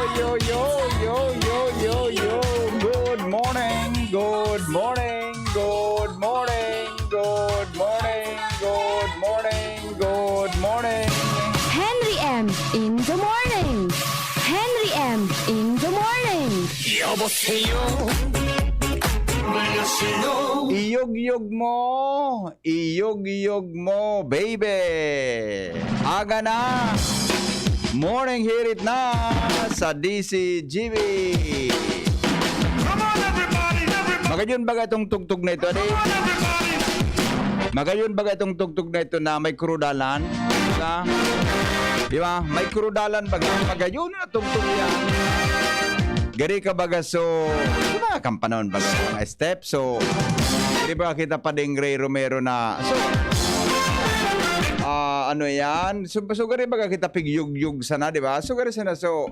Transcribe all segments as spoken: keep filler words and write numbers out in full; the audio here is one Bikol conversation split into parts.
Yo, yo, yo, yo, yo, yo. Good morning, good morning, good morning, good morning, good morning, good morning. Henry M in the morning. Henry M in the morning. 여보세요. 안녕하세요. Iyog-yog mo, iyog-yog mo, baby. Aga na. Morning hirit na sa D C G B. Come on, everybody, everybody, Magayon baga itong tugtog na ito, adi? everybody. Magayon baga itong tugtog na ito na may kurudalan? Diba? Diba? May kurudalan baga. Magayon na tugtog yan. Gari ka baga so, diba? Kampanon baga. Mga step. So, di ba kita pa ding Ray Romero na, so, ah, ano yan? So, so gari baga kita pigyugyug sana, di ba? So, gari sana, so,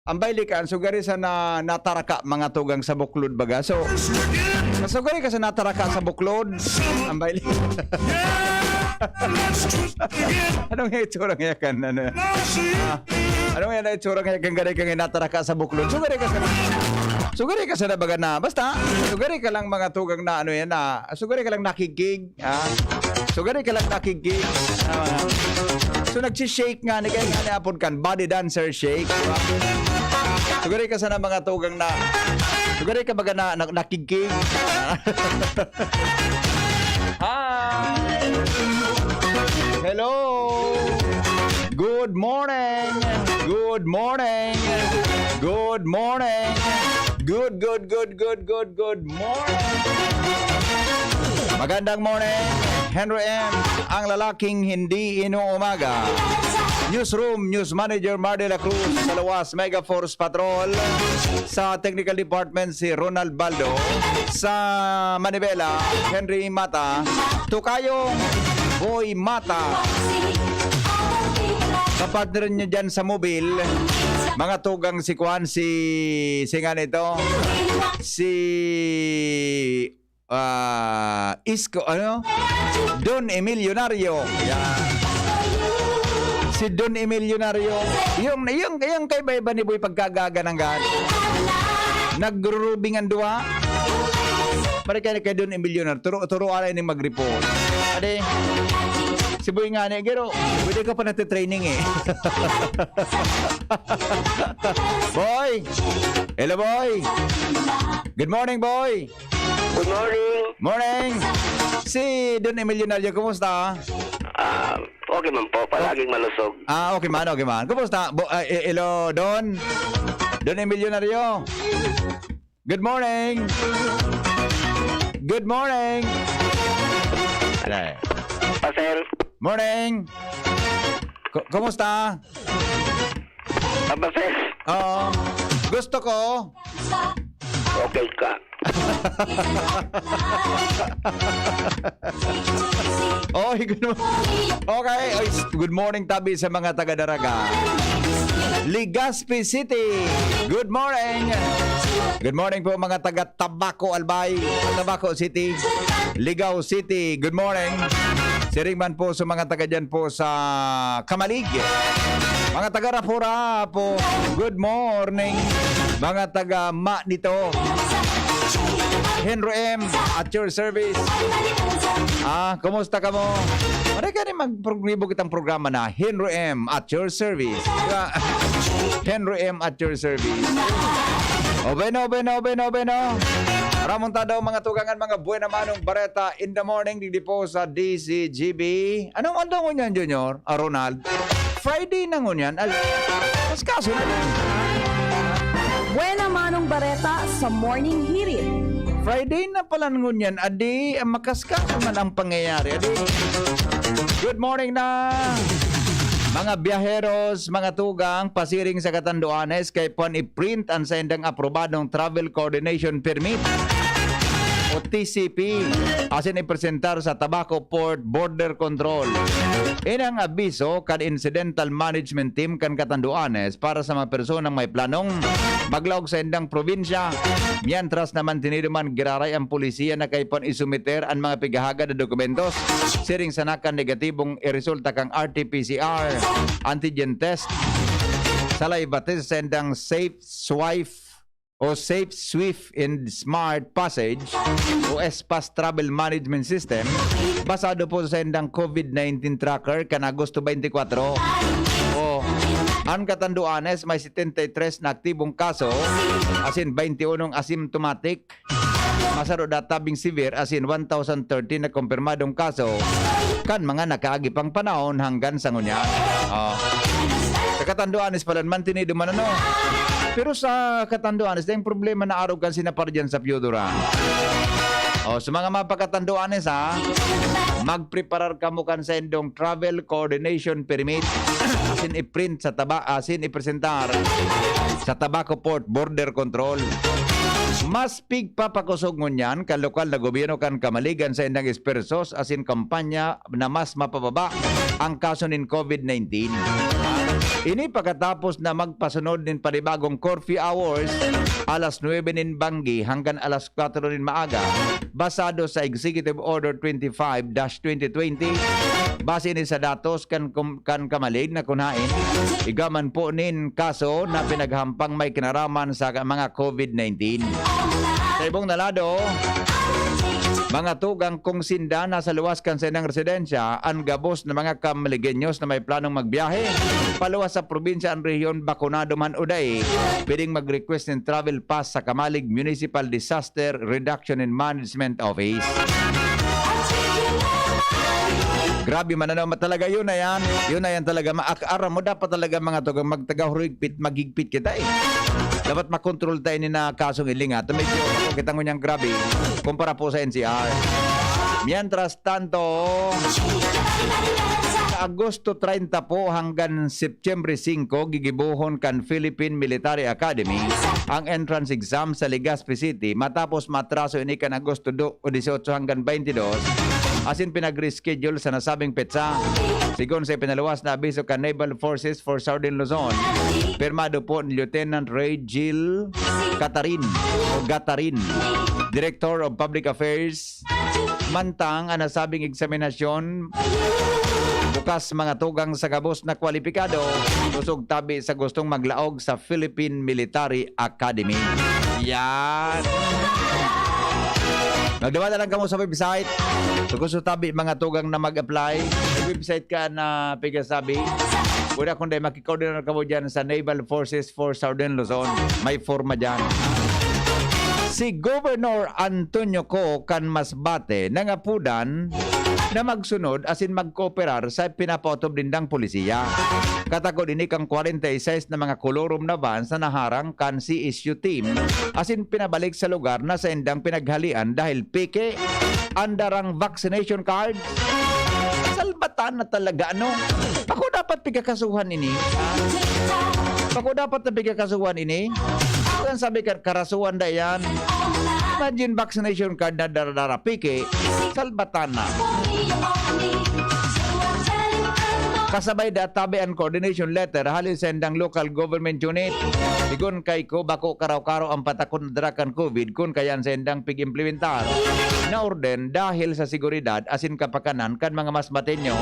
ang bailikan, so gari sana nataraka mga tugang sa buklod baga. So, so gari ka sa nataraka sa buklod, ang baili-, anong itsura nga kan? Ano? Ah, anong yan ang itsura nga kan gari kang nataraka sa buklod? So gari ka sa, so gari ka sa nabaga na. Basta, so gari ka lang mga tugang na ano yan na. So gari ka lang nakigig. Ah, so gari ka lang nakigig. Ah, so nagsi-shake nga ni kaya nga ni apod kan body dancer shake, di ba? So gari ka sana mga tugang na. So gari ka baga na, na nakigig. Hi. Hello. Good morning. Good morning. Good morning. Good, good, good, good, good, good morning. Magandang morning, Henry M, ang lalaking hindi inuumaga. Newsroom, News Manager Mar de la Cruz sa Luwas, Mega Force Patrol. Sa Technical Department, si Ronald Baldo. Sa Manibela, Henry Mata. Tukayong Boy Mata. Kapartner nyo dyan sa mobil, mga tugang si Kwan, si, si nga nito, si, ah, Isko, ano? Don Emilionario. Yan. Si Don Emilionario. Yung, yung, yung kaiba-iba ni Boy pagkagaga ng gan. Nagrurubing ang duwa. Pare kay, kay Don Emilionario. Turo, turo alay ning mag-report. Ade, si Boy nga ni, gero, pwede ka pa nagtitraining eh. Boy! Hello, Boy! Good morning, Boy! Good morning. Morning! Si Don Emilionario, kumusta? Ah, okay man po, palaging malusog. Ah, okay man, okay man. Kumusta? Bo, ah, eh, hello, Don? Don Emilionario? Good morning! Good morning! Alay. Pasel, Morning! Ku- kumusta? Pasel, Oo. Gusto ko. Okay ka. Oy, good morning. Okay, oy, s- good morning tabi sa mga taga Daraga. Legazpi City. Good morning. Good morning po mga taga Tabaco Albay, Tabaco City, Ligao City. Good morning. Siring man po sa mga taga dyan po sa Kamalig. Mga taga Rapu-Rapu, good morning. Mga taga Manito, Henry M at your service. Ah, kumusta ka mo? Ano ka rin magprogribo kitang programa na Henry M at your service. Diba? Henry M at your service. O bueno, bueno, bueno, bueno. Ramon ta daw mga tugangan, mga buena manong bareta in the morning, digdi po sa D C G B. Anong andong ngunyan, Junior? Ah, Ronald? Friday na ngunyan. Al- Mas kaso na. Buena manong bareta sa morning hirit. Friday na pala ngunyan. Adi, ang makaskaso man ang pangyayari. Adi. Good morning na. Mga biyaheros, mga tugang, pasiring sa Catanduanes, kay pon i-print ang saindang aprobadong Travel Coordination Permit o T C P, asin ipresentar sa Tabaco Port Border Control. Inang abiso kan Incidental Management Team kan Catanduanes para sa mga personang may planong maglaog sa indang probinsya. Mientras naman tinido man giraray ang polisiya na kay pon isumiter ang mga pighahagad na dokumentos siring sa nakan negatibong iresulta kang R T P C R antigen test. Salay Batis sa sendang Safe Swipe o Safe Swift and Smart Passage o S-Pass Travel Management System, basado po sa sendang COVID nineteen tracker kan Agosto twenty-four. O, ang Catanduanes may setenta y tres na aktibong kaso, asin twenty-one asymptomatic, masaro da tabing severe, asin one thousand thirteen na kumpirmadong kaso kan mga nakaagi pang panahon hanggang sa ngunyan. O. Sa Catanduanes pala, mantinido man, ano? Pero sa Catanduanes, dahil problema na arog kan sinapar dyan sa Piodora. O, sa mga mapakatanduanes, ha, magpreparar kamo kan sa indong travel coordination permit. Asin i-print sa taba, asin ipresentar sa Tabaco Port Border Control. Mas pigpapakosog ngunyan kan lokal na gobyerno kan kamaligan sa indang espersos asin kampanya na mas mapababa ang kaso nin COVID nineteen. Ini pagkatapos na magpasunod nin panibagong curfew hours, alas nuebe nin banggi hanggang alas kwatro nin maaga, basado sa Executive Order twenty-five dash twenty twenty. Base ni sa datos kan kum-, kan kamalig na kun haen, igwa man po nin kaso na pinaghampang may kinaraman sa mga COVID nineteen. Sa ibong na lado, mga tugang, kung sinda nasa luwas kan saindang residensya, an gabos na mga Kamaligenyos na may planong magbiyahe paluwas sa probinsya an rehiyon, bakunado man o dai, pwedeng mag-request nin travel pass sa Kamalig Municipal Disaster Reduction and Management Office. Grabe man, ano, ma-, talaga yun na yan. Yun na yan talaga. Ma-, ak-, aram mo, dapat talaga, mga tugang, magtagahurigpit, maghigpit kita, eh. Dapat makontrol tayo ni na kasong ilingat. Medyo ako kita ngunyan grabe kumpara po sa N C R. Mientras tanto, sa Agosto treinta po hanggang Setyembre singko, gigibohon kan Philippine Military Academy ang entrance exam sa Legazpi City, matapos matraso ini kan Agosto do o dieciocho hanggang twenty-dos, asin pinag-reschedule sa nasabing petsa. Sigon sa ipinaluwas na abiso kan Naval Forces for Southern Luzon, pirmado po ni Lieutenant Ray Gil Catarin o Gatarin, Director of Public Affairs, mantang an nasabing eksaminasyon bukas, mga tugang, sa gabos na kwalipikado, kusog tabi sa gustong maglaog sa Philippine Military Academy. Yan. Magduman na lang kamo sa website. Kung gusto tabi, mga tugang, na mag-apply, may website ka na pigasabi. Pwede akong dahil makikoordinar kamo dyan sa Naval Forces for Southern Luzon. May forma dyan. Si Governor Antonio Co kan Masbate nangapudan na magsunod asin magkooperar sa pinapaotob nindang polisiya. Katakod ini kan kwarenta y seis na mga kolorom na vans na naharang kan C S U team asin pinabalik sa lugar na saindang pinaghalian dahil peke an darang vaccination card. Salbatan na talaga, ano? Bako dapat pigakasuhan ini, ha? Bako dapat na pigakasuhan ini? Ang sabi ka, karasuhan da yan. Imagine, vaccination card na dara-dara, peke, salbatan na. Kasabay da tabi an coordination letter hali sa indang local government unit. Sigon kay ko, bako karaw-karaw ang patakon na dara kan COVID kun kaya an saindang pig-implementar na orden dahil sa seguridad asin kapakanan kan mga Masbateño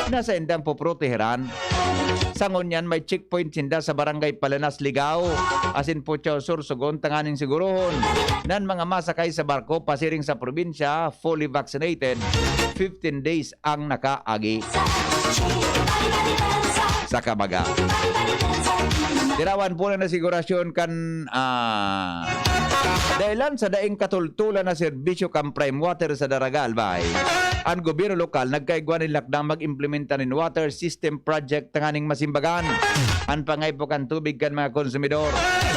na saindang poproteheran. Sa ngunyan, may checkpoint sinda sa Barangay Palanas, Ligao, asin Puchao Sur, Sugon, tanganing sigurohon na an mga masakay sa barko pasiring sa probinsya fully vaccinated, fifteen days ang nakaagi sa kabaga. Tirawan po na nasigurasyon kan, ah, dahilan sa daing katultulan na serbisyo kan Prime Water sa Daraga, Albay. An gobyerno lokal nagkaigwa nin lakdang mag-implementa nin water system project tanganing masimbagan an pangaipo kan tubig kan mga konsumidor.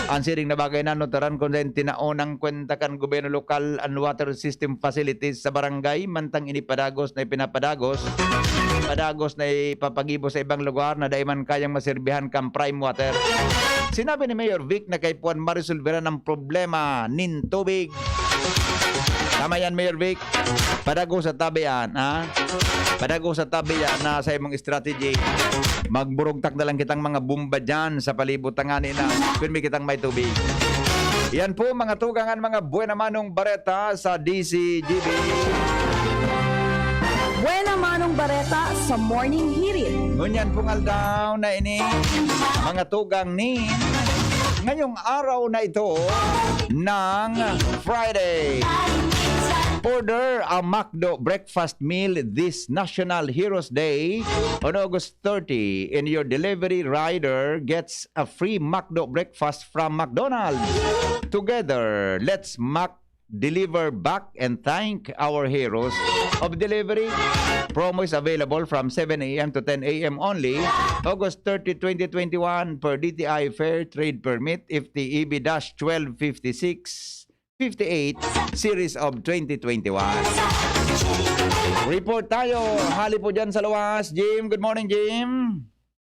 An siring na bagay na notaran kun saen tinaon ang kwenta kan gobyerno lokal an water system facilities sa barangay, mantang ini padagos na ipinapadagos, padagos na ipapagibo sa ibang lugar na dai man kayang maserbihan kan Prime Water. Sinabi ni Mayor Vic na kaipuhan maresolveran ang problema nin tubig. Tama yan, Mayor Vic. Padagos sa tabi yan, ha? Padagos sa tabi yan na sa imong strategy. Magburugtak na lang kitang mga bomba dyan sa palibot, tangani na pirmi kitang may tubig. Yan po, mga tugang, an mga buena manong bareta sa D Z G B. Buena manong bareta sa Morning Hirit. Ngunyan pong aldaw na ini, mga tugang ni ngayong araw na ito ng Friday. Order a McDo breakfast meal this National Heroes Day on August thirty, and your delivery rider gets a free McDo breakfast from McDonald's. Together, let's Mac deliver back and thank our heroes of delivery. Promo is available from seven a m to ten a m only, August thirty, twenty twenty-one, per D T I Fair Trade Permit, F T E B dash twelve fifty-six fifty-eight, series of twenty twenty-one. Report tayo. Hali po dyan sa luwas. Jim, good morning, Jim.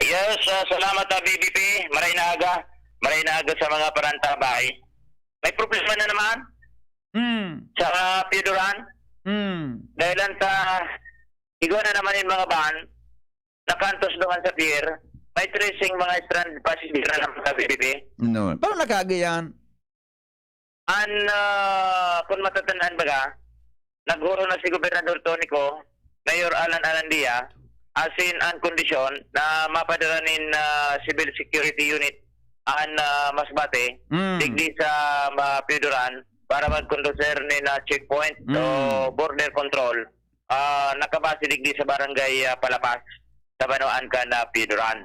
Yes, ah, salamat, ah, B B P. Maray na aga. Maray na aga sa mga parantabay. May problema na naman Hmm. sa Pioduran. Hmm. Dahil lang sa igwa na naman yung mga van, nakantos doon sa pier, may tracing mga stranded passenger na naman sa B B P. No. Paano nakaagi yan? An, ah, kung matatandaan baga, nag-oro na si Gobernador Tonico, Mayor Alan Alandia, asin an kondisyon na mapadara nin, ah, Civil Security Unit an, ah, Masbate, Mm. digdi sa, ah, Pioduran para magkondusir nin, ah, checkpoint o Mm. border control, ah, nakabase digdi sa barangay, ah, Palapas, sa banwaan kan, ah, Pioduran.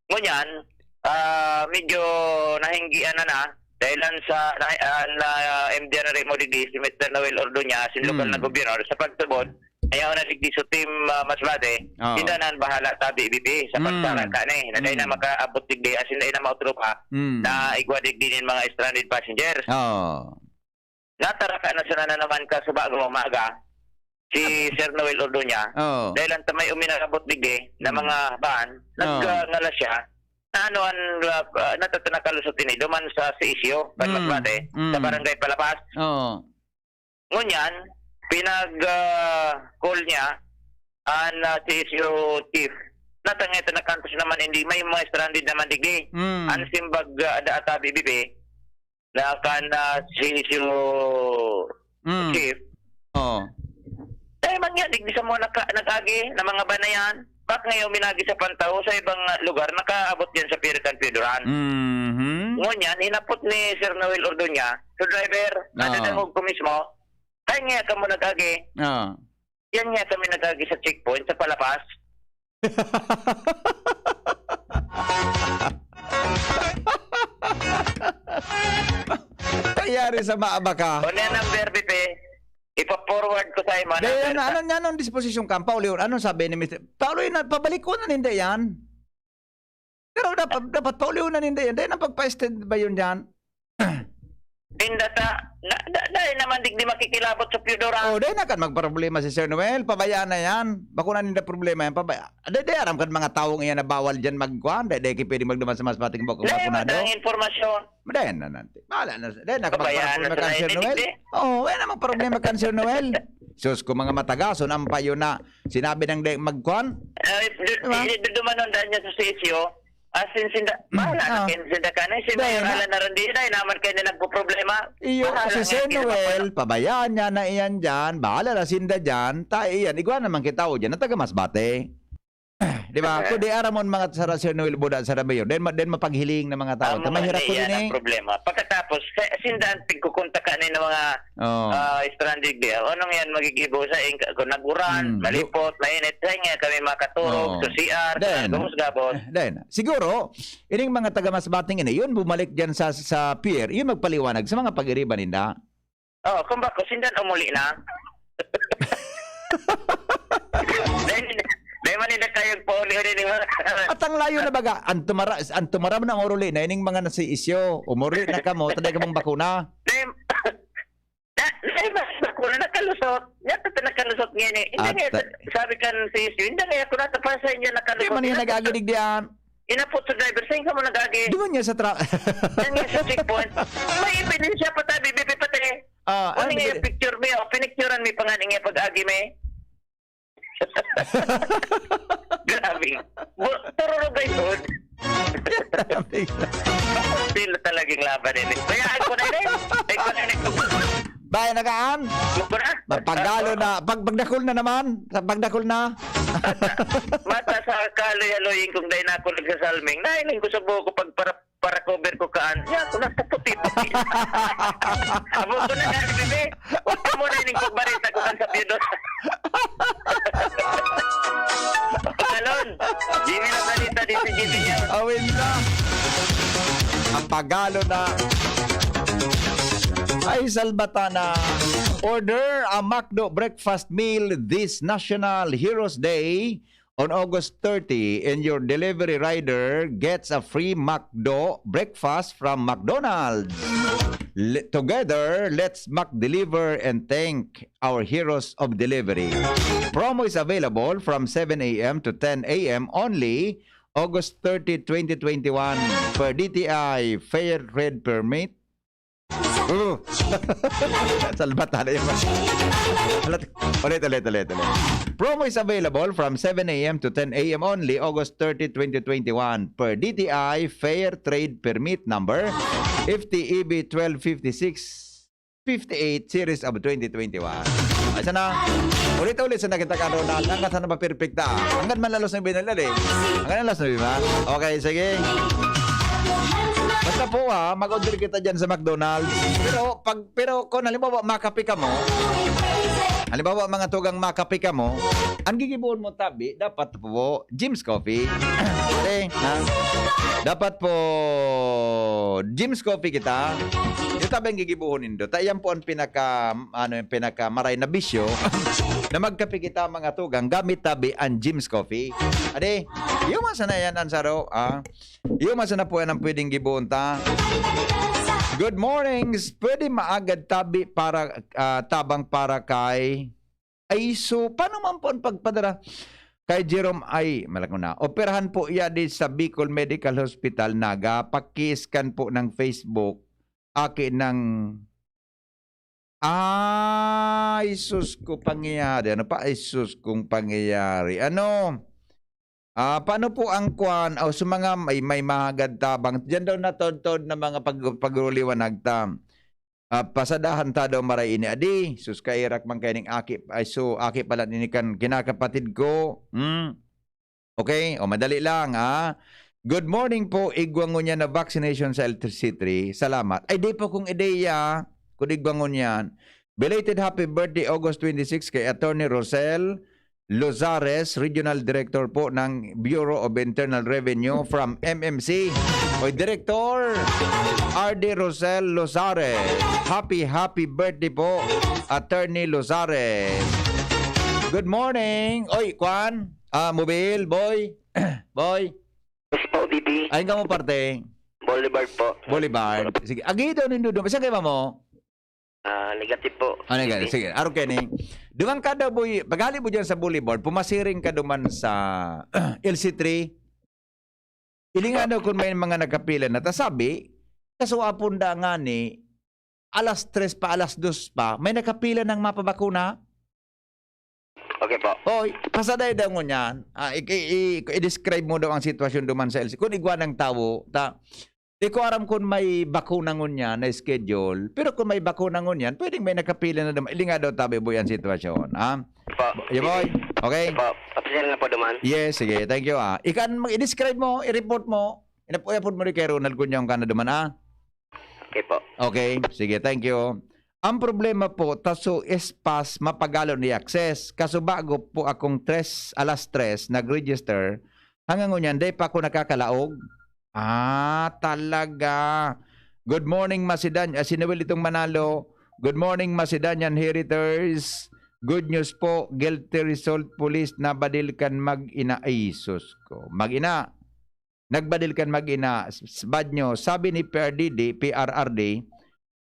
Ngunyan, ah, medyo nahinggian na na, dahil lang sa, na, ah, na, M D R mo digdi, si Mister Noel Ordoña, sin lokal na Mm. gobyerno, sa pagtubod, ayaw na digdi sa team, ah, Masbate, Oo. sila na ang bahala sa B B P, sa Mm. pagsaraka na eh, na dahil na Mm. makaabot digdi, asin dahil na mautro pa, Mm. na igwa digdi nin mga stranded passengers. Oo. Nataraka na sana na naman kasubago umaga si Sir Noel Ordoña. Oo. Dahil ang tamay uminabot digdi na Mm. mga van, Oo. nag-, ah, ngala siya, na ano ang, ah, ah, natatanakalosot ini, duman sa C S U, Mm. Masbate, sa Mm. Barangay Palapas. Oo. Ngunyan, pinag, ah, call niya, an, ah, C S U chief, natangay ta nakantos naman, hindi, may mga stranded naman digdi. Mm. An simbag, ah, da ata B B P, na kan, ah, C S U Mm. chief. Oo. Dahil man nga, digdi sa mga naka-, nag-agi na mga banayan, bak ngayon minagi sa Pantao, sa ibang, ah, lugar, nakaabot yan sa Piritan Pioduran. Mhm. Ngunyan, hinapot ni Sir Noel Ordoña, so driver, Oo. nadadangog ko mismo, "Ay, nga kamo nag-agi." Oo. Yan nga kami nag-agi sa checkpoint sa Palapas. Kayari sa maabaka. O, na number, Pipe. Ipa-forward ko sa imo, Dahil number ano, sa ano, ano, anong disposisyon ka? Pauli, anong sabi ni Mister Pauli na, pabalik ko na ninda yan. Pero dapat, dapat pauli na ninda yan. Dahil ang pagpa-extend ba yun dyan? Inda ta, na, da, dahil naman digdi makikilabot sa Pioduran. Oh, dahil na kan magproblema si Sir Noel. Pabayaan na yan. Bako na ninda problema yan. Pabaya. Dahil, dahil aram kan mga taong iyan na bawal dyan magkuhan. Dahil, dahil kayo pwede magduman sa mas pating bako, Dahil bakunado. Madang impormasyon. Dahil na nanti. Bahala na. Dahil na Pabayaan na magproblema sa kan Sir nainig, Noel. eh. Oo, wala namang problema kan Sir Noel. Sus, kung mga matagason, ang payo na sinabi ng dahil magkuhan. Ay, du-, Diba? hindi, du-, dumanon daan niya sa sitio. As in, sinda, Mm, bahala na ah. kayo, sinda ka na. Si Dahil Mayor na. Alan Arandia, dahil naman kayo na nagpo-problema. Iyo, Bahala si na Sir kayo na Noel, mapano. pabayaan niya na iyan dyan. Bahala na sinda dyan. Ta, iyan, igwa naman kita o dyan, na taga Masbate. Di ba? Eh. Kundi aramon mga sara Sir Noel Buda, sara Mayor. Then, ma-, then mapaghiling na mga tao. Amo Ta, mahirap na ko iyan din ang eh. problema. Pagkatapos, sa, sinda ang tigkukontak ka na ng mga, Oh. ah, stranded there. Anong yan magigibo sa ing-, kung naguran, Hmm. malipot, mainit, sa nga kami makaturog, Oh. sa C R, Then, sa gabos-gabos. eh, then, siguro, ining mga taga Masbating ini, yun, bumalik dyan sa, sa pier, yun magpaliwanag sa mga pag-iriba ninda. Oh, kung bako, sindan umuli na. Dahil, dahil man nila kayang pauli-uli ni mga At ang layo na baga, ang tumara-, ang tumaram na umuli na, ining mga nasa isyo, umuli na kamo, taday ka mong bakuna. Dahil, na, dahil mas bakuna, nakalusot. Yan, ito nakalusot ngayon eh. Hindi At, nga, sabi kan sa isyo, hindi nga ako natapasa inyo Di nakalusot. man yun Yan, nag-agidig diyan. Inapot sa driver, saan ka mo nag-agi? Duman niya sa tra- Yan nga sa checkpoint. May ebidensya pa tayo, B B P pati. Ah, Ano ano nga ba- yung picture mo yun? Pinicturean mo pa nga nga pag-agi mo eh. Grabe. Bu-, tururog ay food. Grabe. Sila talagang laban eh. Kaya ako na rin. Ay, ko na rin. Bayan na kaan? Ako na. Magpagalo na. Pag, pagdakol na naman. Sa pagdakol na. Mata sa kaloy-aloyin kong dai na ako nagsasalming. Nahiling ko sa buhok ko pag para, para cover ko kaan. Yan, kung nasa puti-puti. Amo ko na nga, bebe. Huwag ka muna ining pagbarita ko kan sa piyudos. Pagalon. Jimmy na salita din si Jimmy niya. Awin na. Ang Pagalo na. Ay, Salbatana. Order a McDo breakfast meal this National Heroes Day on August thirty, and your delivery rider gets a free McDo breakfast from McDonald's. Le- together, let's McDeliver and thank our heroes of delivery. Promo is available from seven a m to ten a m only, August thirty, twenty twenty-one, per D T I Fair Trade Permit. Oh. Salbata na yun. Alat-, ulit, ulit, ulit, ulit. Promo is available from seven a m to ten a m only, August thirty, twenty twenty-one, per D T I Fair Trade Permit number F T E B twelve fifty-six fifty-eight series of twenty twenty-one. Ay, sana, ulit-ulit sana kita ka, Ronald. Hanggang sana maperpekta. Hanggang man lalos ng binalal eh. Hanggang lalos na, di ba? Okay, sige. Basta po ha, mag-order kita dyan sa McDonald's. Pero, pag, pero kung halimbawa, makape ka mo, halimbawa, mga tugang makape ka mo, ang gigibuhon mo tabi, dapat po, Jim's Coffee. Okay, ha? Dapat po, Jim's Coffee kita. Yung tabi ang gigibuhon nindo. Ta, yan po ang pinaka, ano, yung pinaka maray na bisyo na magkape kita, mga tugang, gamit tabi ang Jim's Coffee. Ade, yung mga sana yan, Ansaro, ah. Yung mga sana po yan ang pwedeng gibuhon ta. Good morning. Pwede maagad tabi para, ah, tabang para kay Ay, so, paano man po ang pagpadara kay Jerome? Ay, malak ko na. Operahan po iya di sa Bicol Medical Hospital, Naga. Paki-scan po ng Facebook. Aki ng... Ay, sus ko, pangyayari. Ano pa? Ay, sus kong pangyayari. Ano? Ah, paano po ang kwan? O, sa mga may, may mahagad tabang. Diyan daw natod-tod na mga pag-, pagruliwanag ta. Ah, pasadahan ta daw maray ini adi. Sus, kairak man kaining aki, ay, so, aki pala nini kan kinakapatid ko. Hmm. Okay? O, madali lang, ha? Good morning po, igwa ngunyan na vaccination sa L C three. Salamat. Ay, di po kung ideya, kung igwa ngunyan. Belated happy birthday, August twenty-six, kay Attorney Rosel Lozares, Regional Director po ng Bureau of Internal Revenue from M M C. Oy, Director R D Rosel Lozares. Happy, happy birthday po, Attorney Lozares. Good morning. Oy, kwan? Ah, Mobil, boy. Boy. Yes po, B B. Ayun ka mo parte. Boulevard po. Boulevard. Sige, agi daw nindo doon. Saan kayo mo? Ah, negative po. Ano nga? Sige, araw kini. Duman ka daw, boy. Paghali mo dyan sa Boulevard, pumasiring ka duman sa L C three. Ilingan daw kung may mga nakapila na. Ta sabi, kaso apon da nga ni, alas tres pa, alas dos pa, may nakapila ng mapabakuna. Okay po. Oy, pasaday daw ngunyan. Ah, i- i- i- i-describe mo daw ang sitwasyon duman sa L C. Kung igwa ng tawo, ta, di ko aram kung may bakuna ngunyan na schedule. Pero kung may bakuna ngunyan, pwedeng may nakapila na duman. Ilinga daw tabi, boy, ang sitwasyon. Ha? Po. Yung boy? Okay? Po. Official na po duman. Yes, sige. Thank you, ah. Ikan, mag-i-describe mo, i-report mo. Inap-, i-upload mo rin kay Ronald Cunha kung ka na duman, ah. Okay po. Okay, sige, thank you. Ang problema po, taso espas mapagalon ni access. Kaso bago po akong tres, alas tres, nag-register, hanggang ngunyan, dai pa ako nakakalaog. Ah, talaga. Good morning, Masidan. Ah, si Noel itong Manalo. Good morning, Macedonian Heritors. Good news po, guilty result, police nabadil kan mag-ina. Ay, sus ko. Mag-ina. Nagbadil kan mag-ina. S- Bad news. Sabi ni P R D D, P R R D,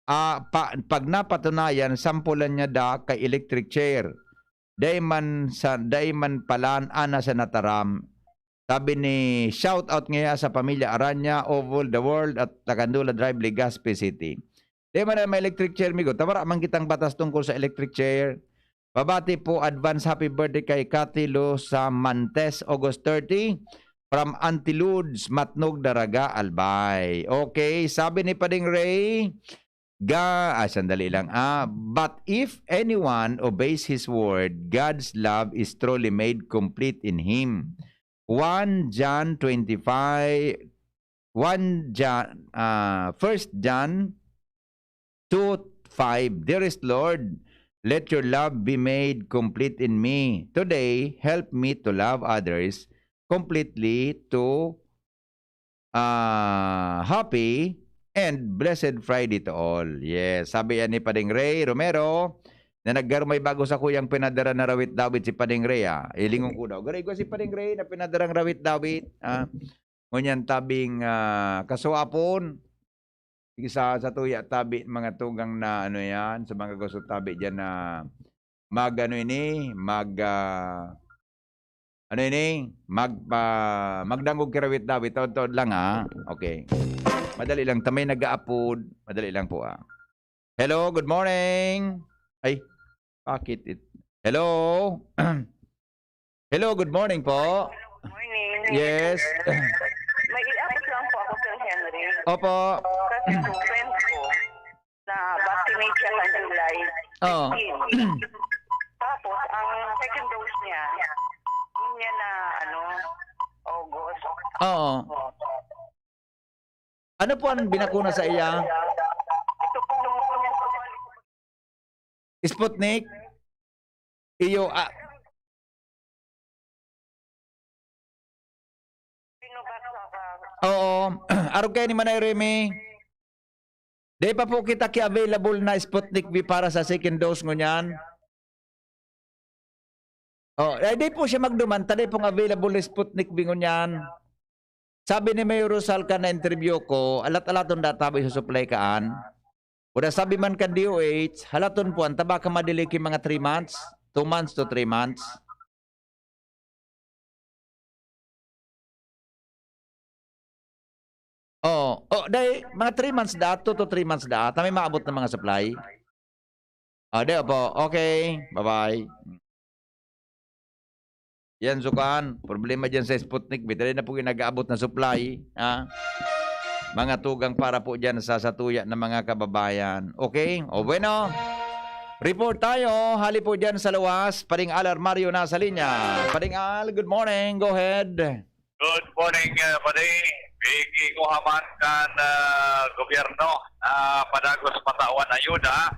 ah, pa, pag napatunayan, sampulan niya da kay electric chair. Dai man sa, dai man palan, ana sa nataram. Sabi ni, shout out ngaya sa pamilya Aranya, Oval, The World, at Takandula Drive, Legazpi City. Dai man na may electric chair, migo. Tawara man kitang batas tungkol sa electric chair. Pabati po, advance happy birthday kay Cathy Luz Samantes, August thirty, from Auntie Lourdes, Matnog, Daraga, Albay. Okay, sabi ni Pading Ray, Ga-, ah, sandali lang. Ah, "But if anyone obeys his word, God's love is truly made complete in him." One John twenty-five, one John, ah, First John two five, "Dearest Lord, let your love be made complete in me. Today, help me to love others completely, to, ah, happy and blessed Friday to all." Yes, sabi yan ni Pading Ray Romero, na naggarumay bago sa kuyang pinadara na rawit-dawit si Pading Ray, ah. Ilingon ko daw. Garo igwa si Pading Ray na pinadarang rawit-dawit, ah. Ngunyan tabing, ah, kasuapon. Sige, sa, sa tuya tabi, mga tugang na ano yan, sa mga gusto tabi dyan na mag, ano ini, mag, ah, ano ini, magpa-, magdangog kirawit-dawit, taod-taod lang, ah. Okay. Madali lang, ta may nag-aapod. Madali lang po, ah. Hello, good morning. Ay, bakit it-, hello? Hello, good morning po. Morning. Yes. May i-ask lang po ako, Sir Henry. Opo. Kasi po, friend ko, na vaccinate siya sa July Oo. fifteen. Tapos, ang second dose niya, yun niya na, ano, August. Oo. Ano po ang binakuna sa iya? Ito po yung Sputnik? Iyo, ah, Sinovac sa Oo. Arog kayo ni Manay Remy. Di pa po kita ki-available na Sputnik V para sa second dose ngunyan. Oh, eh, di po siya magduman, ta di pong available na Sputnik V ngunyan. Sabi ni Mayor Rosal kan na-interview ko, alat-alaton data ba isusupply kaan? Wala, sabi man kan D O H, halaton po, ang tabaka madili ki mga three months, two months to three months. Oh, oh, dai, mga three months da, two to three months da, ta may maabot na mga supply. Ah, di, opo. Okay, bye-bye. Yan, sukan. Problema dyan sa Sputnik V. Dali na po yung nag-aabot na supply, ha? Mga tugang para po dyan sa satuya ng mga kababayan. Okay? O, bueno. Report tayo. Hali po dyan sa luwas. Pading Al Armario na sa linya. Pading Al, good morning. Go ahead. Good morning, uh, pare. Bigi ko haman kan, ah, gobyerno na padagos matawan ayuda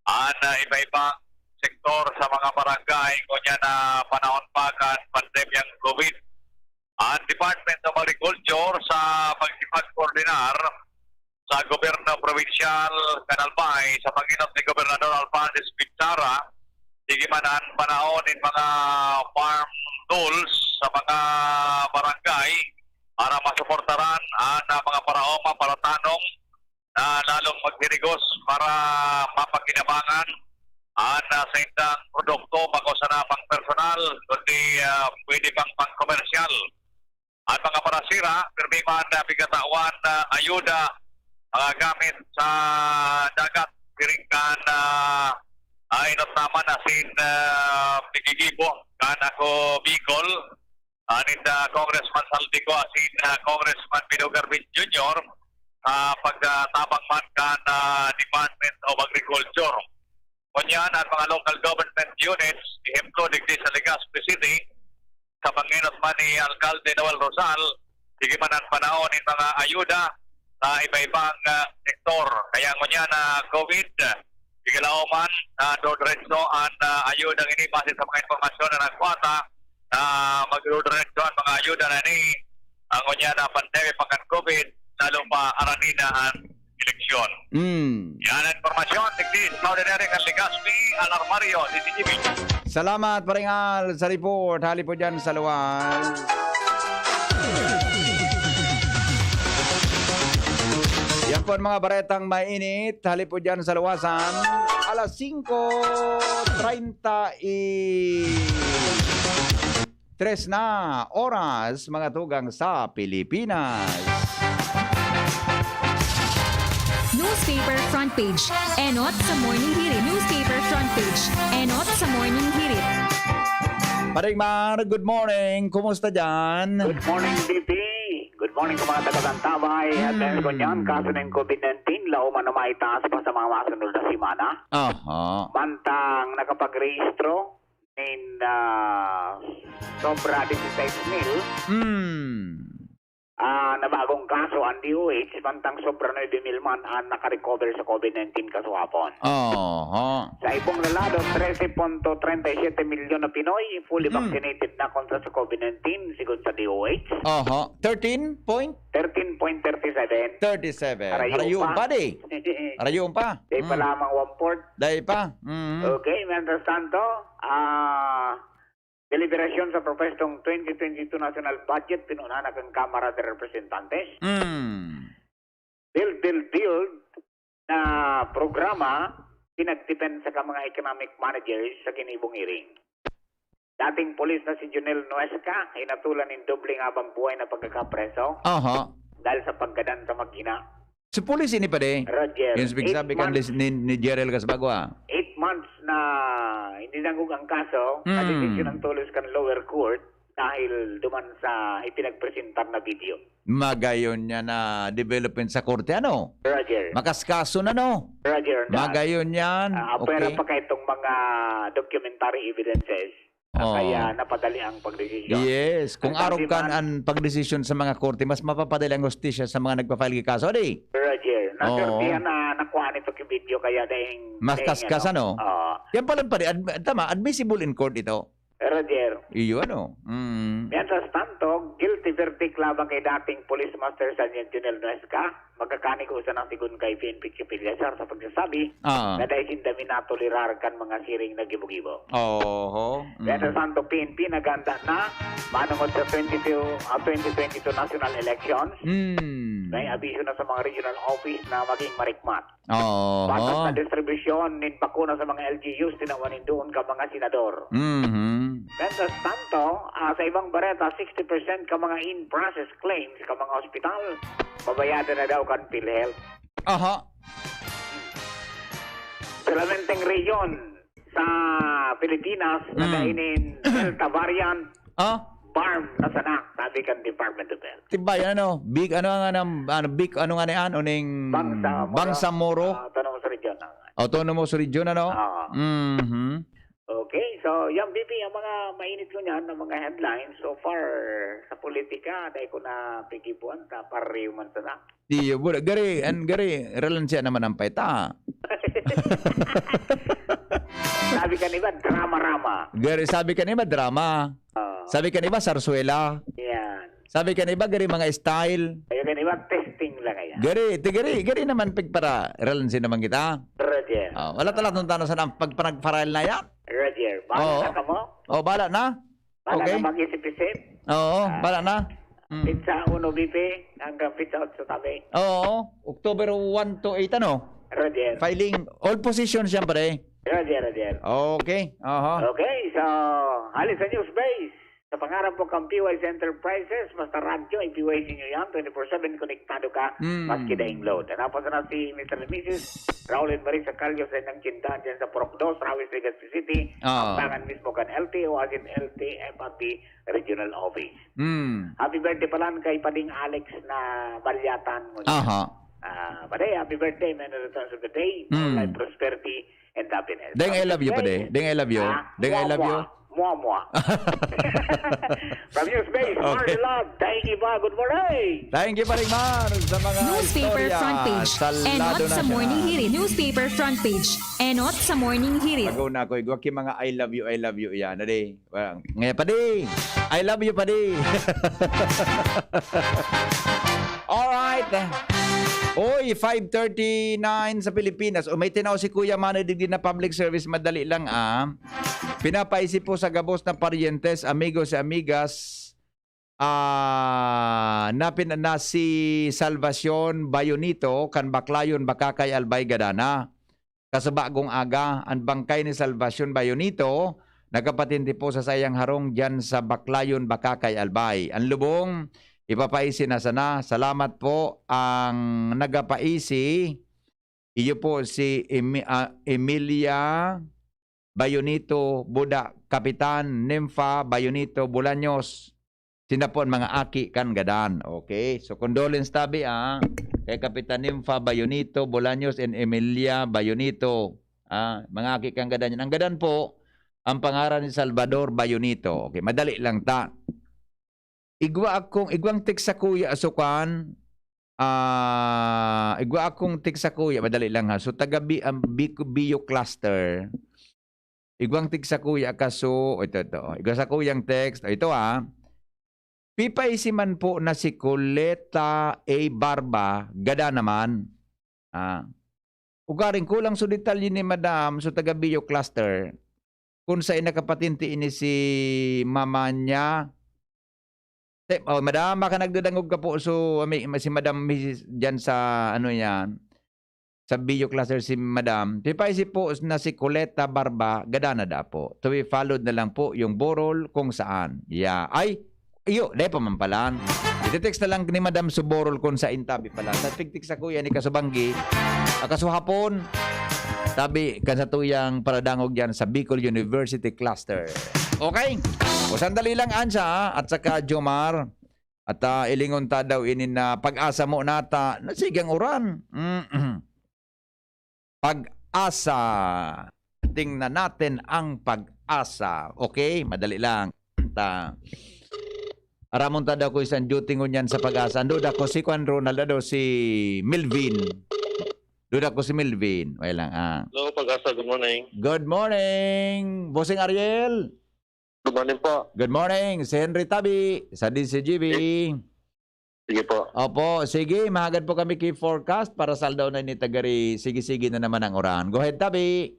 an, ah, iba-ibang sektor sa mga barangay ngunyan na panahon pa kan pandemyang COVID. Ang Department of Agriculture sa pagsipag-koordinar sa gobyerno probinsyal kan Albay sa pag-inot ni Gobernador Alphonsus Pizarra, sige man an panahon nin mga farm tools sa mga barangay para masuportaran an, ah, mga paraoma, paratanong na lalong maghirigos para mapakinabangan an, ah, saindang produkto, bako sana pang personal, kundi, ah, pwede pang pangkomersyal. An mga parasira, pirmi man na pigatawan na ayuda, mga gamit sa dagat, siring kan, ah, ah, inot naman asin, ah, pigigibo kan Ako Bicol, anin, ah, Congressman Saldico asin, ah, Congressman Pido Garvin Junior, ah, pagtabang man kan, ah, Department of Agriculture. Ngunyan, an mga local government units, ehemplo, digdi sa Legazpi City, sa pangenot man ni Alkalde Noel Rosal, sige man an panahon nin mga ayuda sa iba-ibang, ah, sektor. Kaya ngunyan na COVID, sige, laoman, ah, dodiretso an, ah, ayuda ini base sa mga impormasyon na nagkuha ta, na magdodiretso an mga ayuda na ini, ah, ngunyan na pandemya pa kan COVID, lalo pa aranina an eleksyon. Mm. Yan ang impormasyon, digdi sa Ordinary kan Legazpi, Alarmario, D T G B. Salamat, Paring Al, sa report. Hali po dyan sa luwas. Yan po ang mga baretang mainit. Hali po dyan sa luwasan. Alas singko treinta y tres na oras, mga tugang, sa Pilipinas. Newspaper front page. Enot sa Morning Hirit. Newspaper front page. Enot sa Morning Hirit. Paring Mar, good morning. Kumusta dyan? Good morning, D P. Good Morning sa mga taga-Santabay. At dahil ko niyan, kaso ng COVID nineteen, laoman na maitaas pa sa mga masunod na semana. Aha. Mantang nakapagrehistro nin, ah, sobra dieciséis mil, Hmm. ah, na bagong kaso ang D O H, mantang sobra nuebe mil man ang nakarecover sa COVID nineteen kaswapon. Aha. Sa ibong lalado, trese punto treinta y siete milyon na Pinoy fully Hmm. vaccinated na kontra sa COVID nineteen, sigon sa D O H. Aha. Thirteen point? Thirteen point thirty seven. Thirty seven. Harayo Harayo pa. pa, di? Harayo pa. Di pa Mm. lamang one-fourth. Dai pa. Mm. Okay, mientras tanto, ah, deliberasyon sa propwestong twenty twenty-two national budget, pinunahan kan Kamara de Representantes. Mm. Build, build, build na programa, pinagtipen sa ka mga economic managers sa ginibong hearing. Dating pulis na si Jonel Nuesca, hinatulan nin dobleng habang buhay na pagkakapreso Aha. dahil sa paggadan sa maghina. Si pulis ini pa di? Roger, Yung eight sabi kan months, lis-, ni, ni Jerel Gasbagwa. eight months na hindi nangog ang kaso, Hmm. nadesisyon ang tulos kan lower court dahil duman sa ipinagpresentar na video. Magayon niya na development sa korte, ano? Roger. Makaskaso na, no? Roger, dahil, Magayon yan. ah, pwera Okay. pa kaitong mga documentary evidences. Oo. Kaya napadali ang pagdesisyon. Yes. Kung Ang arog sabi kan man, ang pagdesisyon sa mga korte, mas mapapadali ang hustisya sa mga nagpa-file ki kaso, di? Roger, Oo. nasortihan na nakuha nito ki video kaya dahil Mas dahil kaskas, ano? ano? Oo. Yan pala, pare, ad-, tama, admissible in court ito. Roger. Iyo, ano? Mm. Mientras tanto, guilty verdict laban kay dating Police Master Sergeant Junel Nuesca, magkakanigo sa nasigon kay P N P Chief Eliazar sa pagsasabi Ah. na dahil sinda minatolerar kan mga siring na gibo-gibo. Oho. Mm. Mientras tanto, P N P naghanda na manungod sa twenty-two, ah, twenty twenty-two national elections. Mm. May abiso na sa mga regional office na maging marikmat. Oho. Patas na distribusyon nin bakuna sa mga L G Us, tinawan nin doon ka mga senador. Mhm. Mientras tanto, ah, sa ibang bareta, sixty percent ka mga in-process claims ka mga ospital, babayadan na daw kan PhilHealth. Aha. Solamenteng rehiyon sa Pilipinas na Mm. kainin Delta variant, Ah? Farm na sana, sabi kan Department of Health. Tibay, ano, big, ano nga nang, ano, big, ano nga ni, ano, ning Bangsamoro. Bangsamoro? Ah, Autonomous Region. Autonomous Region, ano? Oo. Mhm. Okay, so, yan, B P, ang mga mainit ko niyan, ang mga headlines. So far, sa politika, dahil ko na pigibuan, ta, pareho man sana. Iyo, bu-, gari, an, gari, relansya naman ang paita. Sabi kan iba, drama-rama. Gari, sabi kan iba, drama. Oo. Sabi kan iba, sarsuela. Yan. Sabi kan iba, gari, mga style. Sabi kan iba, testing lang yan. Gari, ti gari, gari naman pigpara, relansya naman kita. Roger. Ah, wala talaga tong tano sa nang pagpanagparal na yan. Roger, bala Oo. na kamo? Oh, bala na. Bala Okay. na mag-isip-isip. Oo, Ah, bala na. Mm. Pizza uno, B P, hanggang pizza otso tabi. Oo, October one to eight, ano? Roger. Filing, all positions, siyempre. Roger, Roger. Okay, aha. Okay, so, hali sa news base. Sa pangarap po kang P Y C Enterprises, basta radyo, i-P Y C nyo yan, twenty-four seven konektado ka, Mm. maski daing load. Hanapon sana si Mister and Missus Raul and Marie sa Kalyo sa inyong tindahan dyan sa Purok Dos, Rawis, Legazpi City. Ah. Ang tangan mismo kan L T O, as in L T F R P Regional Office. Mm. Happy birthday pala kay Pading Alex na Balyatan mo. Aha. Ah, Padi, happy birthday, many returns of the day, more Mm. life, prosperity, and happiness. Deng, I love you, Happy Padi. birthday. Deng, I love you. Ah, Deng, I love you. Mwa, mwa. From News Base, Okay. Marlon Love, thank you, pa. Good morning. Thank you, Padi Mar, sa mga Newspaper istorya. Front Page. Sa Enot Lado sa National. Morning Hirit. Newspaper Front Page. Enot sa Morning Hirit. Pag-una ko, igwa ki mga I love you, I love you yan. Adi, Well, ngayon, Padi. I love you, Padi. Alright. Oy, five thirty-nine sa Pilipinas. O, may tinao si Kuya Mano digdi na public service. Madali lang, ah. Pinapaisip po sa gabos na paryentes, amigos y amigas, ah, na pin-, na si Salvacion Bayonito, kan Baclayon, Bacacay, Albay, Gadana. Kasabagong aga, an bangkay ni Salvacion Bayonito nakapatindi po sa saiyang harong diyan sa Baclayon, Bacacay, Albay. An lubong, ipapaisi na sana. Salamat po. Ang nagapaisi, iyo po si Emi-, ah, Emilia Bayonito Buda, Kapitan Nympha Bayonito Bolaños. Sinda po an mga aki kan gadan. Okay? So, condolence tabi, ah, kay Kapitan Nympha Bayonito Bolaños and Emilia Bayonito. Ah, mga aki kan gadan yan. Ang gadan po, ang pangaran ni Salvador Bayonito. Okay, madali lang ta. Igwa akong, igwang text sa kuya, asukan. Ah, igwa akong text sa kuya, madali lang ha. So, taga Bi-, ang Bico-, Bio Cluster. Igwang text sa kuya, kaso, ito, ito. Igwa sa kuyang text, ito, ah. Pipaisi man po na si Coleta A Barba, gada naman. Ah. Ugaring kulang so detalye ni Madam, so taga Bio Cluster, kung saan nakapatente ini si mama niya. Te-, oh, Madam, baka nagdadangog ka po. So, may, may si Madam Missus diyan sa, ano yan, sa Bio Cluster si Madam. Pipaisi po na si Coleta Barba, gada na da po. To be followed na lang po yung Borol kung saan. Yeah. Ay, iyo, dai pa man palan. Iti-text na lang ni Madam Suborol kung sa intabi pala. Sa tigtik sa kuya ni Kasubanggi, ah, kasuhapon, tabi kan sa tuyang paradangog yan sa Bicol University Cluster. Okay? O sandali lang, Ansa, at saka Jomar. At, ah, ilingon ta daw ini na pag-asa mo nata, na sige ang uran. Mm-mm. Pag-asa. Tingnan natin ang pag-asa. Okay? Madali lang. Ta, aramon ta daw ko isang duty ngunyan sa pag-asa. Ando da ko si Kuan Ronald, ando si Melvin. Duda ko si Melvin. Wala lang, ah. Hello, Pag-asa. Good morning. Good morning, Bossing Ariel. Good morning po. Good morning, si Henry Tabi, sa D C G B. Sige po. Opo, sige, mahagad po kami ki forecast para sa aldaw na ini, tagari, sige-sige na naman ang uran. Go ahead, Tabi.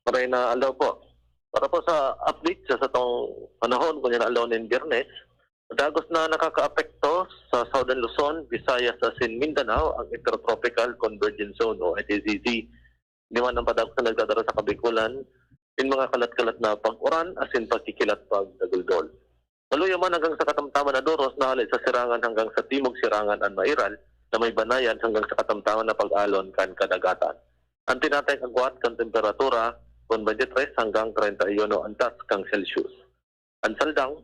Maray na aldaw po. Para po sa update sa satong panahon, kunya na aldaw nin Biyernes, dagos na nakakaapekto sa Southern Luzon, Visayas asin Mindanao ang Intertropical Convergence Zone o I T Z Z. Liwan ang padagos na nagdadara sa Kabikulan nin mga kalat-kalat na pag-uran asin pagkikilat pagdaguldol. Maluya man hanggang sa katamtaman na doros na hale sa sirangan hanggang sa timog sirangan an mairal na may banayan hanggang sa katamtaman na pag-alon kan kadagatan. An tinatayang agwat kan temperatura kun twenty-three hanggang treinta y uno antas kan Celsius. An saldang,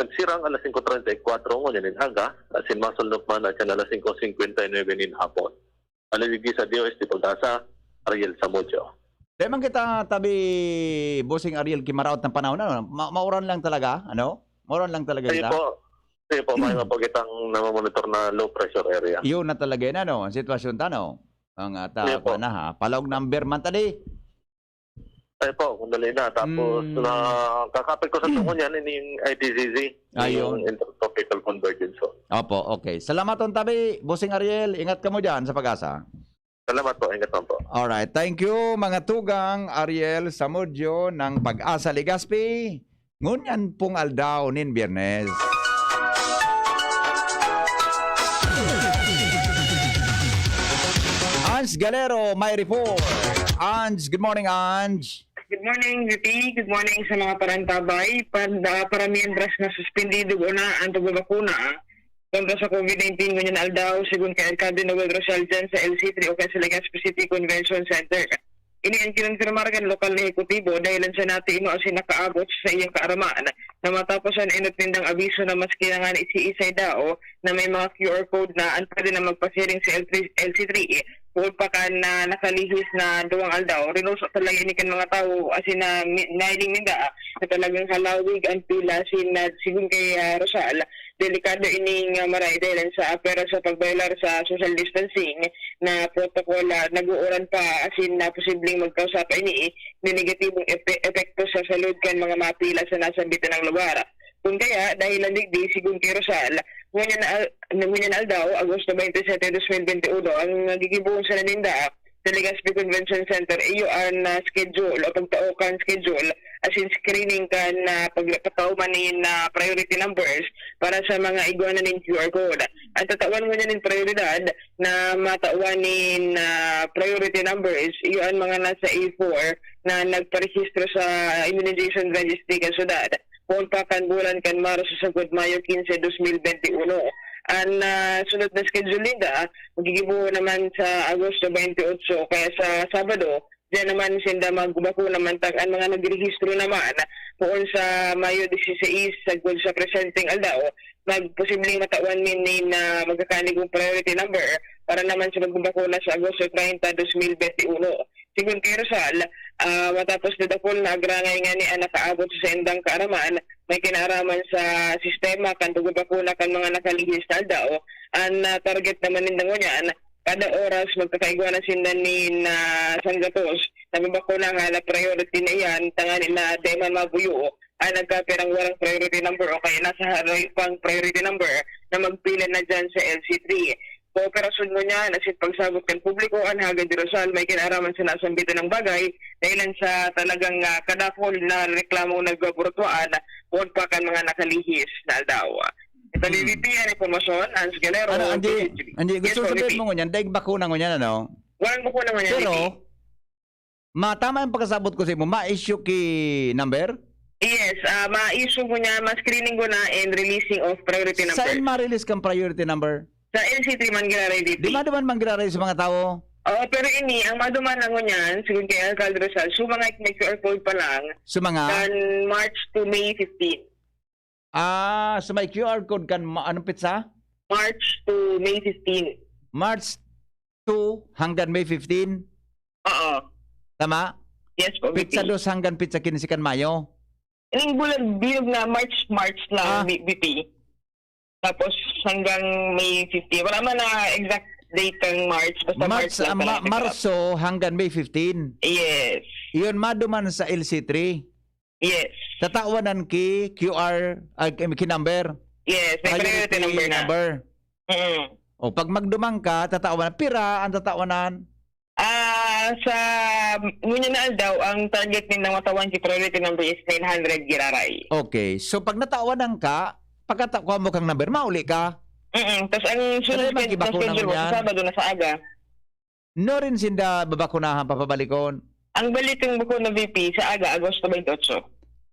nagsirang alas singko treinta y kuwatro ngunyan nin aga, asin masulnop man na kan alas singko singkwenta y nuebe nin hapon. An nagdigdi sa D O S T Pag-asa, Ariel Samudio. Di man kita tabi, Bossing Ariel, kimaraot ng panahon, ano? Ma-, mauran lang talaga, ano? Mauran lang talaga Sige kita? po. Sige po, may mga pagkitang namamonitor na low pressure area. Yun na talaga yun, ano? Ang sitwasyon ta, no? Ang, ah, ta-, Sige po. kuwan na, ha? Palaog number man tadi. Ay po, kung dali na. Tapos, Mm. na kakapit ko sa tungo niyan, ini yung I T Z Z, Ayun. yung Intertropical Convergence Zone. Opo, okay. Salamat, Ton Tabi. Bossing Ariel, ingat ka mo dyan sa Pag-asa. Salamat po, ingat lang po. Alright, thank you, mga tugang. Ariel Samudio ng Pag-asa Legazpi. Ngunyan pong aldaw nin Biyernes. Ange Galero, may report. Ange, good morning, Ange. Good morning, G P. Good morning sa mga parantabay. Pan-, ah, para mientras na suspendido na ang pagbabakuna kontra sa COVID nineteen ngunyan aldaw, segun kay Alcalde Noel Rosal dyan sa L C three o kaya sa Legazpi City Convention Center. Ini ang kinonfirmar kan lokal na ehekutibo dahilan sa natino asin nakaabot sa iyang kaaraman na matapos an enot nindang abiso na maski na ngani si Isay Dao na may mga Q R code na an pwede na magpasiring sa L three, L C three, poon pa kan, ah, nakalihis na duwang aldaw, rinuso talaga ini kan mga tawo asin na mi-, nahiling ninda, ah, na talagang halawig an pila asin na segun kay, ah, Rosal, delikado ining, ah, maray dahilan sa, ah, pwera sa pagbayolar sa social distancing na protocol, ah, nag-uuran pa asin na posibleng magkausa pa ini nin negatibong epe-, epekto sa salud kan mga mapila sa nasambit na lugar. Kun kaya, dahilan digdi, segun ki Rosal, ngunyan na al-, ngunyan na aldaw, Agosto twenty-seven, twenty twenty-one, ang gigibohon sana ninda sa Legazpi Convention Center, iyo an, ah, schedule o pagtao kan schedule asin screening kan, ah, pag-, pagkauma nin, ah, priority numbers para sa mga igwa na nin Q R code. An tatawan ngunyan nin prioridad na matawan nin, ah, priority numbers, iyo an mga nasa A four na nagparehistro sa immunization registry kan syudad. Poon pa kan bulan kan Marso sagkod Mayo quince, dos mil bente uno. An, ah, sunod na schedule ninda, magigibo naman sa Agosto twenty-eight, kaya sa Sabado, Diyan naman sinda magbakuna, mantang an mga nagrehistro naman poon sa Mayo dieciséis, sagkod sa presenteng aldaw, magposibleng matawan mi nin, ah, magkakanigong priority number para naman sa pagbakuna sa Agosto treinta, dos mil bente uno. Sigon ki Rosal, ah, matapos na dakul na agrangay ngani an nakaabot sa saindang kaaraman, may kinaaraman sa sistema kan pagbabakuna kan mga nakalihis na aldaw. An, ah, target naman ninda ngunyan, kada oras magkakaigwa na sinda nin, ah, sanggatos na babakunahan na priority na iyan, tanganing na dai man mabuyo ang nagkapirang warang priority number o kaya nasa harayo pang priority number na magpila na diyan sa L C three. Kooperasyon ngunyan asin pagsabot kan publiko an Haga de Rosal, may kinaaraman sa nasambit na bagay, dahilan sa talagang, ah, kadakul na reklamong nagbuburutuan poon pa kan mga nakalihis na aldaw. Ito ni Hmm. V P, ang impormasyon, Hans Galero, Ano, Andi, P H D. Andi, Yes gusto po, sabihin V P. mo ngunyan, daig bakuna ngunyan, ano? Walang bakuna ngunyan, Pero, V P. Ma-, tama yung pagkasabot ko sa imo, ma-issue ki number? Yes, ah, ma-issue ko niya, ma-screening ko na and releasing of priority number. Saan ma-release kang priority number? Sa L C three man giraray, V P. Di maduman man giraray sa mga tawo? Oo, pero ini, ang maduman lang ngunyan, sigon ki Alcalde Rosal, so mga may Q R code pa lang, Sa mga? kan March to May fifteen. Ah, so may Q R code kan ma-, anong petsa? March to May fifteen. March two hanggang May fifteen? Oo. Tama? Yes po, Petsa V P. dos hanggang petsa quince kan Mayo? Ining bulan, bilog na March, March lang, Ah. V-, V P. Tapos hanggang May fifteen. Wala man na exact date ng March, basta March March, lang ah, ma-, talaga. Marso hanggang May fifteen. Yes. Iyon, maduman sa L C three. Yes. Tatawanan ki Q R, ay, ki number. Yes, may priority Priority number na. number. Mm. O, pag magduman ka, tatawanan. Pira ang tatawanan? Ah, sa, ngunyan na aldaw, ang target nindang matawan ki priority number is nine hundred giraray. Okay. So, pag natawanan ka, pagkatakuha mo kang number, mauli ka? Mm-mm. Tas ang Ano sunod yung schedule, magkibakuna schedule mo, sa ngunyan? Sabado na sa aga. No rin sinda babakunahan papabalikon? Ang balik ng bakuna, V P, sa aga, Agosto twenty-eight.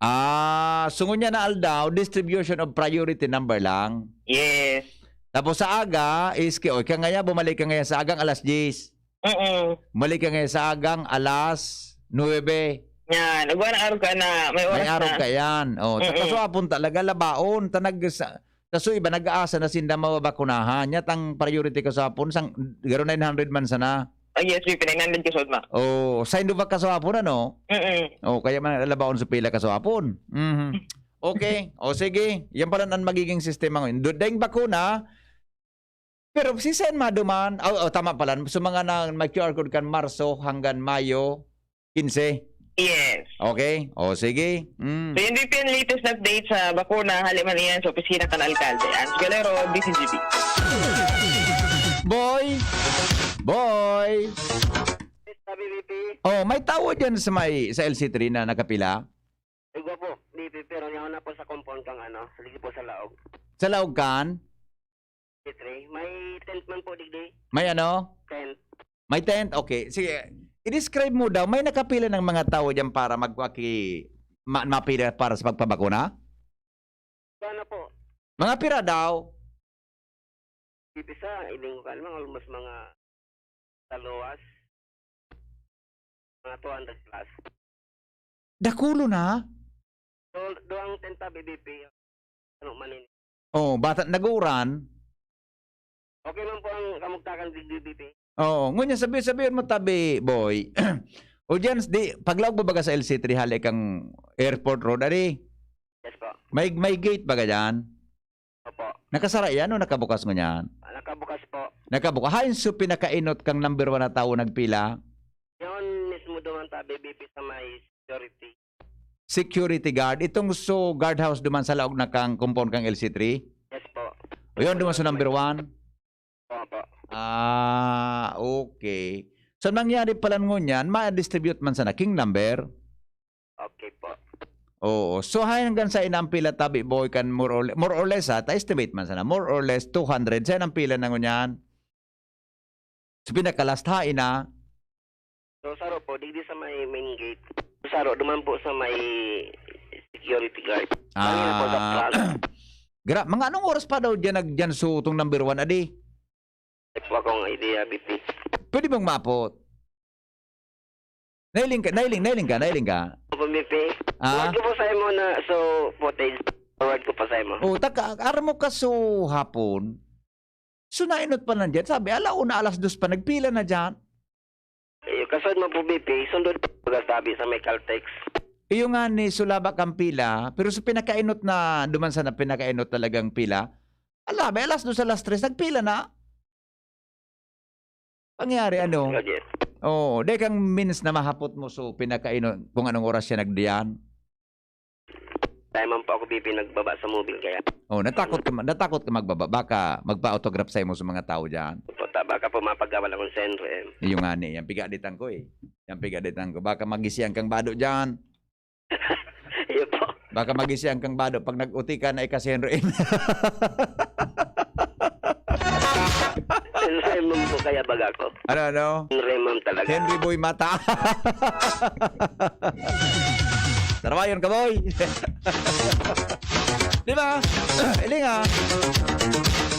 Ah, so ngunyan na aldaw, distribution of priority number lang. Yes. Tapos sa aga, is ki-, o, ika ngaya, bumalik ka ngaya sa agang alas diyes. Mm-mm. Bumalik ka ngaya sa agang alas nuebe. Yan. Agwa na araw ka na, may May oras araw na. ka yan. O, ta-, Mm-mm. kaso hapon talaga, labaon. Tanag sa, kaso iba, nag-aasa na sinda mababakunahan. Yat ang priority kaso hapon, sang, garo nine hundred man sana. Ah, yes, V P, nine hundred kaso, ma. O, sa Indovac kaso hapon, ano? Mm-mm. O, kaya man labaon sa pila kaso hapon. Mhm. Okay. O, sige. Yan pala ang magiging sistema ngayon. Do-, daing bakuna, pero si Sen maduman, oh, oh, tama pala, sa mga na, may Q R code kan Marso hanggang Mayo quince. Yes. Okay? O, sige. Mm. So, yun din po yung latest na update sa bakuna. Hali man iyan sa opisina kan alkalde. Hans Galero, D C G P. Boy! Boy! Sabi, V P. Oh, may tawo dyan sa may, sa L C three na nakapila? Igwa po, V P, pero niya na po sa compound kang ano, sige po sa laog. Sa laog kan? Three. May tent man po, digdi. May ano? Tent. May tent? Okay. Sige. I-describe mo daw, may nakapila ng mga tao dyan para magpaki-, ma-, mapila para sa pagpabakuna? Sana po. Mga pira daw? Dito sa Iling ko, mga almost mga sa luwas, mga two hundred plus. Dakulo na? So, duwang tent, V P. Ano man yun? Oh, bata, nag-uuran. Okay man po ang kamugtakan, V P. Oo, ngunyan sabi, sabihin mo tabi, boy. O diyan, di, paglaog mo baga sa L C three, hali kang Airport Road, ari? Yes po. May, may gate baga diyan? Opo. Nakasara yan o nakabukas ngunyan? Ah, nakabukas po. Nakabukas. Hain so pinakainot kang number one na tao nagpila? Yun mismo duman tabi, V P, sa may security. Security guard. Itong so guardhouse duman sa laog na kang compound kang L C three? Yes po. O yun, duman sa number one? Opo. Ah, okay. So, nangyari pala ngunyan, ma-distribute man sana king number? Okay po. Oo. So, hay hanggang sa inampila tabi, boy, kan more or le-, more or less, ha, ta estimate man sana, more or less two hundred, sa inampila na ngunyan. So, pinakalas, hain na? So, saro po, digdi sa may main gate. Saro, duman po sa may security guard. Ah. Bangin po sa front. Gra-, mga anong oras pa daw diyan nag-, diyan so, tong number one, adi? Wala po akong idea, V P. Pwede bang maapot? Nailing ka, nailing, nailing ka, nailing ka. Opo, B P. Ah? Forward ko po sa imo na, so, footage. Forward ko po sa imo. Oh, taka, armo ka so hapon. So, nainot pa lang dyan. Sabi, ala una, alas dos pa, nagpila na dyan. Eh, kasod mo po, B P, sundod po, sabi sa may Caltex. Iyo nga ni, sulaba kang pila, pero sa pinakainot na, duman sa na pinakainot talagang pila, ala, may alas dos, alas tres, nagpila na. Pangyari, ano? Roger. Oo, dai kang means na mahapot mo, so, pinakainot, kung anong oras siya nagdiyan. Tayo man po ako, B P, nagbaba sa mobile, kaya Oh, natakot ka, ma- natakot ka magbaba. Baka magpa-autograph sa'yo mo sa mga tao dyan. Puta, baka po mapagawa lang akong Senre. Yung nga ni, yan piga ditang ko eh. Yan piga ditang ko. Baka magisihan kang bado dyan. Iyo po. Baka magisihan kang bado pag nag-uti ka na ikasenre. Senre man po kaya baga ko. Ano, ano? Senre man talaga. Henry Boy Mata. Tarawayon ka, boy. Di ba? Iling, ah.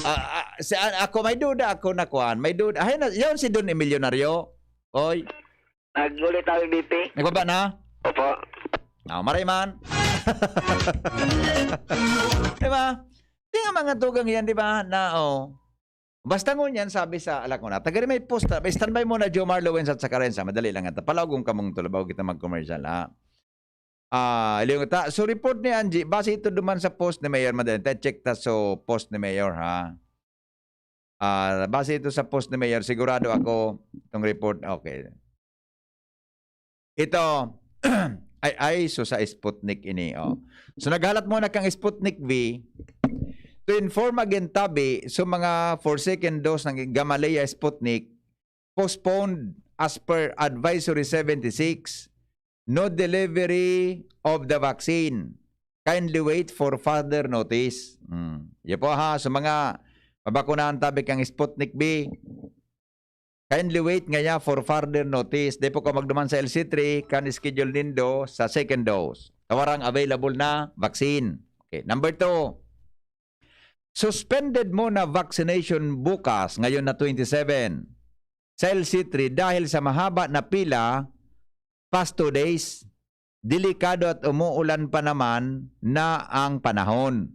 Ah, ah, si, ah, ako may duda ako na kwan. May duda. Ay, na, yun si Don Emilionario. Oy. Nag-ulit tayo, B P. Nagbaba na? Opo. Ah, maray man. Di ba? Di nga mga tugang yan, di ba? Na, oh. Basta ngunyan, sabi sa alak ko na, tagari may post na, standby muna, Jomar, Lowens at Sakarensa. Madali lang ata. Palawagong kamong tulabaw kita mag-commercial, ha? Ah, Leon ta. So, report ni Angie, base ito duman sa post ni Mayor. Madali ta, check ta so post ni Mayor, ha? Ah, base ito sa post ni Mayor, sigurado ako itong report. Okay. Ito, ay, ay, so sa Sputnik ini, oh. So, naghalat muna kang Sputnik V to inform again tabi so mga for second dose ng Gamaleya Sputnik postponed as per Advisory seventy-six, no delivery of the vaccine. Kindly wait for further notice. Hmm. Yan po ha, sa mga mabakunahan tabi kang Sputnik V, kindly wait ngaya for further notice. Di po ka magduman sa L C three, kan schedule nindo sa second dose. Kawarang available na vaccine. Okay, number two, suspended muna vaccination bukas, ngayon na twenty-seven, sa L C three dahil sa mahaba na pila, past two days. Delikado at umuulan pa naman na ang panahon.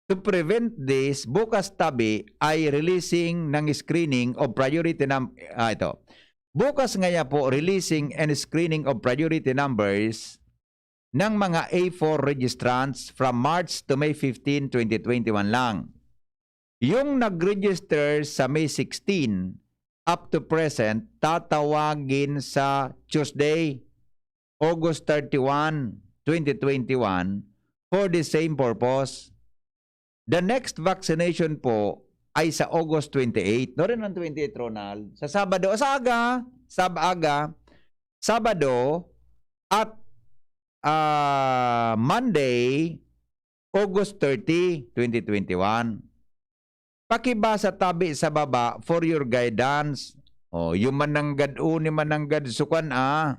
To prevent this, bukas tabi ay releasing ng screening of priority num-, ah, ito. Bukas ngaya po, releasing and screening of priority numbers ng mga A four registrants from March to May fifteen, twenty twenty-one lang. Yung nag-register sa May sixteen, up to present, tatawagin sa Tuesday, August thirty-one, twenty twenty-one, for the same purpose. The next vaccination po ay sa August twenty-eight. No rin ang twenty-eight, Ronald? Sa Sabado, sa aga, sab-aga, Sabado at, ah, Monday, August thirty, twenty twenty-one. Pakibasa tabi sa baba for your guidance. Oh, yung mananggad, uni mananggad, sukan, ah.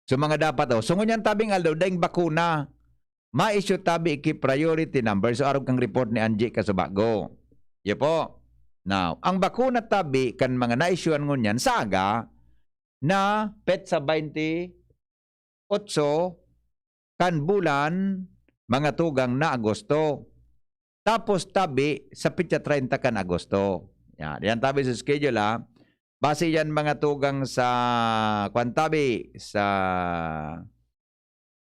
So, mga dapat, oh. So, ngunyan tabing aldaw, daing bakuna. Ma-issue tabi ki priority number. So, arog kang report ni Angie Kasubago. Iyo po. Now, ang bakuna tabi kan mga na-issuean ngunyan, saga na petsa twenty-eight kan bulan, mga tugang na Agosto. Tapos tabi sa petsa treinta kan Agosto. Yan, yan tabi sa schedule, ha. Base yan mga tugang sa, kwan tabi, sa,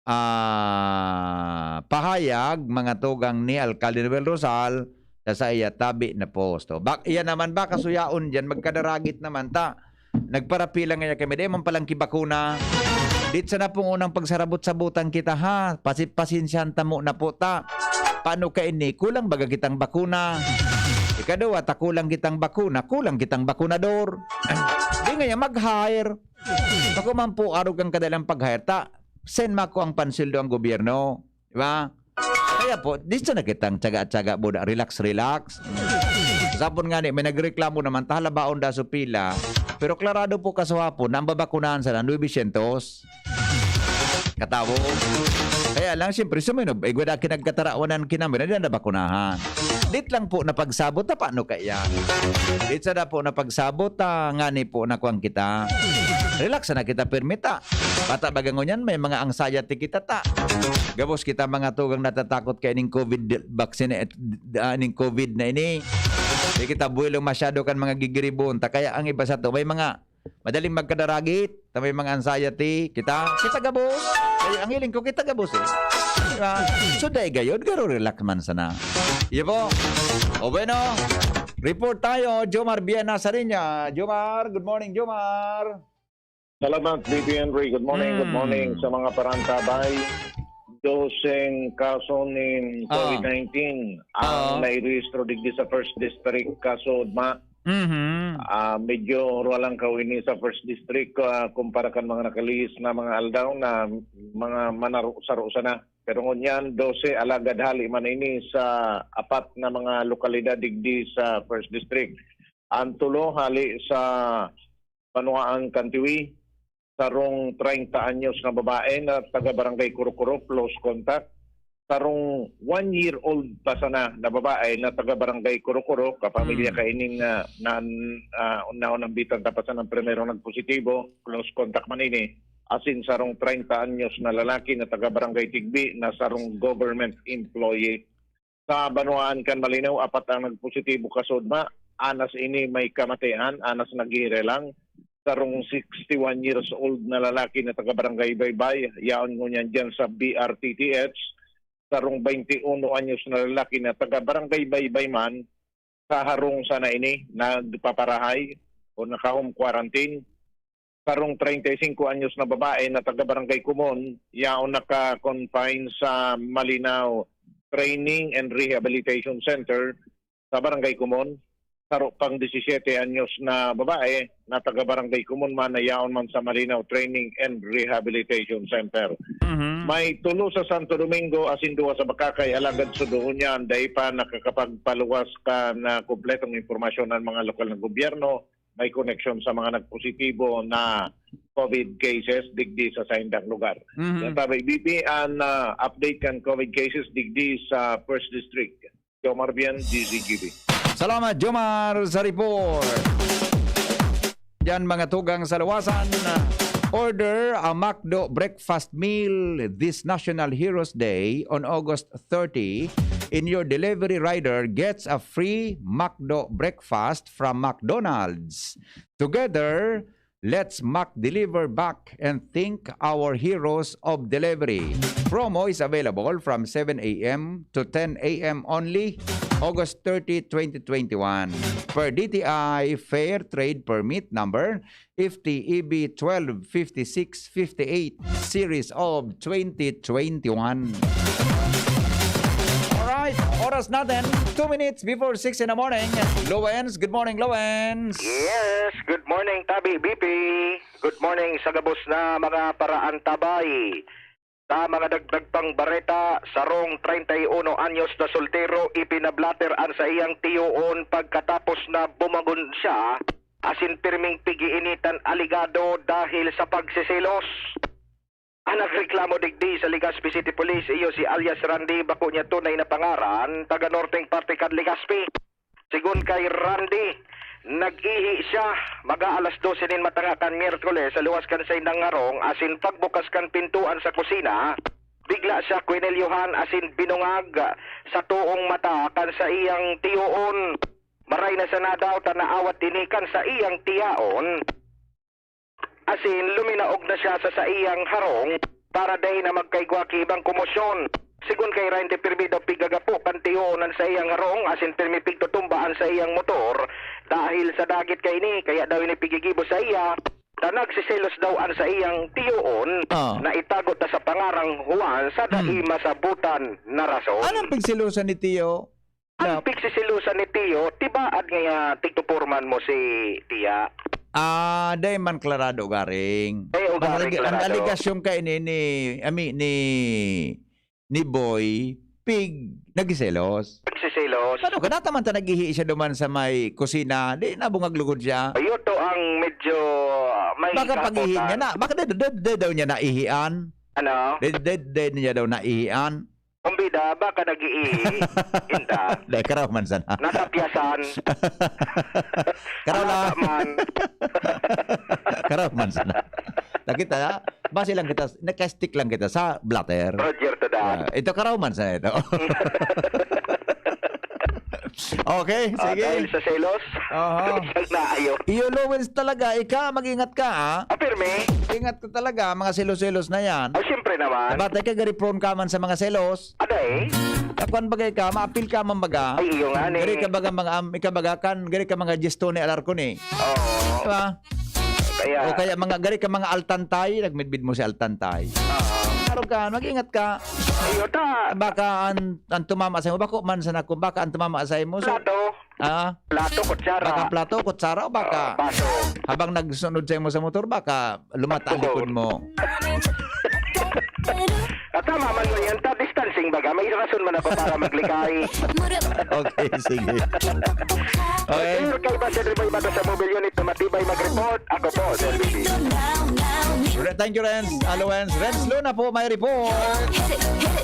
ah, pahayag, mga tugang ni Alkalde Noel Rosal, sa saiya tabi na posto. Bak-, iyan naman ba, kasuyaon dyan, magkadaragit naman ta. Nagparapila nga kami, di man palang kibakuna. Dit sana pong unang pagsarabot-sabutan kita, ha? Pasi-, pasensyahan ta muna po ta. Paano ka ini? Kulang baga kitang bakuna? Ikaduwa, ta kulang kitang bakuna, kulang kitang bakunador. Di nga yan, mag-hire. Bako man po, arog ang kadalang pag-hire ta. Send mako ang pansildo ang gobyerno. Di ba? Kaya po, di sa na kitang tsaga-tsaga, buda. Relax, relax. Sapon nga ni, may nagreklamo naman, ta halabaon da so pila. Pero klarado po kasuhapon na ang babakunahan sana, nuebe syentos. katawo. Kaya lang, siyempre, suminob, eh, wala kinagkatarawanan kinami na nabakunahan. Dit lang po na pagsabot, tapa no kaya. Dit sa da po na pagsabot, ah, ngani po na kuwang kita. Relax na kita, permita. Pata baga ngunyan, may mga anxiety kita ta. Gabos kita mga tugang natatakot kay ning covid vaccine, eh, ah, ning covid na ini. Di kita buwelo masyado kan mga gigiribon. Ta kaya ang iba sa to, may mga madaling magkadaragit, ta may mga anxiety. Kita, kita gabos. Kaya ang hiling ko, kita gabos eh. Di ba? So, dai gayod, garo relax man sana. Iyo po. O bueno, report tayo, Jomar Bien Nasariña. Jomar, good morning, Jomar. Salamat, B P Henry. Good morning, good Mm. morning sa mga parantabay. Doseng kaso nin Ah. covid nineteen ang Ah. nairehistro digdi sa First District, kaso ma, Mhm. ah, medyo rwa lang kaw ini sa First District, ah, kumpara kan mga nakalihis na mga aldaw na mga manaro-, saro sana. Pero ngunyan, dose, alagad hali man ini sa apat na mga lokalidad digdi sa First District. Ang tulo hali sa Banwaan kan Tiwi, sarong treinta anyos na babae na taga Barangay Kurukuro, close contact. Sarong one year old pa sana na babae na taga Barangay Kurukuro, kapamilya Mm. kaining, ah, na, ah, naunambitan ta pa sanang primero nagpositibo, close contact man ini. Asin sarong treinta anyos na lalaki na taga Barangay Tigbi na sarong government employee. Sa banwaan kan Malinaw, apat ang nagpositibo kasudma. Anas ini may kamatian, anas naghihirelang. Sarong sixty-one years old na lalaki na taga Barangay Baybay, yaon ngunyan diyan sa B R T T H. Sarong baynte uno anyos na lalaki na taga Barangay Baybay man, sa harong sana ini nagpaparahay o naka-home quarantine. Sarong treinta y cinco anyos na babae na taga Barangay Kumon, yaon naka-confine sa Malinaw Training and Rehabilitation Center sa Barangay Kumon. Saro pang disisiyete anyos na babae na taga Barangay Kumon man na yaon man sa Malinaw Training and Rehabilitation Center. Mhm. May tulo sa Santo Domingo asin duwa sa Bacacay, alagad sudoon niyan, dai pa nakakapagpaluwas kan, ah, kompletong impormasyon ang mga lokal na gobyerno may koneksyon sa mga nagpositibo na covid cases digdi sa saindang lugar. Mhm. Yan tabi, B P, an, ah, update kan covid cases digdi sa First District. Jomar Bian, D Z G B. Salamat, Jomar, sa report. Diyan, mga tugang sa luwasan, order a McDo breakfast meal this National Heroes Day on August thirty in your delivery rider gets a free McDo breakfast from McDonald's. Together, let's Mac deliver back and thank our heroes of delivery. Promo is available from seven a m to ten a m only, August thirty, twenty twenty-one. Per D T I Fair Trade Permit number F T E B twelve fifty-six fifty-eight, series of twenty twenty-one. Alright, oras natin, two minutes before six in the morning. Lowens, good morning, Lowens. Yes, good morning, Tabi B P. Good morning sa gabos na mga paraantabay. Sa mga dagdag pang bareta, sarong treinta y uno anyos na soltero, ipinablatter an saiyang tiyoon pagkatapos na bumagon siya, asin pirming pigiinitan alegado dahil sa pagseselos. Ang nagreklamo digdi sa Legazpi City Police, iyo si alias Randy, bako niya tunay na pangaran, taga norteng parte kan Legazpi. Sigon kay Randy, nag-ihi siya maga alas dose nin matanga kan Miyerkules sa luwas kan saindang harong asin pagbukas kan pintuan sa kusina, bigla siya kwinelyohan asin binungag sa toong mata kan saiyang tiyoon. Maray na sana daw ta naawat ini kan saiyang tiyaon. Asin luminaog na siya sa saiyang harong para dai na magkaigwa ki ibang komosyon. Sigon kay Randy, pirmi daw pigagapo kan tiyoon an saiyang harong asin pirmi pigtutumba an saiyang motor dahil sa dagit kaini, kaya daw ini pigigibo saiya ta nagseselos daw an saiyang tiyoon Ah. na itago ta sa pangarang Juan sa dai Hmm. masabutan na rason. Anong pigselosan ni tiyo? Ang Na- pigseselosan ni tiyo, tibaad nga tigtuporman mo si tiya. Ah, dai man klarado, garing. Dai, o, garing, Ang alleg-, ang klarado. Alegasyon kaini ni, ami, ni, ni Boy, pig, nagseselos. Nagseselos. Ano ka, nataman ta nag-ihi siya duman sa may kusina, di nabungag lugod siya. Iyo to ang medyo, ah, may Baka pag-ihi kakutan. niya na, baka da, da, da, da daw niya naihian. Ano? Dede, dede niya daw naihian. Kumbida, baka nag-iihi. Inda. Dahil karaw man sana. Natapyasan. Karaw lang. Alaba man. Karaw man sana. Nakita, base lang kita, naka-stick lang kita sa blotter. Roger to that. Ah, ito karaw man sana ito. Okay, Ah, sige. Dahil sa selos, Aha. Siyang naayo. Iyo, Lowens talaga, ika, mag-ingat ka, ha? Ah, pirmi? Ingat ka talaga, mga selos-selos na yan. Oh, siyempre naman. Batay ka, gari prone ka man sa mga selos. Aday? Kakuan bagay ka, maapil ka man baga. Ay, iyo nga ni. Gari ka baga mga, um, ikabaga kan, gari ka mga Jestoni Alarcon eh. Oo. Di ba? Kaya, O kaya mga, gari ka mga Altantay, nagmidbid mo si Altantay. Oo. Klaro ka, mag-ingat ka. Iyo ta. Baka ang, ang tumama sa imo, bako man sa nako, baka ang tumama sa imo. So, Plato. ah, Plato, kutsara. Baka plato, kutsara, o baka Ah, baso. habang nagsunod sa imo sa motor, baka lumata ang likod mo. At tama man mo yan, ta distancing baga, may rason man ako para maglikay. Okay, sige. Okay. Sir, kay Basil Riboy Bato sa mobile unit na matibay mag-report, ako po, Sir Bibi. Re- Thank you, Renz. Allowance. Renz Luna po, may report.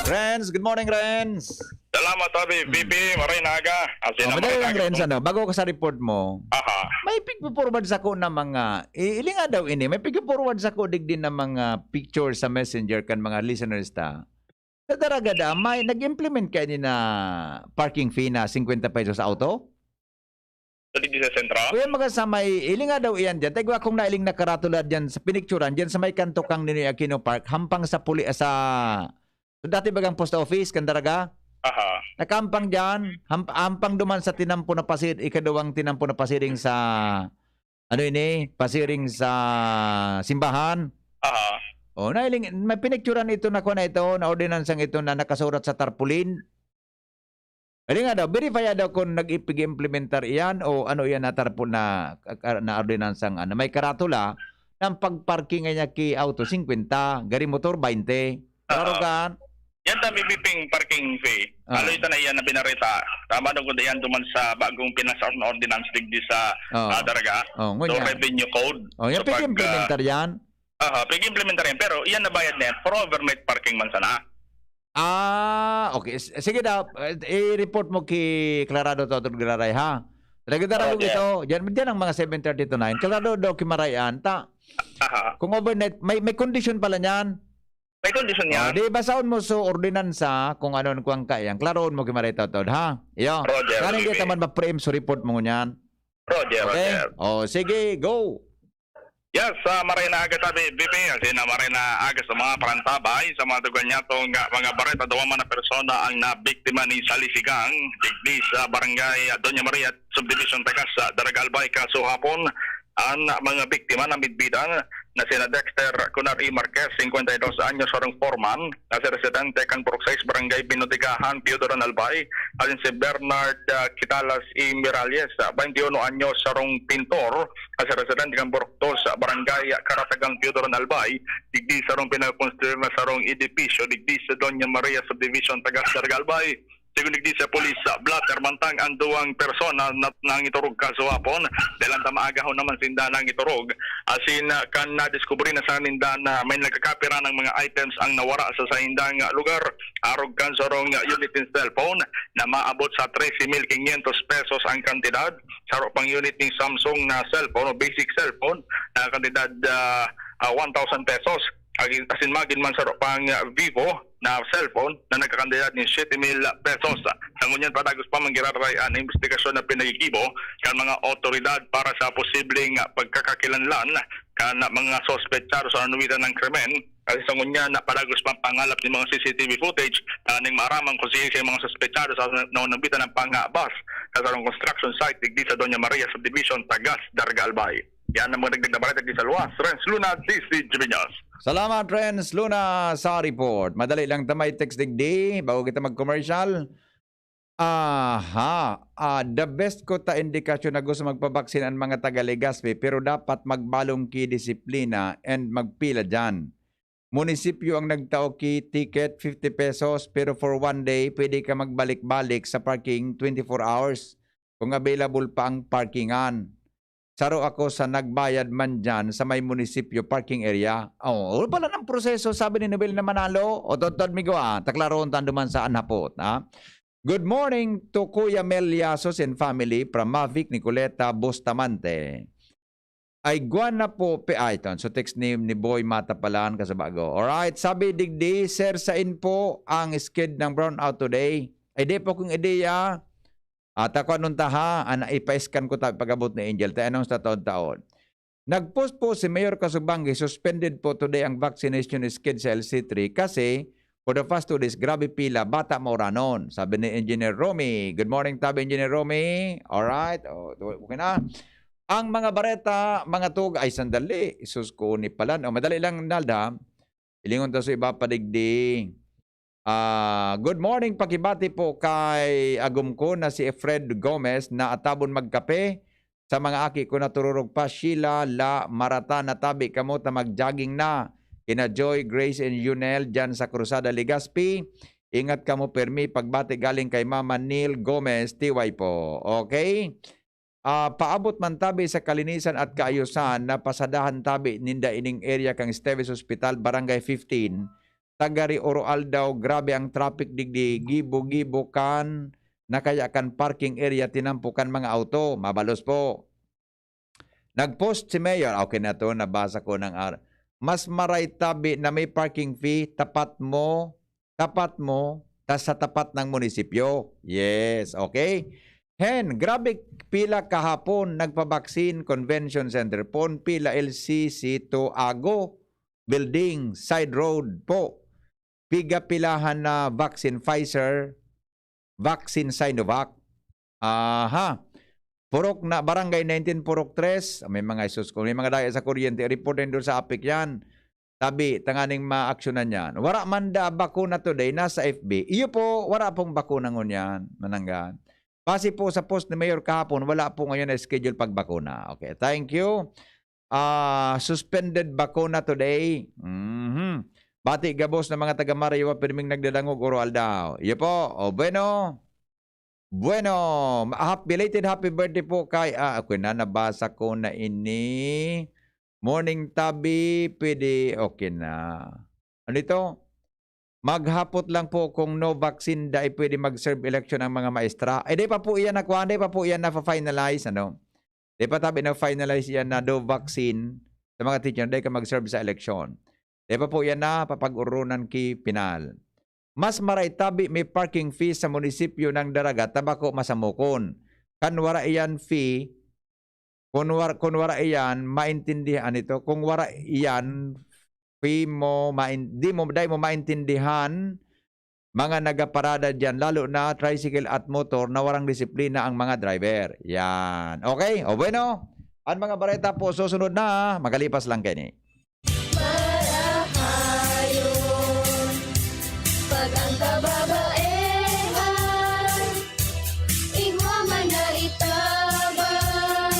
Renz, good morning, Renz. Salamat, Abi. B P, maray na aga. As in, Oh, ang madali maray na lang, aga Renz, po. Ano, bago ko sa report mo, Aha. may pigpo-forward sa ko na mga, i- ilinga daw ini, may pigpo-forward sa ko digdi na mga picture sa messenger kan mga listeners ta. Sa Daragada, may nag-implement kayo ni na parking fee na fifty pesos sa auto? Sa digdi sa sentro? O yan, mga sa may, ilinga daw iyan dyan. Tayo akong nailing nakaratula dyan sa pinicturan, dyan sa may kanto kang Ninoy Aquino Park, hampang sa puli, sa, sa dati bagang post office, kan Daraga. Aha. Nakahampang dyan, hamp- hampang duman sa tinampo na pasir, ikadawang tinampo na pasiring sa, ano ini, pasiring sa simbahan. Aha. O, nailing, may pinicturan ito na kuha na ito, na ordinansang ito na nakasurat sa tarpaulin. Ilinga daw, verify daw kung nag-implementar iyan o ano iyan na tarpaulin na, na ordinansang ano, may karatula ng pagparking niya ki auto, fifty, gari motor, twenty. Klaro Oo. Kan? Yan ta, B P, parking fee. Ah. Alo ito na iyan na binarita. Tama daw kung yan duman sa bagong pinasa na ordinance digdi sa Oo. ah, Daraga. Oh, So, ngunyan. revenue code. Oh, yan So, pag, pig-implementar yan. Aha, pig-implementar yan. Pero iyan nabayad na yan. For overnight parking man sana. Ah, okay. S- Sige daw, eh, i-report mo ki Clarado to, Atol Graray, ha? Talaga darabog Roger. Ito. Diyan, diyan ang mga seven thirty to nine. Clarado daw ki Maray yan. Ta, Aha. Kung overnight, may, may condition pala niyan. May condition Oh, yan. Di, basaon mo so ordinansa kung ano ang kuwang kayang. Klaroon mo ki Maray Totod, ha? Iyo. Roger, Kaya hindi Roger. Taman ma-preempt sa report mo niyan. Roger, Okay? Roger. Oh, sige, go. Yes, sa Maray na Aga tabi, B P, as in, ah, Maray na Aga sa mga parantabay, sa mga dugan niya, tong, ah, mga bareta, duwa man na persona ang nabiktima ni Salisigang, digdi sa barangay, ah, Doña Maria, subdivision Tagas, sa Daraga Albay, kaso hapon, ang mga biktima na midbidan na sina Dexter Kunari Marquez, singkwenta y dos anyos, sarong foreman, na si residente kan Purok sais, Barangay Binodigahan, Teodoran Albay, asin si Bernard, ah, Quitalas y Miralles, ah, bainti uno anyos, sarong pintor, na si residente kan Purok dos, Barangay Karatagang, Teodoran Albay, digdi sarong pinakonstruir na sarong edipisyo digdi sa Doña Maria Subdivision, Tagas, Daraga Albay. Sigon digdi sa pulis sa blotter, mantang ang duwang persona na nangiturog kaso hapon, dahil ang tamaagahon naman sinda nangiturog. Asin, ah, kan nadiskubre na sa ninda na may nagkakapira ng mga items ang nawara sa saindang, ah, lugar. Arog kan sarong, ah, unit in cellphone na maabot sa trese mil quinientos pesos ang kantidad. Saro pang unit ning Samsung na cellphone o basic cellphone na kantidad, ah, ah, one thousand pesos. Agi-, asin magin man saro pang, ah, Vivo na cellphone na nagkakantidad nin siyete mil pesos. Sa ngunyan, padagos pa man giraray an imbestigasyon na pinagigibo kan mga awtoridad para sa posibleng, ah, pagkakakilanlan kan mga sospetsado sa nanuwitan ng krimen. Kasi sa ngunyan, na padagos pa ang pangalap ng mga C C T V footage na ning maaraman kung sino yung mga sospetsado sa nanuwitan ng pangabas sa sarong construction site digdi sa Doña Maria Subdivision, Tagas, Daraga Albay. Yan ang mga dagdag na balita di sa luwas. Renz Luna, D C G B News. Salamat, Renz Luna, sa report. Madali lang ta may text digdi, bago kita mag-commercial. Aha, ah, the best ko ta indikasyon na gusto magpabaksin ang mga taga Legazpi, pero dapat magbalong ki disiplina and magpila dyan. Munisipyo ang nagtao ki ticket, fifty pesos, pero for one day, pwede ka magbalik-balik sa parking twenty-four hours kung available pa ang parkingan. Saro ako sa nagbayad man dyan sa may munisipyo parking area. Oh, ano pala ng proseso, sabi ni Nobel na Manalo. O, totod, migo, ah. Taklaron tan duman sa anhapot, ha? Good morning to Kuya Mel Yasos and family from Mavic, Nicoleta, Bustamante. Ay, guwan na po, pe-, ay, ito. So, text ni, ni Boy Mata palan, kasabago. Alright, sabi digdi, "Sir, sain po ang sked ng brownout today?" Ay, di po kong ideya. At ako, anong taha, an, ipa-scan ko ta, pag-abot ni Angel. Tayo, anong sa taon-taon? Nag-post po si Mayor Kasubanggi, suspended po today ang vaccination sked sa L C three kasi for the past two days, grabe pila, bata mauranon. Sabi ni Engineer Romy. Good morning, tabi, Engineer Romy. Alright. O, okay na. Ang mga bareta, mga tug-, ay, sandali. Isus ko ni palan. O, madali lang, Nalda. Ilingon ta sa iba pa digdi. Ah, good morning, pakibati po kay agom ko na si Efred Gomez na atabon magkape. Sa mga aki ko na tururog pa, Sheila, La, Marata, na tabi kamo ta mag-jogging na. Kina Joy, Grace, and Junel dyan sa Cruzada, Legazpi. Ingat kamo permi. Pagbati galing kay Mama Neil Gomez, T Y po. Okay? Ah, paabot man tabi sa kalinisan at kaayusan na pasadahan tabi ninda ining area kan Esteves Hospital, Barangay fifteen, Tagari, Oroaldaw. Grabe ang traffic digdi, gibo-gibo kan na kaya kan parking area tinampo kan mga auto. Mabalos po. Nag-post si Mayor. Okay na to, nabasa ko ng ar-, mas maray tabi na may parking fee, tapat mo, tapat mo, tas sa tapat ng munisipyo. Yes, okay? Hen, grabe pila kahapon nagpabaksin, Convention Center, pon pila L C C to Ago Building, side road po. Piga-pilahan na vaccine, Pfizer, vaccine, Sinovac. Aha. Purok na, Barangay nineteen, Purok tres. May mga isus ko, may mga daya sa kuryente. Report nindo sa apik yan. Tabi, tanganing maaksyonan yan. Wara man da bakuna today, nasa F B. Iyo po, wara pong bakuna ngunyan, mananggan. Base po sa post ni Mayor kahapon, wala po ngayon na schedule pagbakuna. Okay, thank you. Ah, suspended bakuna today. Mhm. Bati gabos na mga taga Maraywa, pirming nagdadangog, Oroaldaw. Iyo po. O, bueno. Bueno, hap-, belated happy birthday po kay, ah, okay na, nabasa ko na ini. Morning, tabi, pwede, okay na. Ano ito? Maghapot lang po kung no vaccine, dai pwede mag-serve election ang mga maestra. Eh, di pa po iyan nakuha, di pa po iyan na-finalize, ano? Di pa tabi na-finalize iyan na do vaccine sa mga teacher, dai ka mag-serve sa election. Di pa po iyan na papag-urunan ki penal. Mas maray tabi may parking fee sa munisipyo ng Daraga, ta bako masamokon. Kan wara iyan fee, kun war-, kun wara iyan, maintindihan ito. Kung wara iyan, fee mo, main-, di mo, dai mo maintindihan, mga nagaparada diyan, lalo na tricycle at motor na warang disiplina ang mga driver. Yan. Okay? O bueno, ang mga bareta po, susunod na, magalipas lang kaini. Marahayon, pag ang kababaehan, igwa man na itabang,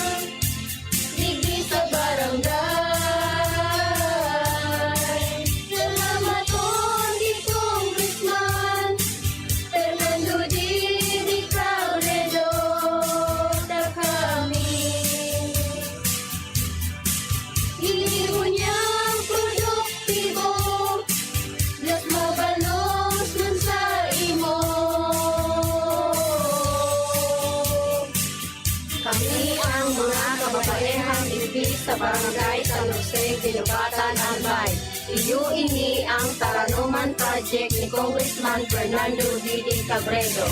digdi sa barangay. Salamaton ki Congressman Fernando Didi Cabredo, ta kami. Ini ngunyan produktibo, mas mabalos man sa imo. Kami ang mga kababaehang imbis sa Barangay San Jose, Guinobatan, Albay. Iyo ini ang Taranoman Project ni Congressman Fernando Didi Cabredo.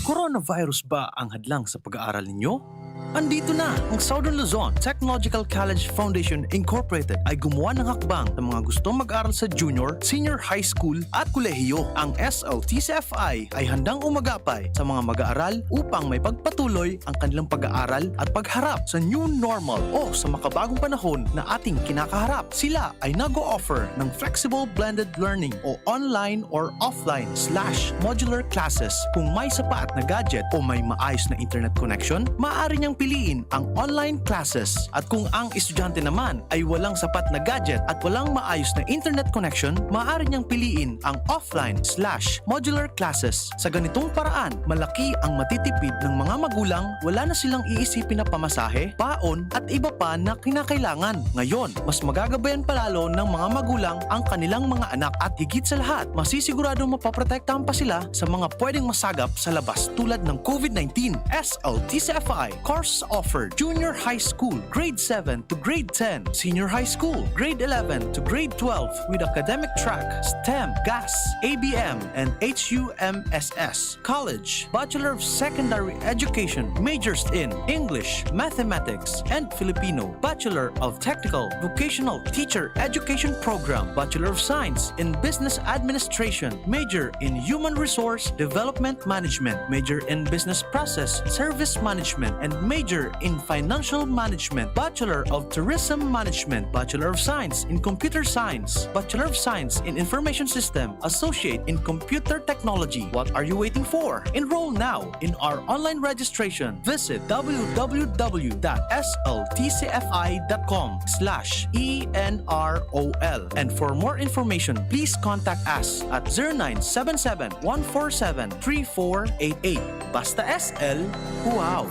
Coronavirus ba ang hadlang sa pag-aaral ninyo? Andito na! Ang Southern Luzon Technological College Foundation Incorporated ay gumawa ng hakbang sa mga gustong mag-aral sa junior, senior high school at kolehiyo. Ang S L T C F I ay handang umagapay sa mga mag-aaral upang may pagpatuloy ang kanilang pag-aaral at pagharap sa new normal o sa makabagong panahon na ating kinakaharap. Sila ay nag-o-offer ng flexible blended learning o online or offline slash modular classes. Kung may sapat na gadget o may maayos na internet connection, maaari niyang piliin ang online classes. At kung ang estudyante naman ay walang sapat na gadget at walang maayos na internet connection, maaari niyang piliin ang offline slash modular classes. Sa ganitong paraan, malaki ang matitipid ng mga magulang, wala na silang iisipin na pamasahe, baon, at iba pa na kinakailangan. Ngayon, mas magagabayan pa lalo ng mga magulang ang kanilang mga anak at higit sa lahat, masisiguradong mapoprotektahan pa sila sa mga pwedeng masagap sa labas tulad ng COVID nineteen. S L T C F I courses offered: Junior High School, Grade seven to Grade ten, Senior High School, Grade eleven to Grade twelve, with academic track, STEM, GAS, A B M, and H U M S S. College, Bachelor of Secondary Education, majors in English, Mathematics, and Filipino, Bachelor of Technical Vocational Teacher Education Program, Bachelor of Science in Business Administration, major in Human Resource Development Management, major in Business Process Service Management, and major in Financial Management, Bachelor of Tourism Management, Bachelor of Science in Computer Science, Bachelor of Science in Information System, Associate in Computer Technology. What are you waiting for? Enroll now in our online registration. Visit w w w dot s l t c f i dot com slash e n r o l. And for more information, please contact us at zero nine seven seven, one four seven, three four eight eight. Basta S L, wow!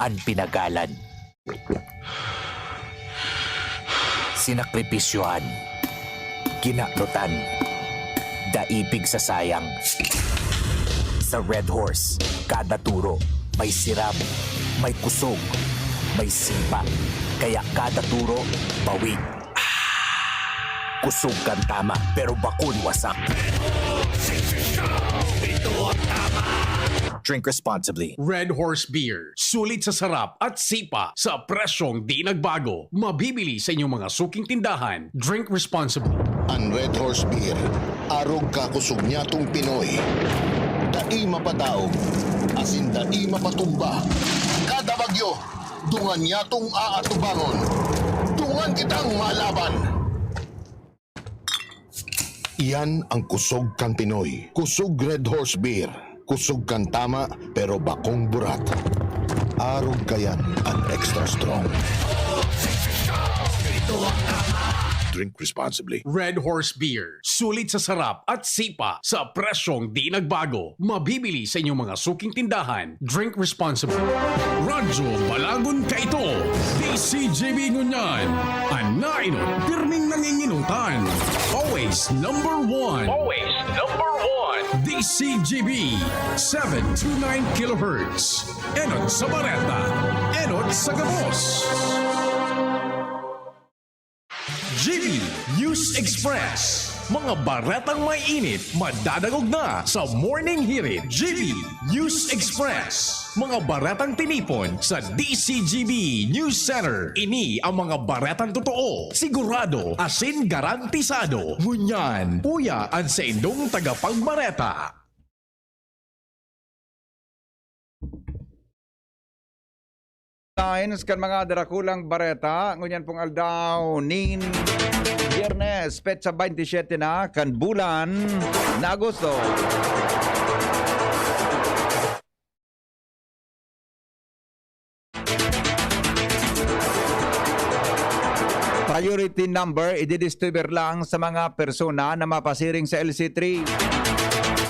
An pinagalan. Sinakripisyohan. Kinanutan. Daipig sa sayang. Sa Red Horse, kada turo may sirab, may kusog, may sipa. Kaya kada turo, bawi. Kusog kan tama, pero bakong wasak. Drink responsibly. Red Horse Beer. Sulit sa sarap at sipa sa presyong di nagbago. Mabibili sa inyong mga suking tindahan. Drink responsibly. An Red Horse Beer, arog kakusog niyatong Pinoy. Dai mapadaog, asin dai mapatumba. Kada bagyo, dungan niyatong aatubangon. Dungan kitang malaban! Iyan ang kusog kan Pinoy. Kusog Red Horse Beer. Kusog kan tama, pero bakong burat. Arog kayan an extra strong. Drink responsibly. Red Horse Beer. Sulit sa sarap at sipa sa presyong di nagbago. Mabibili sa inyong mga suking tindahan. Drink responsibly. Radyo Balagon kaito, D C G B ngunyan. An nainot, pirming nanginginutan. Always number one. Always number one. D C G B, seven two nine kilohertz. Enot sa bareta, enot sa gabos. G B News Express. Mga baretang may init, madadangog na sa Morning Hirit. G B News Express. Mga baretang tinipon sa D C G B News Center. Ini ang mga baretang totoo, sigurado, asin garantisado. Ngunyan, uya an saindong tagapagbareta. Lines kan mga darakulang bareta ngunyan pong aldaw nin Biyernes, petsa baynte siyete na kan bulan na Agosto. Priority number, ididiscover lang sa mga persona na mapasiring sa L C three.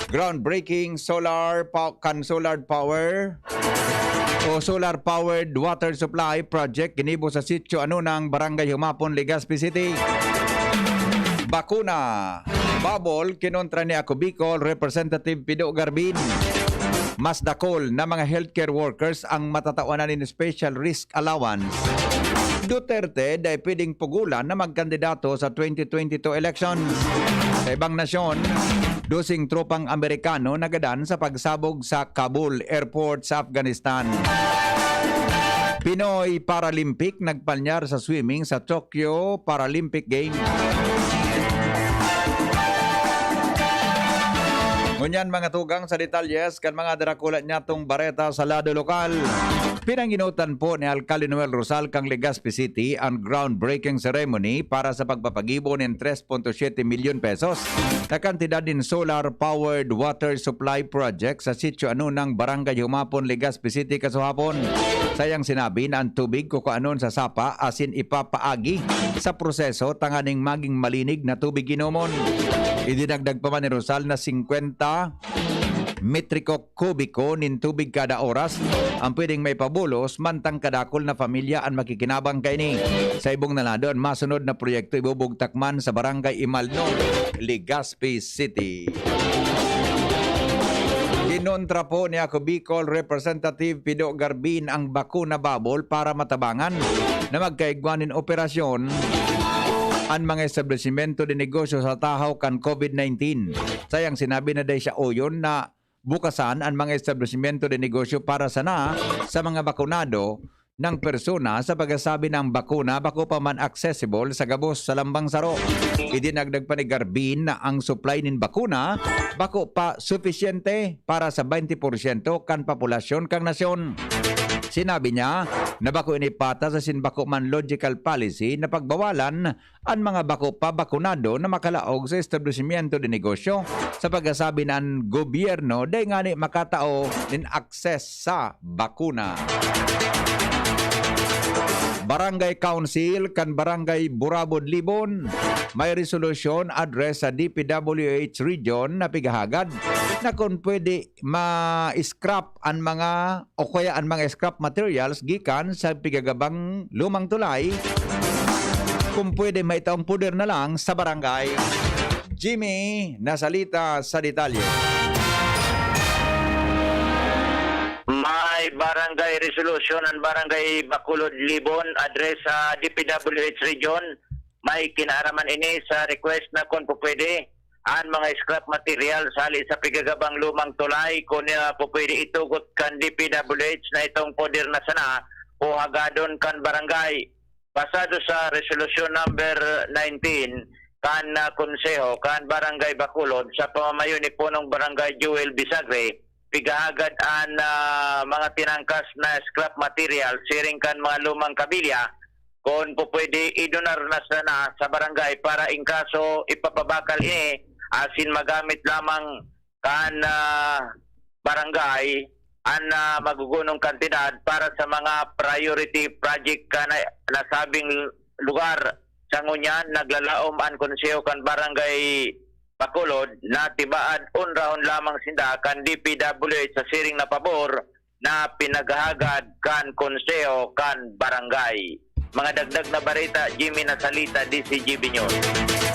Groundbreaking solar pow-, kan solar power o solar powered water supply project ginibo sa Sitio Anunang, Barangay Humapon, Legazpi City. Bakuna, bubble, kinontra ni Ako Bicol Representative Pido Garbin. Mas dakul na mga healthcare workers ang matatawanan nin special risk allowance. Duterte dai pwedeng pugolan na magkandidato sa twenty twenty-two elections. Sa ibang nasyon, doseng tropang Amerikano nagadan sa pagsabog sa Kabul Airport sa Afghanistan. Pinoy Paralympic nagpalyar sa swimming sa Tokyo Paralympic Games. Ngunyan, mga tugang, sa detalyes kan mga darakula niyatong bareta sa lado lokal. Pinanginutan po ni Alcalde Noel Rosal kan Legazpi City an groundbreaking ceremony para sa pagpapagibo nin tres punto siete milyon pesos na kantidad nin solar-powered water supply project sa Sitio Anunang, Barangay Humapon, Legazpi City, kasuhapon. Sayang sinabi na ang tubig kukuanon sa sapa asin ipapaagi sa proseso tanganing maging malinig na tubig inomon. Idinagdag pa man ni Rosal na singkwenta metriko kubiko nin tubig kada oras ang pwedeng maipabulos mantang kadakul na pamilya an makikinabang kaini. Sa ibong na lado, an masunod na proyekto ibubugtak man sa Barangay Imalno, Legazpi City. Kinontra po ni Ako Bicol Representative Pido Garbin ang bakuna babol para matabangan na magkaigwa nin operasyon an mga establisimento de negosyo sa tahaw kan COVID nineteen. Sayang sinabi na dai siya oyon na bukasan an mga establisimento de negosyo para sana sa mga bakunado ng persona sa pagkasabi na ang bakuna bako pa man accessible sa gabos sa lambang saro. Idinagdag pa ni Garbin na ang supply nin bakuna bako pa sufisyente para sa twenty porsyento kan populasyon kan nasyon. Sinabi niya na bako ini patas asin bako man logical policy na pagbawalan an mga bako pa bakunado na makalaog sa establisimyento de negosyo, sa pagkasabi na an gobyerno dai ngani makatao nin akses sa bakuna. Barangay Council kan Barangay Burabod, Libon, may resolusyon address sa D P W H region na pigahagad na kun pwede ma-scrap an mga o kaya an mga scrap materials gikan sa pigagabang lumang tulay, kung pwede, maitaong poder na lang sa barangay. Jimmy Nasalita sa detalye. May barangay resolution ang Barangay Bacolod, Libon, address sa D P W H region. May kinaaraman ini sa request na kung pupwede, an mga scrap material hali sa pigagabang lumang tulay, kun, ah, pupwede itugot kan D P W H na itong poder na sana o hagadon kan barangay. Pasado sa Resolution Number nineteen kan, ah, Konseho kan Barangay Bacolod sa pamamayo ni Punong Barangay Joel Bisagre, pigahagad an, ah, mga tinangkas na scrap material siring kan mga lumang kabilya, kun pupwede, idonar na sana sa barangay para in kaso ipapabakal ini asin magamit lamang kan, ah, barangay an, ah, magugunong kantidad para sa mga priority project kan nasabing lugar. Sa ngunyan, naglalaom an Konseho kan Barangay Bacolod na tibaad onrahon lamang sinda kan D P W H sa siring na pabor na pinaghahagad kan Konseho kan Barangay. Mga dagdag na bareta, Jimmy Nasalita, D C G B News.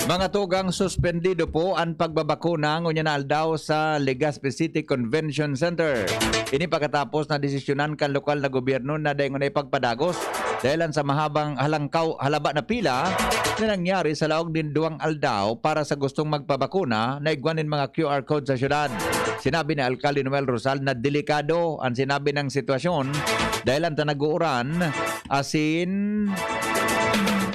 Mga tugang, suspendido po an pagbabakuna ngunyan na aldaw sa Legazpi City Convention Center. Ini pagkatapos na desisyonan kan lokal na gobyerno na dai nguna ipagpadagos dahilan sa mahabang halangkaw, halaba na pila na nangyari sa laog nin duwang aldaw para sa gustong magpabakuna na igwa nin mga Q R code sa syudad. Sinabi ni Alkalde Noel Rosal na delikado an sinabi nang sitwasyon dahilan ta nag-uuran asin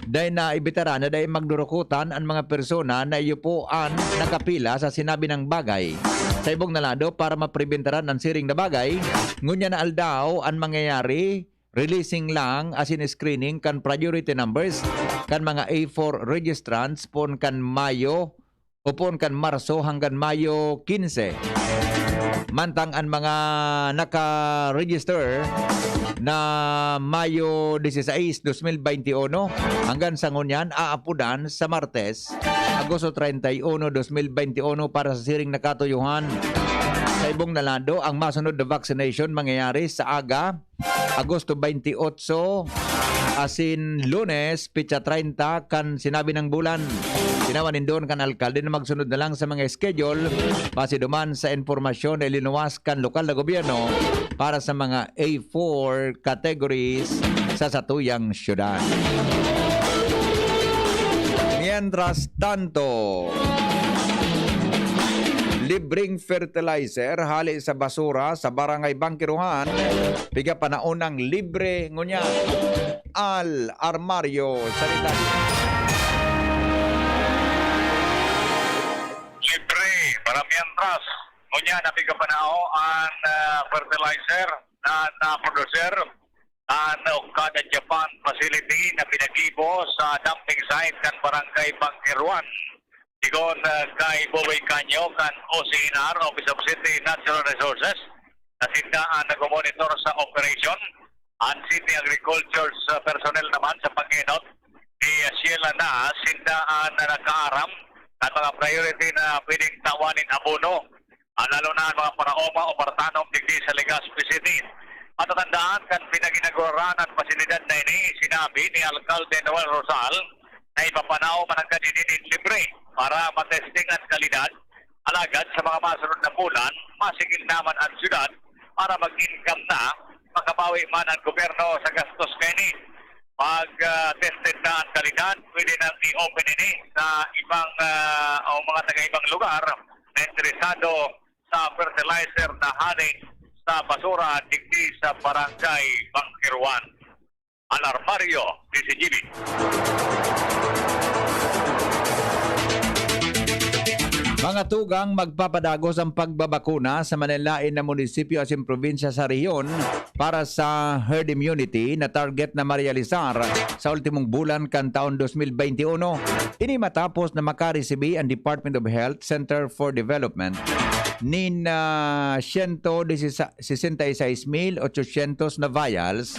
dai na ibitara na dai magdurukotan an mga persona na iyo po an nakapila sa sinabi nang bagay. Sa ibong na lado, para mapribentaran an siring na bagay, ngunyan na aldaw an mangyayari, releasing lang asin screening kan priority numbers kan mga A four registrants poon kan Mayo o poon kan Marso hanggan Mayo quince. Mantang an mga naka-register na Mayo dieciséis, dos mil veintiuno, hanggan sa ngunyan, aapodan sa Martes, Agosto treinta y uno, dos mil veintiuno, para sa siring na katuyohan. Sa ibong na lado, ang masunod na vaccination mangyayari sa aga, Agosto veintiocho, asin Lunes, petsa treinta kan sinabi nang bulan. Tinawan nindon kan alkalde na magsunod na lang sa mga schedule, base duman sa impormasyon na ilinuwas kan lokal na gobyerno para sa mga A four categories sa satuyang syudad. Mientras tanto, libreng fertilizer hali sa basura sa Barangay Bangkiruhan, piga panaonang libre ngunyan. Al Armario sa detalye. Libre para mientras. Ngunyan, napigapanaw an, ah, fertilizer na naproduser an Okada Japan facility na pinagibo sa dumping site kan Barangay Bangkeruan. Sigon, ah, kay Boboy Canyo kan O C N R, Office of City Natural Resources, na sinda an nagmomonitor sa operasyon. An City Agriculture's, ah, personnel naman sa pag-enot ni Sheila na sinda an nakaaram kan mga priority na pwedeng tawan nin abono, ah, lalo na an mga paraoma o paratanom digdi sa Legazpi City. Matatandaan, kan pinaginaguraran an pasilidad na ini, sinabi ni Alkalde Noel Rosal na ipapanaw mananggad ini nin libre para matesting an kalidad. Alagad sa mga masunod na bulan, masigil naman an syudad para mag-income na, makabawi man an gobyerno sa gastos kaini. Pag, ah, tested na an kalidad, pwede nang i-open ini sa ibang, ah, o mga taga-ibang lugar na interesado sa fertilizer na hale sa basura digdi sa Barangay Bangkeruan. Alarmario, D Z G B. Mga tugang, magpapadagos ang pagbabakuna sa manlaen na munisipyo asin probinsya sa rehiyon para sa herd immunity na target na marealisar sa ultimong bulan kan taon dos mil bente uno. Ini matapos na makaresibi ang Department of Health Center for Development nin, ah, siyento sesenta y seis mil ochocientos na vials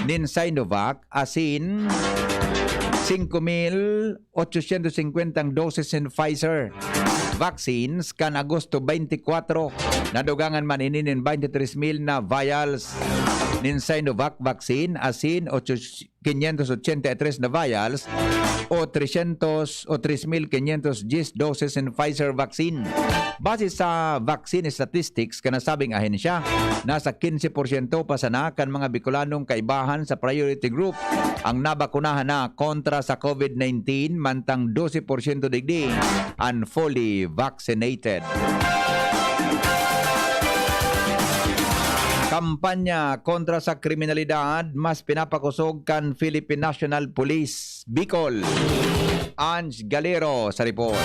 nin Sinovac asin singko mil ochocientos singkwenta doses nin Pfizer vaccines kan Agosto bente kwatro. Nadugangan man ini nin bente tres mil na vials nin Sinovac vaccine asin ocho, quinientos ochenta y tres na vials o trescientos o tres mil quinientos diez doses nin Pfizer vaccine. Base sa vaccine statistics kan nasabing ahensya, nasa quince por ciento pa sana kan mga Bicolanong kaibahan sa priority group ang nabakunahan na kontra sa COVID nineteen, mantang dose por ciento digdi an fully vaccinated. Kampanya kontra sa kriminalidad mas pinapakosog kan Philippine National Police Bicol. Ange Galero sa report.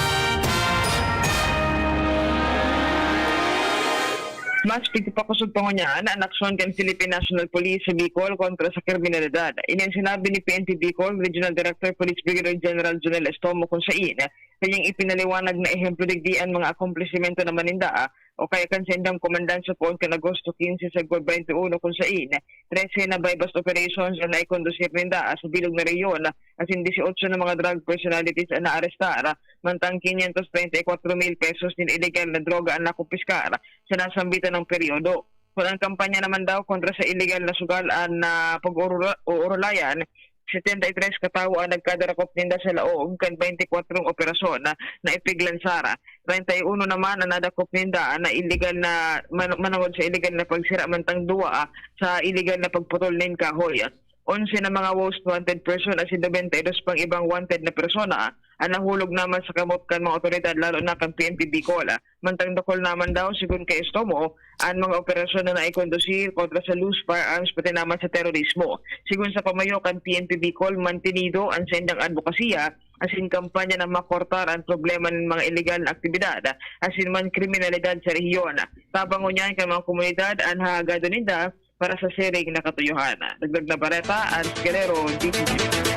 Mas pigpapakosog pa ngunyan an aksyon kan Philippine National Police sa Bicol kontra sa kriminalidad. Ini an sinabi ni P N P Bicol Regional Director Police Brigadier General Jonel Estomo, kun sain kanyang ipinaliwanag na ehemplo digdi an mga akomplisimento naman ninda, ah, o kaya kan saindang komandansa poon kan Agosto quince sagkod bente uno, kun sain trese na buy-bust operations an naikondusir ninda, ah, sa bilog na rehiyon, asin dieciocho na mga drug personalities an naarestar, mantang quinientos treinta y cuatro mil pesos nin ilegal na droga an nakumpiskar sa nasambitan na peryodo. Kun an kampanya naman daw kontra sa ilegal na sugal an, ah, pag-uurula-, uurulayan, setenta y tres katawo an nagkadarakop ninda sa laog kan bente kwatro operasyon na, na ipiglansar. Treinta y uno naman an nadakop ninda na ilegal na man-, manongod sa ilegal na pagsira, mantang duwa, ah, sa ilegal na pagputol nin kahoy. Onse na mga most wanted person asin nobenta y dos pang ibang wanted na persona an nahulog naman sa kamot kan mga awtoridad, lalo na kan P N P Bicol. Mantang dakul naman daw, sigon kay Estomo, an mga operasyon na naikondusir kontra sa loose firearms pati naman sa terorismo. Sigon sa pamayo kan P N P Bicol, mantenido an saindang adbokasiya asin kampanya na makortar an problema nin mga ilegal na aktibidad asin man kriminalidad sa rehiyon. Tabang ngunyan kan mga komunidad an hahagadon ninda para sa siring na katuyohan. Dagdag na bareta, Ans Guerrero, D T V.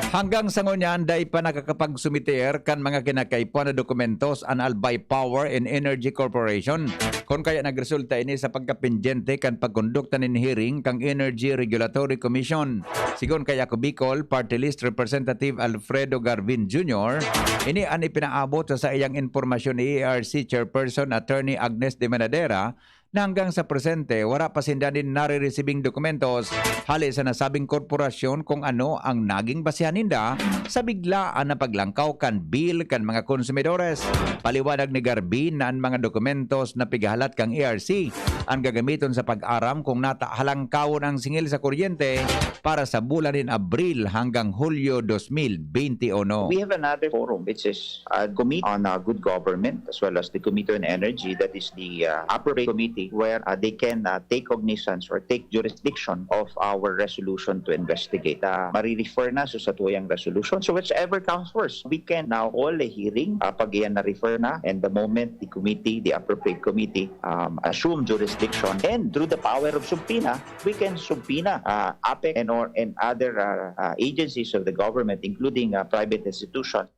Hanggang sa ngunyan, dai pa nakakapagsumiter kan mga kinakaipuhan na dokumentos an Albay Power and Energy Corporation kun kaya nagresulta ini sa pagkapendyente kan pagkondukta nin hearing kan Energy Regulatory Commission. Sigon kay Ako Bicol Party List Representative Alfredo Garvin Junior, ini an ipinaabot sa saiyang impormasyon ni E R C Chairperson Attorney Agnes de Manadera, na hanggang sa presente, wara pa sinda nin nareresibing dokumentos hale sa nasabing korporasyon kung ano ang naging basehan ninda sa biglaan na paglangkaw kan bill kan mga konsumidores. Paliwanag ni Garvin na an mga dokumentos na pigahalat kan E R C an gagamiton sa pag-aram kung nata halangkawon ang singil sa kuryente para sa bulan nin Abril hanggang Hulyo dos mil bente uno. We have another forum, which is, uh, Committee on, uh, Good Government, as well as the Committee on Energy, that is the, uh, appropriate committee where, uh, they can, uh, take cognizance or take jurisdiction of our resolution to investigate. Uh, marirefer na sa satuyang resolution. So whichever comes first, we can now hold a hearing, uh, pag iyan na-refer na, and the moment the committee, the appropriate committee, um, assume jurisdiction, and through the power of subpoena, we can subpoena, uh, APEC and, or, and other, uh, uh, agencies of the government, including, uh, private institutions.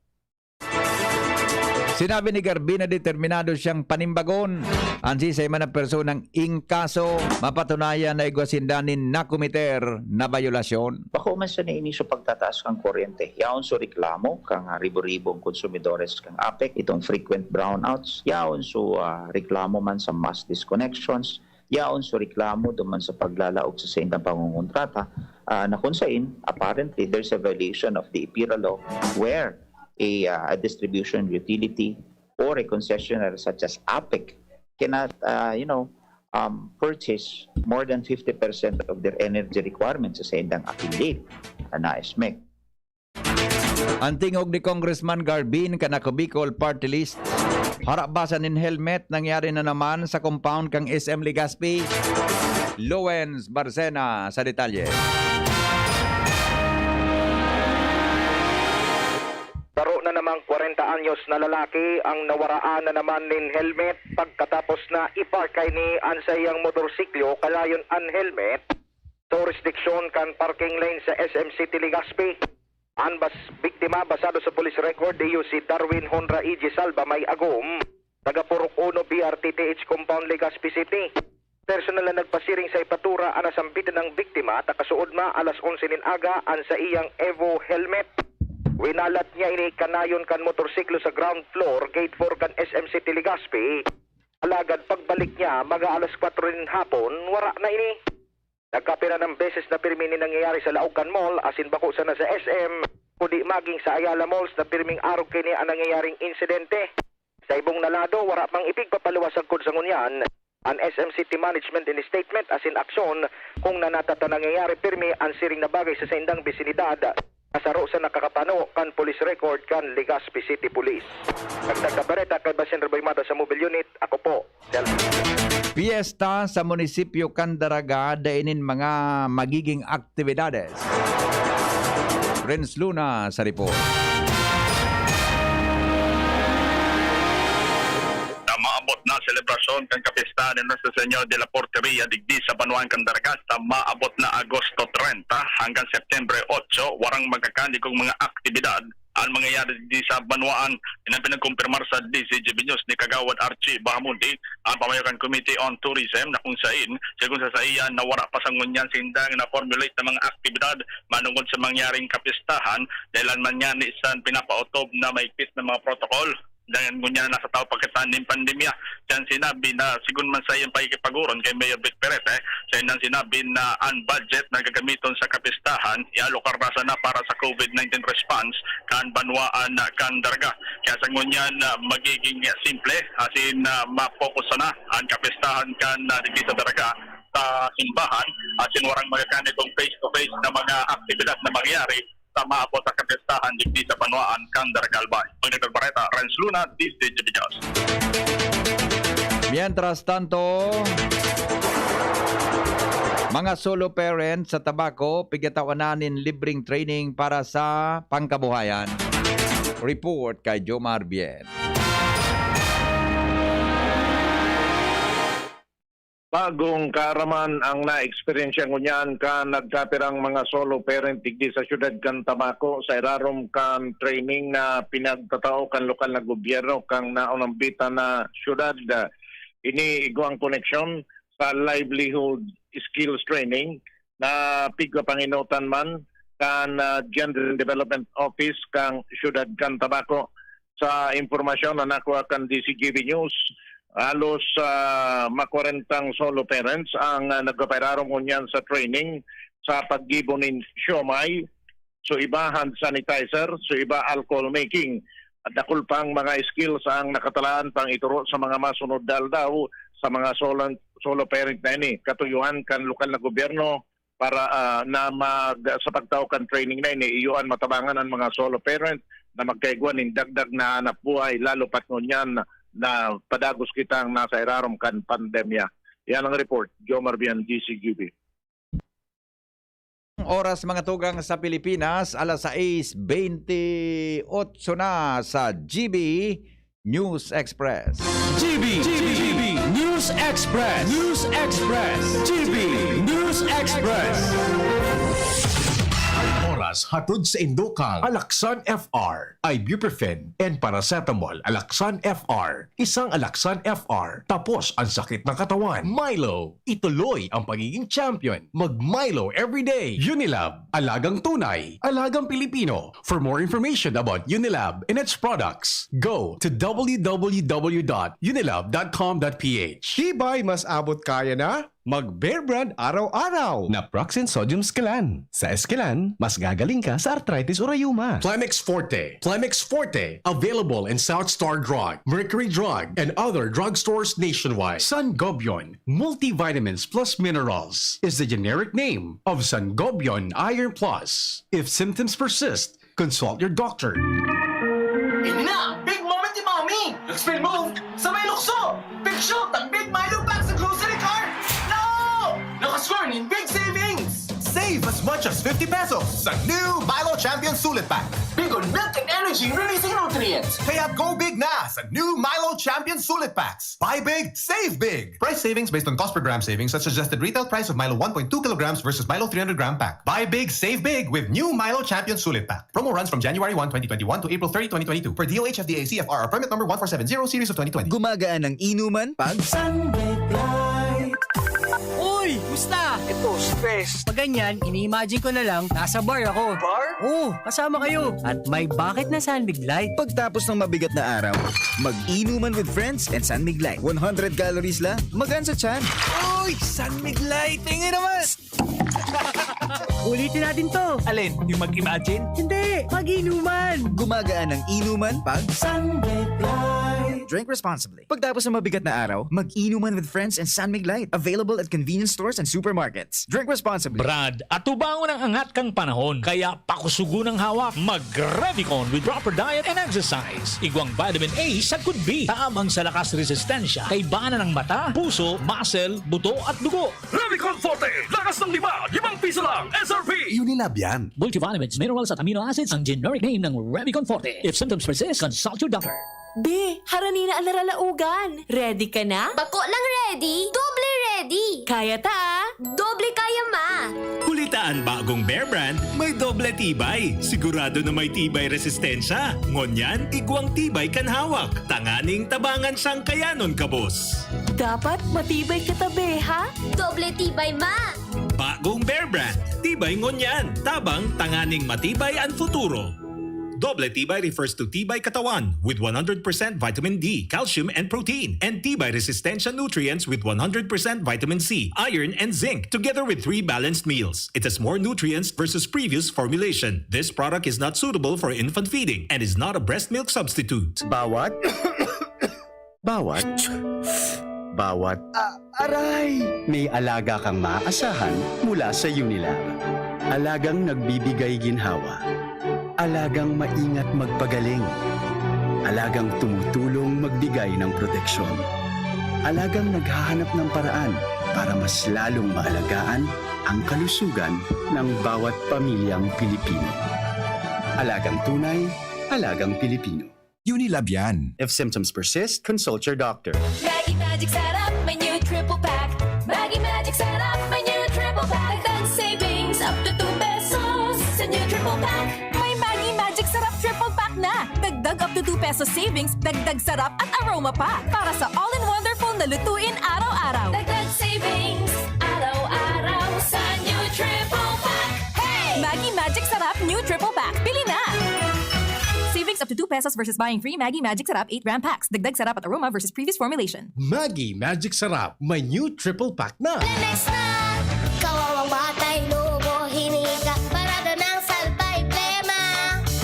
Sinabi ni Garvin na determinado siyang panimbagon an sisay man na personang in kaso mapatunayan na igwa sinda nin nakomiter na bayolasyon. Bako man sa nainis sa pagtataas kan kuryente, yaon sa reklamo kan, ah, ribo-ribong konsumidores kan APEC, itong frequent brownouts, yaon sa, ah, reklamo man sa mass disconnections, yaon sa reklamo duman sa paglalaog sa saindang pangongontrata, ah, na kung sain, apparently, there's a violation of the EPIRA law where a, uh, a distribution utility or a concessionaire such as APEC cannot, uh, you know, um, purchase more than fifty percent of their energy requirements sa saindang affiliate na S M E C. Ang tingog ni Congressman Garvin kan Ako Bicol Party List. Harabasan nin helmet nangyari na naman sa compound kan S M Legazpi. Lowens Barcena sa detalye. Saro na namang kwarenta anyos na lalaki ang nawaraan na naman nin helmet pagkatapos na iparkay ni an saiyang motorsiklo kalayon an helmet sa jurisdiksyon kan parking lane sa S M City Legazpi. An bas biktima, basado sa police record, iyo si Darwin Honra E G Salva May Agom, taga Purok Uno, B R T T H Compound, Legazpi City. Personal na nagpasiring sa ipatura an nasambitan nang biktima, ta kasuodma alas onse nin aga an saiyang Evo helmet. Winalat niya ini kanayon kan motorsiklo sa ground floor, gate four kan S M City Legazpi. Alagad pagbalik niya, mga alas kwatro nin hapon, wara na ini. Nagkapira nang beses na pirmi ini nangyayari sa laog kan mall asin bako sana sa S M, kundi maging sa Ayala Malls na pirming arog kaini an nangyayaring insidente. Sa ibong na lado, wara pang ipigpapaluwas sagkod sa ngunyan an S M City Management in statement asin aksyon kung nanatata nangyayari pirmi an siring na bagay sa saindang bisinidad. Kasaro sa nakakapano kan police record kan Legazpi City Police. Nagtagda bareta kay Basin Reboy Mata sa Mobile Unit, ako po, Delphi. Piyesta sa munisipyo kan Daraga, dai nin mga magiging aktibidades. Renz Luna sa report. Maabot na selebrasyon kan kapistahan ni Nuestra Señora de la Porteria digdi sa banwaan kan Daraga sa maabot na Agosto treinta hanggang September otso, warang magkakanigong mga aktibidad ang mangyayari digdi sa banwaan. Yan ang pinagkumpirmar sa D Z G B News ni Kagawad Archie Bahamundi, ang pamayo kan Committee on Tourism, na kung sain, sigon sa saiya, na wara pa sa ngunyan sindang na-formulate na mga aktibidad manungod sa mangyaring kapistahan, dahilan man ngani sa pinapaotob na mahigpit na mga protocol. Dahil ngunyan nasa taw pa kita nin pandemya. Diyan sinabi na, sigun man sa iyang pakikipag-oron kay Mayor Vic Perete, sa iyang sinabi na ang budget na gagamiton sa kapistahan, ialokar na sana para sa COVID nineteen response kan banwaan kan Daraga. Kaya sa ngunyan, ah, magiging simple, asin, ah, ma-focus sana ang kapistahan kan, ah, digdi sa Daraga sa simbahan, asin warang magkakanig kung face-to-face na mga aktibidad na mangyayari sa maabot na kapistahan digdi sa banwaan kan Daraga Albay. Ang nagbareta, Renz Luna, D Z G B News. Mientras tanto, mga solo parents sa Tabaco, pigatawanan nin libreng training para sa pangkabuhayan. Report kay Jomar Bien. Bagong kaaraman ang naeksperyensya ngunyan kan nagkapirang mga solo parent digdi sa siyudad kan Tabaco sa irarom kan training na pinagtatao kan lokal na gobyerno kan naonambitan na siyudad. Ini igwang koneksyon sa livelihood skills training na pigpapanginotan man kan, ah, Gender and Development Office kan siyudad kan Tabaco. Sa impormasyon na nakuha kan D Z G B News, halos, ah, makwarentang solo parents ang, ah, nagpapairarom ngunyan sa training sa paggibo nin siomai, so iba hand sanitizer, so iba alcohol making. At dakul pang mga skills ang nakatalaan pang ituro sa mga masunod na aldaw sa mga solo, solo parent na ini. Katuyuhan kan lokal na gobyerno para, ah, na mag-, sa pagtao kan training na ini, iyo an matabangan an mga solo parent na magkaigwa nin dagdag na hanap buhay, lalo pat ngunyan na padagos kitang nasa irarom kan pandemya. Yan ang report, Jomar Bian, D C Q B. Oras, mga tugang, sa Pilipinas, alas sais bentiocho na sa G B News Express. G B, G B News Express, News Express, G B News Express. Ang oras hatod sa indo kang Alaxan F R, ibuprofen, and paracetamol. Alaxan F R, isang Alaxan F R, tapos ang sakit ng katawan. Milo, ituloy ang pagiging champion. Mag Milo everyday. Unilab, alagang tunay, alagang Pilipino. For more information about Unilab and its products, go to w w w dot unilab dot com dot p h. Tibay mas abot kaya na mag Bear Brand araw-araw. Naproxen Sodium Esquilan. Sa Esquilan, mas gagaling ka sa arthritis o rayuma. Plemex Forte. Plemex Forte. Available in South Star Drug, Mercury Drug, and other drugstores nationwide. Sangobion Multivitamins Plus Minerals is the generic name of Sangobion Iron Plus. If symptoms persist, consult your doctor. Ini na! Big moment ni Mommy! Nag-spell move sa may lukso! Big shoot ang Big Milo Pack sa grocery cart! No! Nakascore nin big savings! Save as much as fifty pesos sa new Milo Champion Sulit Pack. Big on milk and energy releasing nutrients. Kaya go big na sa new Milo Champion Sulit Packs. Buy big, save big. Price savings based on cost per gram savings at suggested retail price of Milo one point two kilograms versus Milo three hundred gram pack. Buy big, save big with new Milo Champion Sulit Pack. Promo runs from January one, twenty twenty-one to April thirty, twenty twenty-two, per D O H F D A C F R or permit number one four seven zero series of twenty twenty. Gumagaan ang inuman pag Sunbake Light. Uy! Musta? Ito, stress. Pag ganyan, ini-imagine ko na lang, nasa bar ako. Bar? Oo, kasama kayo. At may bakit na San Mig Light. Pagtapos ng mabigat na araw, mag-inuman with friends and San Mig Light. One hundred calories lang, magaan sa tiyan. Uy! San Mig Light! Tingin naman! Ulitin natin to. Alin? Yung mag-imagine? Hindi, mag-inuman. Gumagaan ang inuman pag San Mig Light. Drink responsibly. Pagtapos ng mabigat na araw, mag-inuman with friends and San Mig Light. Available at convenience stores and supermarkets. Drink responsibly. Brad, atubangon ang angat kan panahon, kaya pakusugon ang hawak. Mag-Revicon with proper diet and exercise. Igwang vitamin A sagkod B. Tabang sa lakas resistensya, kaibanan ng mata, puso, muscle, buto at dugo. Revicon Forte, lakas ng lima, limang piso lang, S R P. Unilab yan. Multivitamins, minerals at amino acids ang generic name ng Revicon Forte. If symptoms persist, consult your doctor. Be, harani na an naralaogan. Ready ka na? Bako lang ready, doble ready. Kaya ta, ah. Doble kaya, ma. Huli ta an bagong Bear Brand, may doble tibay. Sigurado na may tibay resistensya. Ngunyan, igwang tibay kan hawak. Tanganing tabangan siyang kayanon kabos. Dapat matibay ka ta, be, ha? Doble tibay, ma. Bagong Bear Brand. Tibay ngunyan. Tabang tanganing matibay an futuro. Doble tibay refers to tibay katawan with one hundred percent vitamin D, calcium, and protein, and tibay resistensya nutrients with one hundred percent vitamin C, iron, and zinc, together with three balanced meals. It has more nutrients versus previous formulation. This product is not suitable for infant feeding and is not a breast milk substitute. Bawat, bawat, bawat, ah, aray! May alaga kang maaasahan mula sa Unilab. Alagang nagbibigay ginhawa. Alagang maingat magpagaling. Alagang tumutulong magbigay ng proteksyon. Alagang naghahanap ng paraan para mas lalong maalagaan ang kalusugan ng bawat pamilyang Pilipino. Alagang tunay, alagang Pilipino. Unilab yan. If symptoms persist, consult your doctor. Maggi Magic Sarap, may new triple pack. Maggi Magic Sarap, may new triple pack. Dagdag savings up to two pesos sa new triple pack. May Maggi Magic Sarap triple pack na. Dagdag up to two pesos savings, dagdag sarap at aroma pa. Para sa all-in-wonderful na lutuin araw-araw. Dagdag savings, araw-araw sa new triple pack. Hey! Maggi Magic Sarap new triple pack. Bili na! Savings up to two pesos versus buying three Maggi Magic Sarap eight gram packs. Dagdag sarap at aroma versus previous formulation. Maggi Magic Sarap, may new triple pack na. Lemex na! Kawawang batay, lobo, hininga, parada ng salbay, plema.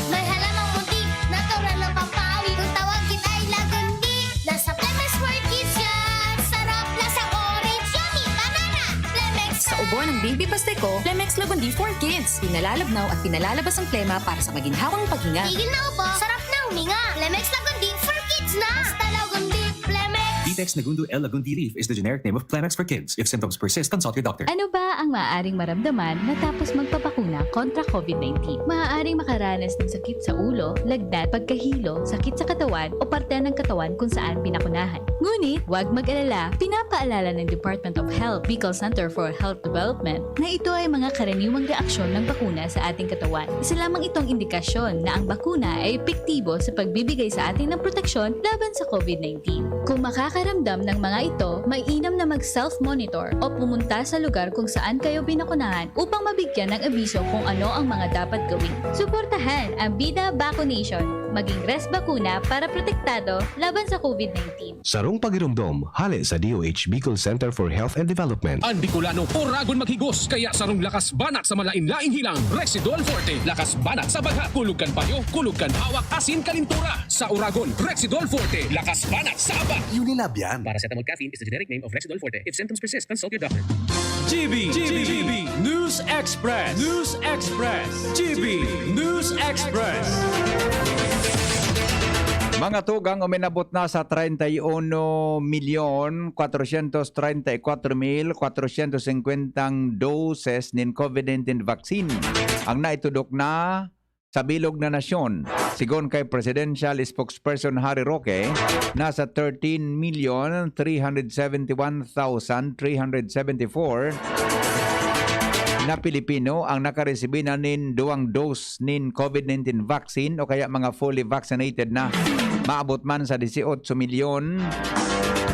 May halamang muntik, natural na pampawi. Kung tawagin ay lagundi, nasa Lemex World Kids yan. Sarap, lasang orange, yummy, banana. Lemex Sa ubo ng baby pastiko, Lemex Lagundi for Kids. Pinalalabnaw at pinalalabas ang plema para sa maginhawang paghinga. Tigil na ubo, sarap na huminga. Lemex Lagundi for Kids na. Basta Lagundi, Lemex. Di Dexnagundu L. Lagundi leaf is the generic name of Kleenex for kids. If symptoms persist, consult your doctor. Ano ba ang maaaring maramdaman matapos magpabakuna kontra COVID nineteen? Maaaring makaranas ng sakit sa ulo, lagnat, pagkahilo, sakit sa katawan o parte ng katawan kung saan binakunahan. Ngunit, huwag mag-alala, pinapaalala ng Department of Health, Bicol Center for Health Development, na ito ay mga karaniwang reaksyon ng bakuna sa ating katawan. Isa lamang itong indikasyon na ang bakuna ay epektibo sa pagbibigay sa atin ng proteksyon laban sa COVID nineteen. Kung makakaramdam ng mga ito, mainam na mag-self-monitor o pumunta sa lugar kung saan kayo binakunahan upang mabigyan ng abiso kung ano ang mga dapat gawin. Suportahan ang Bida Vaccination. Maging res bakuna para protektado laban sa COVID nineteen. Sarong pagiromdom, hale sa D O H Bicol Center for Health and Development. An Bicolano, oragon maghigos, kaya sarong lakas banat sa malain-laing hilang. Rexidol Forte, lakas banat sa baghat, kulog kan payo, kulog kan hawak, asin kalintura. Sa oragon, Rexidol Forte, lakas banat sa aba. Unilab yan. Paracetamol caffeine is the generic name of Rexidol Forte. If symptoms persist, consult your doctor. G B, G B, News Express, News Express, G B, News Express. Mga tugang, uminabot na sa treinta y uno milyon kwatrocientos treinta y cuatro mil kwatrocientos cincuenta doses nin COVID nineteen vaccine ang naitudok na sa bilog na nasyon. Sigon kay Presidential Spokesperson Harry Roque, nasa thirteen million three hundred seventy one thousand three hundred seventy four na Pilipino ang nakaresibi na nin duwang dose nin COVID nineteen vaccine o kaya mga fully vaccinated na. Maabot man sa dieciocho milyon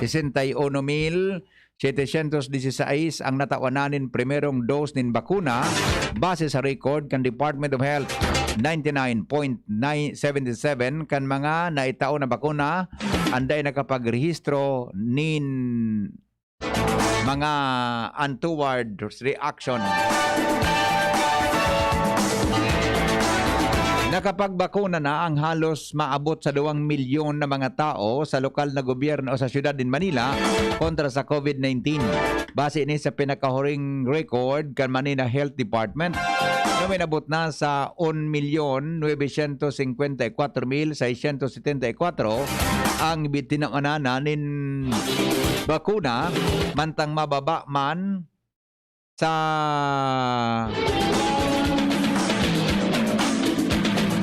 sesenta y uno mil setecientos dieciséis ang natawan na nin primerong dose nin bakuna, base sa record kan Department of Health. Ninety nine point nine seven seven kan mga naitao na bakuna an dai nakapagrehistro nin mga untoward reaction. Nakapagbakuna na ang halos maabot sa duwang milyon na mga tao sa lokal na gobyerno o sa siyudad nin Manila kontra sa COVID nineteen. Base ini sa pinakahuring record kan Manila Health Department, na minabot na sa un milyon nuebe syentos singkwenta y kwatro mil seisyentos setenta y kwatro ang bitinawanan na nin bakuna, mantang mababa man sa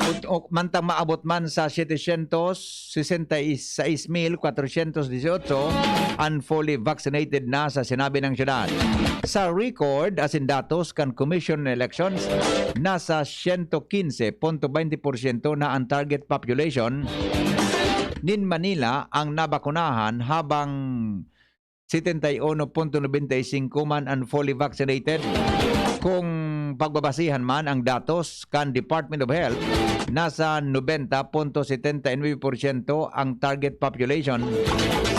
o, o, mantang maabot man sa setecientos sesenta y seis mil kwatrocientos dieciocho an fully vaccinated na sa sinabi ng syudad. Sa record asin datos kan Commission on Elections, nasa siyento kinse punto baynte porsyento na ang target population nin Manila ang nabakunahan, habang setenta y uno punto nobenta y singko man ang fully vaccinated. Kung pagbabasihan man ang datos kan Department of Health, nasa nobenta punto setenta y nuebe porsyento ang target population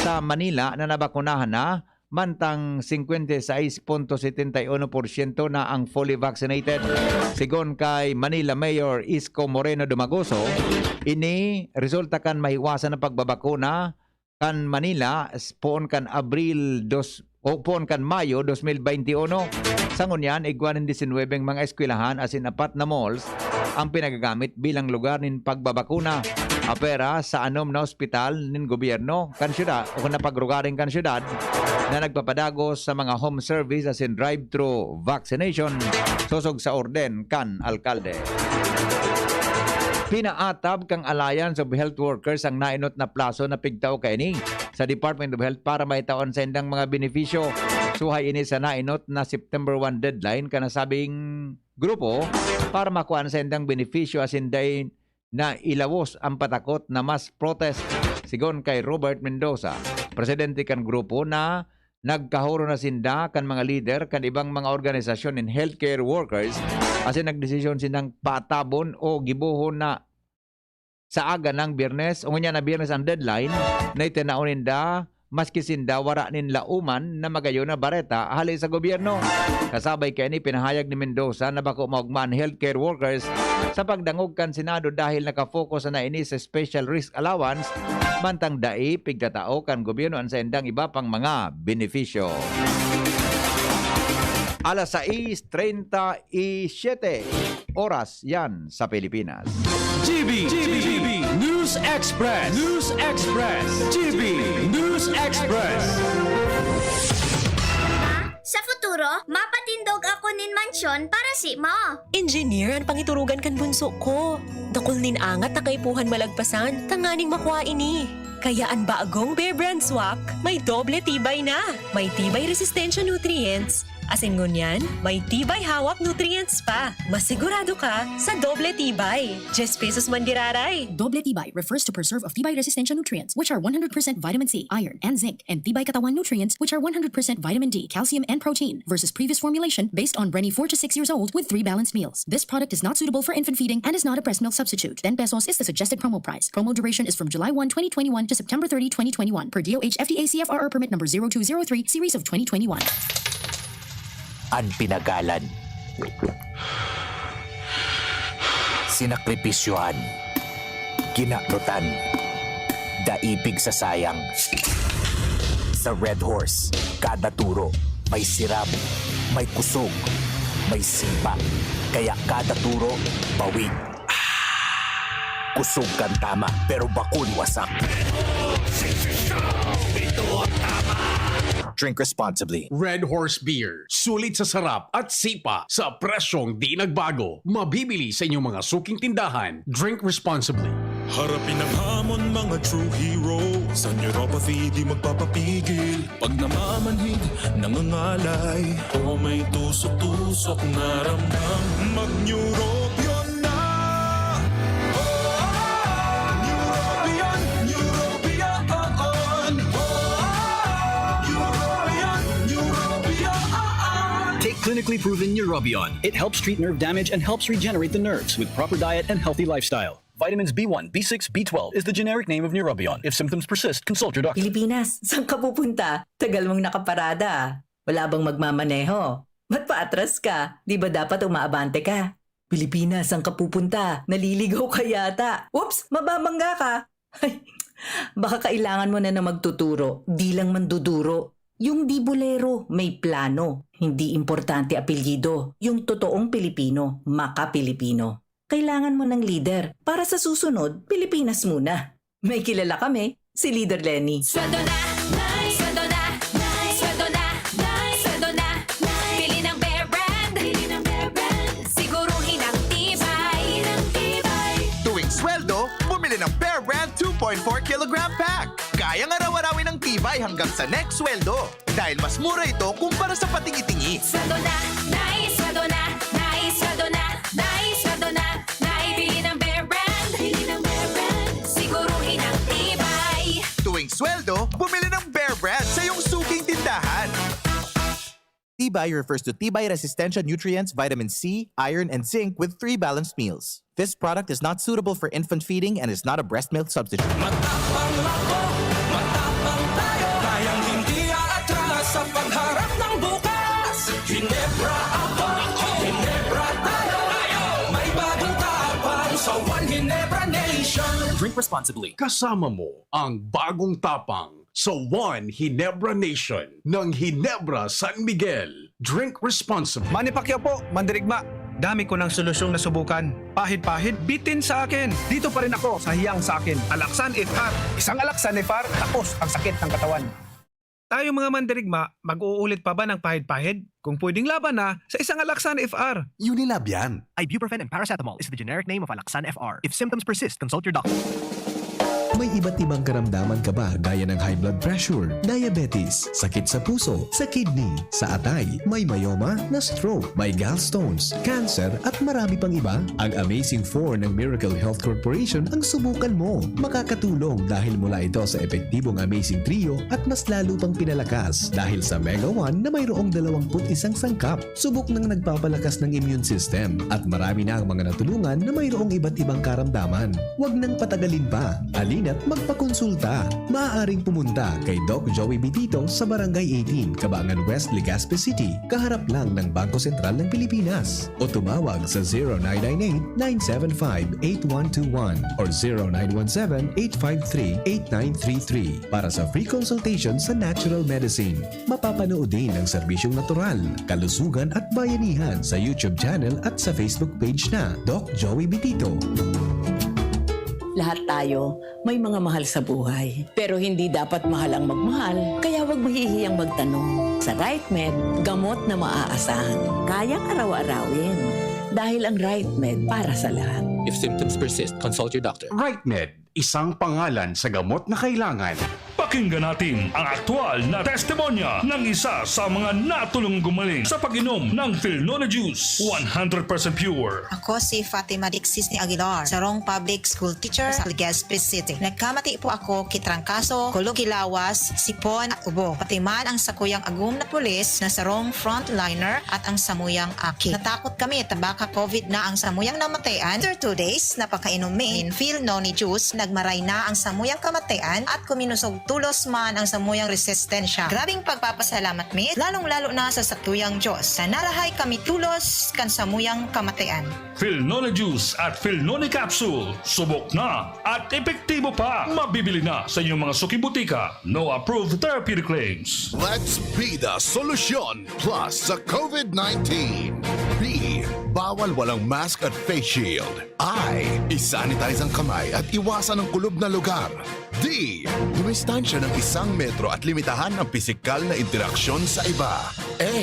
sa Manila na nabakunahan na, mantang singkwenta y sais punto setenta y uno porsyento na ang fully vaccinated. Sigon kay Manila Mayor Isko Moreno Dumagoso, ini resulta kan mahiwasan na pagbabakuna kan Manila s-, poon kan Abril dos, o poon kan Mayo dos mil baynte uno. Sa ngunyan, igwa nin disinwebeng mga eskwelahan asin apat na malls ang pinagagamit bilang lugar nin pagbabakuna. Apwera sa anom na ospital nin gobyerno kan syudad o kan napagrugaring kan syudad na nagpapadagos sa mga home service asin drive-thru vaccination, sosog sa orden kan alkalde. Pinaatab kan Alliance of Health Workers ang nainot na plaso na pigtao kaini sa Department of Health para maitao an saindang mga benepisyo. Suhay ini sa nainot na September one deadline kan nasabing grupo para makua an saindang benepisyo asin dai na ilawos an patakot na mass protest. Sigon kay Robert Mendoza, presidente kan grupo, na nagkahuro na sinda kan mga lider kan ibang mga organisasyon nin healthcare workers, asin nagdesisyon sindang paatabon o gibohon na sa aga ng Biyernes, o ngunyan na Biyernes ang deadline na itinao ninda, maski sinda wara nin lauman na magayon na bareta hale sa gobyerno. Kasabay kaini, pinahayag ni Mendoza na bako maogma an healthcare workers sa pagdangog kan Senado dahil nakafocus na ini sa special risk allowance, mantang dai pigtatao kan gobyerno an saindang iba pang mga benepisyo. Alas sais treinta y siete. Oras yan sa Pilipinas. G B, G B, News Express, News Express, G B News Express. Sa futuro, mapatindog ako nin mansyon para simo. Engineer an pangiturugan kan bunso ko. Dakul nin angat na kaipuhan malagpasan, tanganing makua ini. Kaya an bagong Bear Brand Swak may doble tibay na. May tibay resistensya nutrients, asin ngunyan, may tibay hawak nutrients pa. Masigurado ka sa doble tibay. Diyes pesos man giraray. Doble tibay refers to preserve of tibay resistensya nutrients, which are one hundred percent vitamin C, iron, and zinc, and tibay katawan nutrients, which are one hundred percent vitamin D, calcium, and protein, versus previous formulation based on Brenny four to six years old with three balanced meals. This product is not suitable for infant feeding and is not a breast milk substitute. Ten pesos is the suggested promo price. Promo duration is from July one, twenty twenty-one to September thirty, twenty twenty-one, per D O H F D A C F R R permit number zero two zero three, series of twenty twenty-one. An pinagalan, sinakripisyohan, kinanutan, dai pigsasayang. Sa Red Horse, kada turo may sirab, may kusog, may sipa. Kaya kada turo, bawig. Kusog kan tama, pero bakong wasak. Drink responsibly. Red Horse Beer. Sulit sa sarap at sipa sa presyong di nagbago. Mabibili sa inyong mga suking tindahan. Drink responsibly. Harapin ang hamon, mga true hero. Sa neuropathy di magpapapigil. Pag namamanhid, nangangalay, o may tusok-tusok na ramdam, mag-Neurobion na! Oh, Neurobion, Neurobion, oh, Neurobion, Neurobion. Take clinically proven Neurobion. It helps treat nerve damage and helps regenerate the nerves with proper diet and healthy lifestyle. Vitamins B one, B six, B twelve is the generic name of Neurobion. If symptoms persist, consult your doctor. Pilipinas, saan ka pupunta? Tagal mong nakaparada. Wala bang magmamaneho? Ba't paatras ka? Di ba dapat umaabante ka? Pilipinas, saan ka pupunta? Naliligaw ka yata. Oops, mababangga ka. Ay, baka kailangan mo na na magtuturo. Di lang manduduro. Yung di bolero, may plano. Hindi importante apelyido. Yung totoong Pilipino, maka-Pilipino. Kailangan mo ng lider para sa susunod, Pilipinas muna. May kilala kami, si Leader Leni. Sweldo na, Nay! Sweldo na, Nay! Sweldo na, Nay! Sweldo na, Nay! Bili ng Bear Brand! Bili ng Bear Brand! Siguruhin ang tibay! Ang tibay! Tuwing sweldo, bumili ng Bear Brand two point four kilogram pack. Kayang araw-arawin ang tibay hanggang sa next sweldo. Dahil mas mura ito kumpara sa patingi-tingi. Sweldo na, Nay! Sweldo na, Nay! Sweldo na, Nay! Sweldo na, Nay! Bili ng Bear Brand! Bili ng Bear Brand! Siguruhin ang tibay! Tuwing sweldo, bumili ng Bear Brand sa iyong suking tindahan. Tibay refers to tibay resistensya nutrients, vitamin C, iron, and zinc with three balanced meals. This product is not suitable for infant feeding and is not a breast milk substitute. Matapang ako, matapang tayo. Kayang hindi aatras sa pagharap ng bukas. Hinebra ako, Hinebra tayo. May bagong tapang sa One Hinebra Nation. Drink responsibly. Kasama mo ang bagong tapang sa One Hinebra Nation ng Hinebra San Miguel. Drink responsibly. Manny Pacquiao po, mandirigma. Dami ko ng solusyong nasubukan. Pahid-pahid, bitin sa akin. Dito pa rin ako sa hiyang sa akin. Alaxan F R. Isang Alaxan F R, tapos ang sakit ng katawan. Tayong mga mandirigma, mag-uulit pa ba ng pahid-pahid? Kung pwedeng laban na, sa isang Alaxan F R. Unilab yan. Ibuprofen and paracetamol is the generic name of Alaxan F R. If symptoms persist, consult your doctor. May iba't ibang karamdaman ka ba gaya ng high blood pressure, diabetes, sakit sa puso, sa kidney, sa atay, may myoma, na-stroke, may gallstones, cancer, at marami pang iba? Ang Amazing four ng Miracle Health Corporation ang subukan mo. Makakatulong dahil mula ito sa epektibong Amazing Trio at mas lalo pang pinalakas dahil sa Mega one na mayroong dalawampu't isang sangkap. Subok nang nagpapalakas ng immune system at marami na ang mga natulungan na mayroong iba't ibang karamdaman. Huwag nang patagalin pa. Halina at magpakonsulta. Maaaring pumunta kay Doc Joey Bitito sa Barangay eighteen, Kabangan West, Legazpi City, kaharap lang ng Bangko Sentral ng Pilipinas. O tumawag sa zero nine nine eight, nine seven five, eight one two one or zero nine one seven, eight five three, eight nine three three para sa free consultation sa natural medicine. Mapapanood din ang serbisyong natural, kalusugan at bayanihan sa YouTube channel at sa Facebook page na Doc Joey Bitito. Lahat tayo may mga mahal sa buhay. Pero hindi dapat mahal ang magmahal, kaya huwag mahihiyang magtanong. Sa RightMed, gamot na maaasahan. Kayang araw-arawin. Dahil ang RightMed para sa lahat. If symptoms persist, consult your doctor. RightMed, isang pangalan sa gamot na kailangan. Pakinggan natin ang aktual na testimonya ng isa sa mga natulong gumaling sa pag-inom ng Filnone Juice, one hundred percent pure. Ako si Fatima Dixis ni Aguilar, sarong public school teacher sa Legazpi City. Nagkamati po ako ki trangkaso, kulog ki lawas, sipon at ubo. Pati man ang sakuyang agom na pulis na sarong frontliner at ang samuyang aki. Natakot kami ta baka COVID na ang samuyang namatayan. After two days na pagkainom mi nin Filnone juice, nagmaray na ang samuyang kamatayan at kuminusog tulos man ang samuyang resistensya. Grabing pagpapasalamat mi, lalong-lalo na sa satuyang Diyos, na narahay kami tulos kan samuyang kamatayan. Filnone Juice at Filnone Capsule, subok na at epektibo pa. Mabibili na sa inyong mga suking butika. No approved therapeutic claims. Let's be the solution plus sa COVID nineteen. B, bawal walang mask at face shield. I, isanitize ang kamay at iwasan ang kulob na lugar. D, dumistansya ng isang metro at limitahan ang pisikal na interaksyon sa iba. A,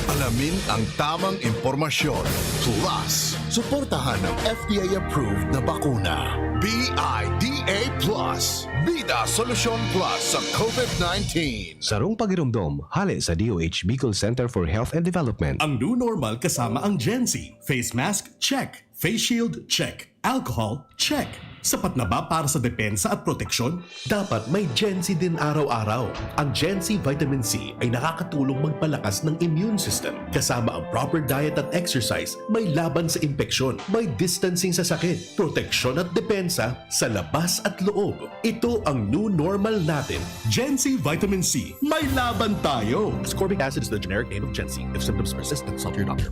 alamin ang tamang impormasyon. Plus, suportahan ang F D A-approved na bakuna. B I D A plus. Bida Solusyon Plus sa COVID nineteen. Sarong pagiromdom, hale sa D O H Bicol Center for Health and Development. Ang new normal kasama ang Gen Z. Face mask, check. Face shield, check. Alcohol, check. Sapat na ba para sa depensa at proteksyon? Dapat may Gen Z din araw-araw. Ang Gen Z Vitamin C ay nakakatulong magpalakas ng immune system. Kasama ang proper diet at exercise, may laban sa impeksyon, may distancing sa sakit, proteksyon at depensa sa labas at loob. Ito ang new normal natin. Gen Z Vitamin C, may laban tayo! Ascorbic acid is the generic name of Gen Z. If symptoms persist, consult your doctor.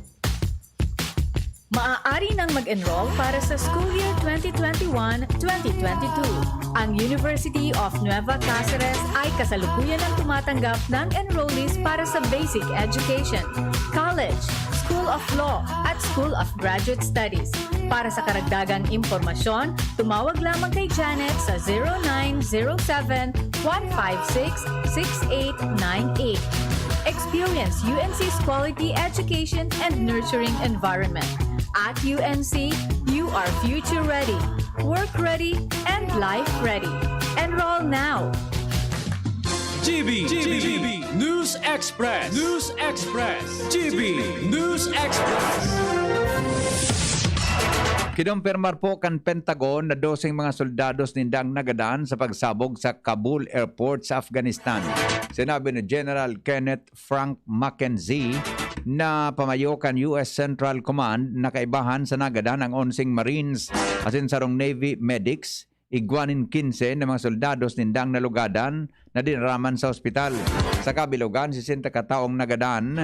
Maaari nang mag-enroll para sa school year twenty twenty-one, twenty twenty-two. Ang University of Nueva Caceres ay kasalukuyan ang tumatanggap ng enrollees para sa basic education, college, School of Law, at School of Graduate Studies. Para sa karagdagang impormasyon, tumawag lamang kay Janet sa zero nine zero seven, one five six, six eight nine eight. Experience U N C's quality education and nurturing environment. At U N C, you are future ready, work ready, and life ready. Enroll now! G B, G B, News Express, News Express, G B, News Express. Kinumpirmar po kan Pentagon na doseng mga soldados ninda ang nagadan sa pagsabog sa Kabul Airport sa Afghanistan. Sinabi ni General Kenneth Frank McKenzie na pamayo kan U S Central Command na kaibahan sa nagadan ang onseng Marines asin sarong Navy medics, igwa nin kinse na mga soldados nindang nalugadan na dinaraman sa ospital. Sa kabilogan, sesenta kataong nagadan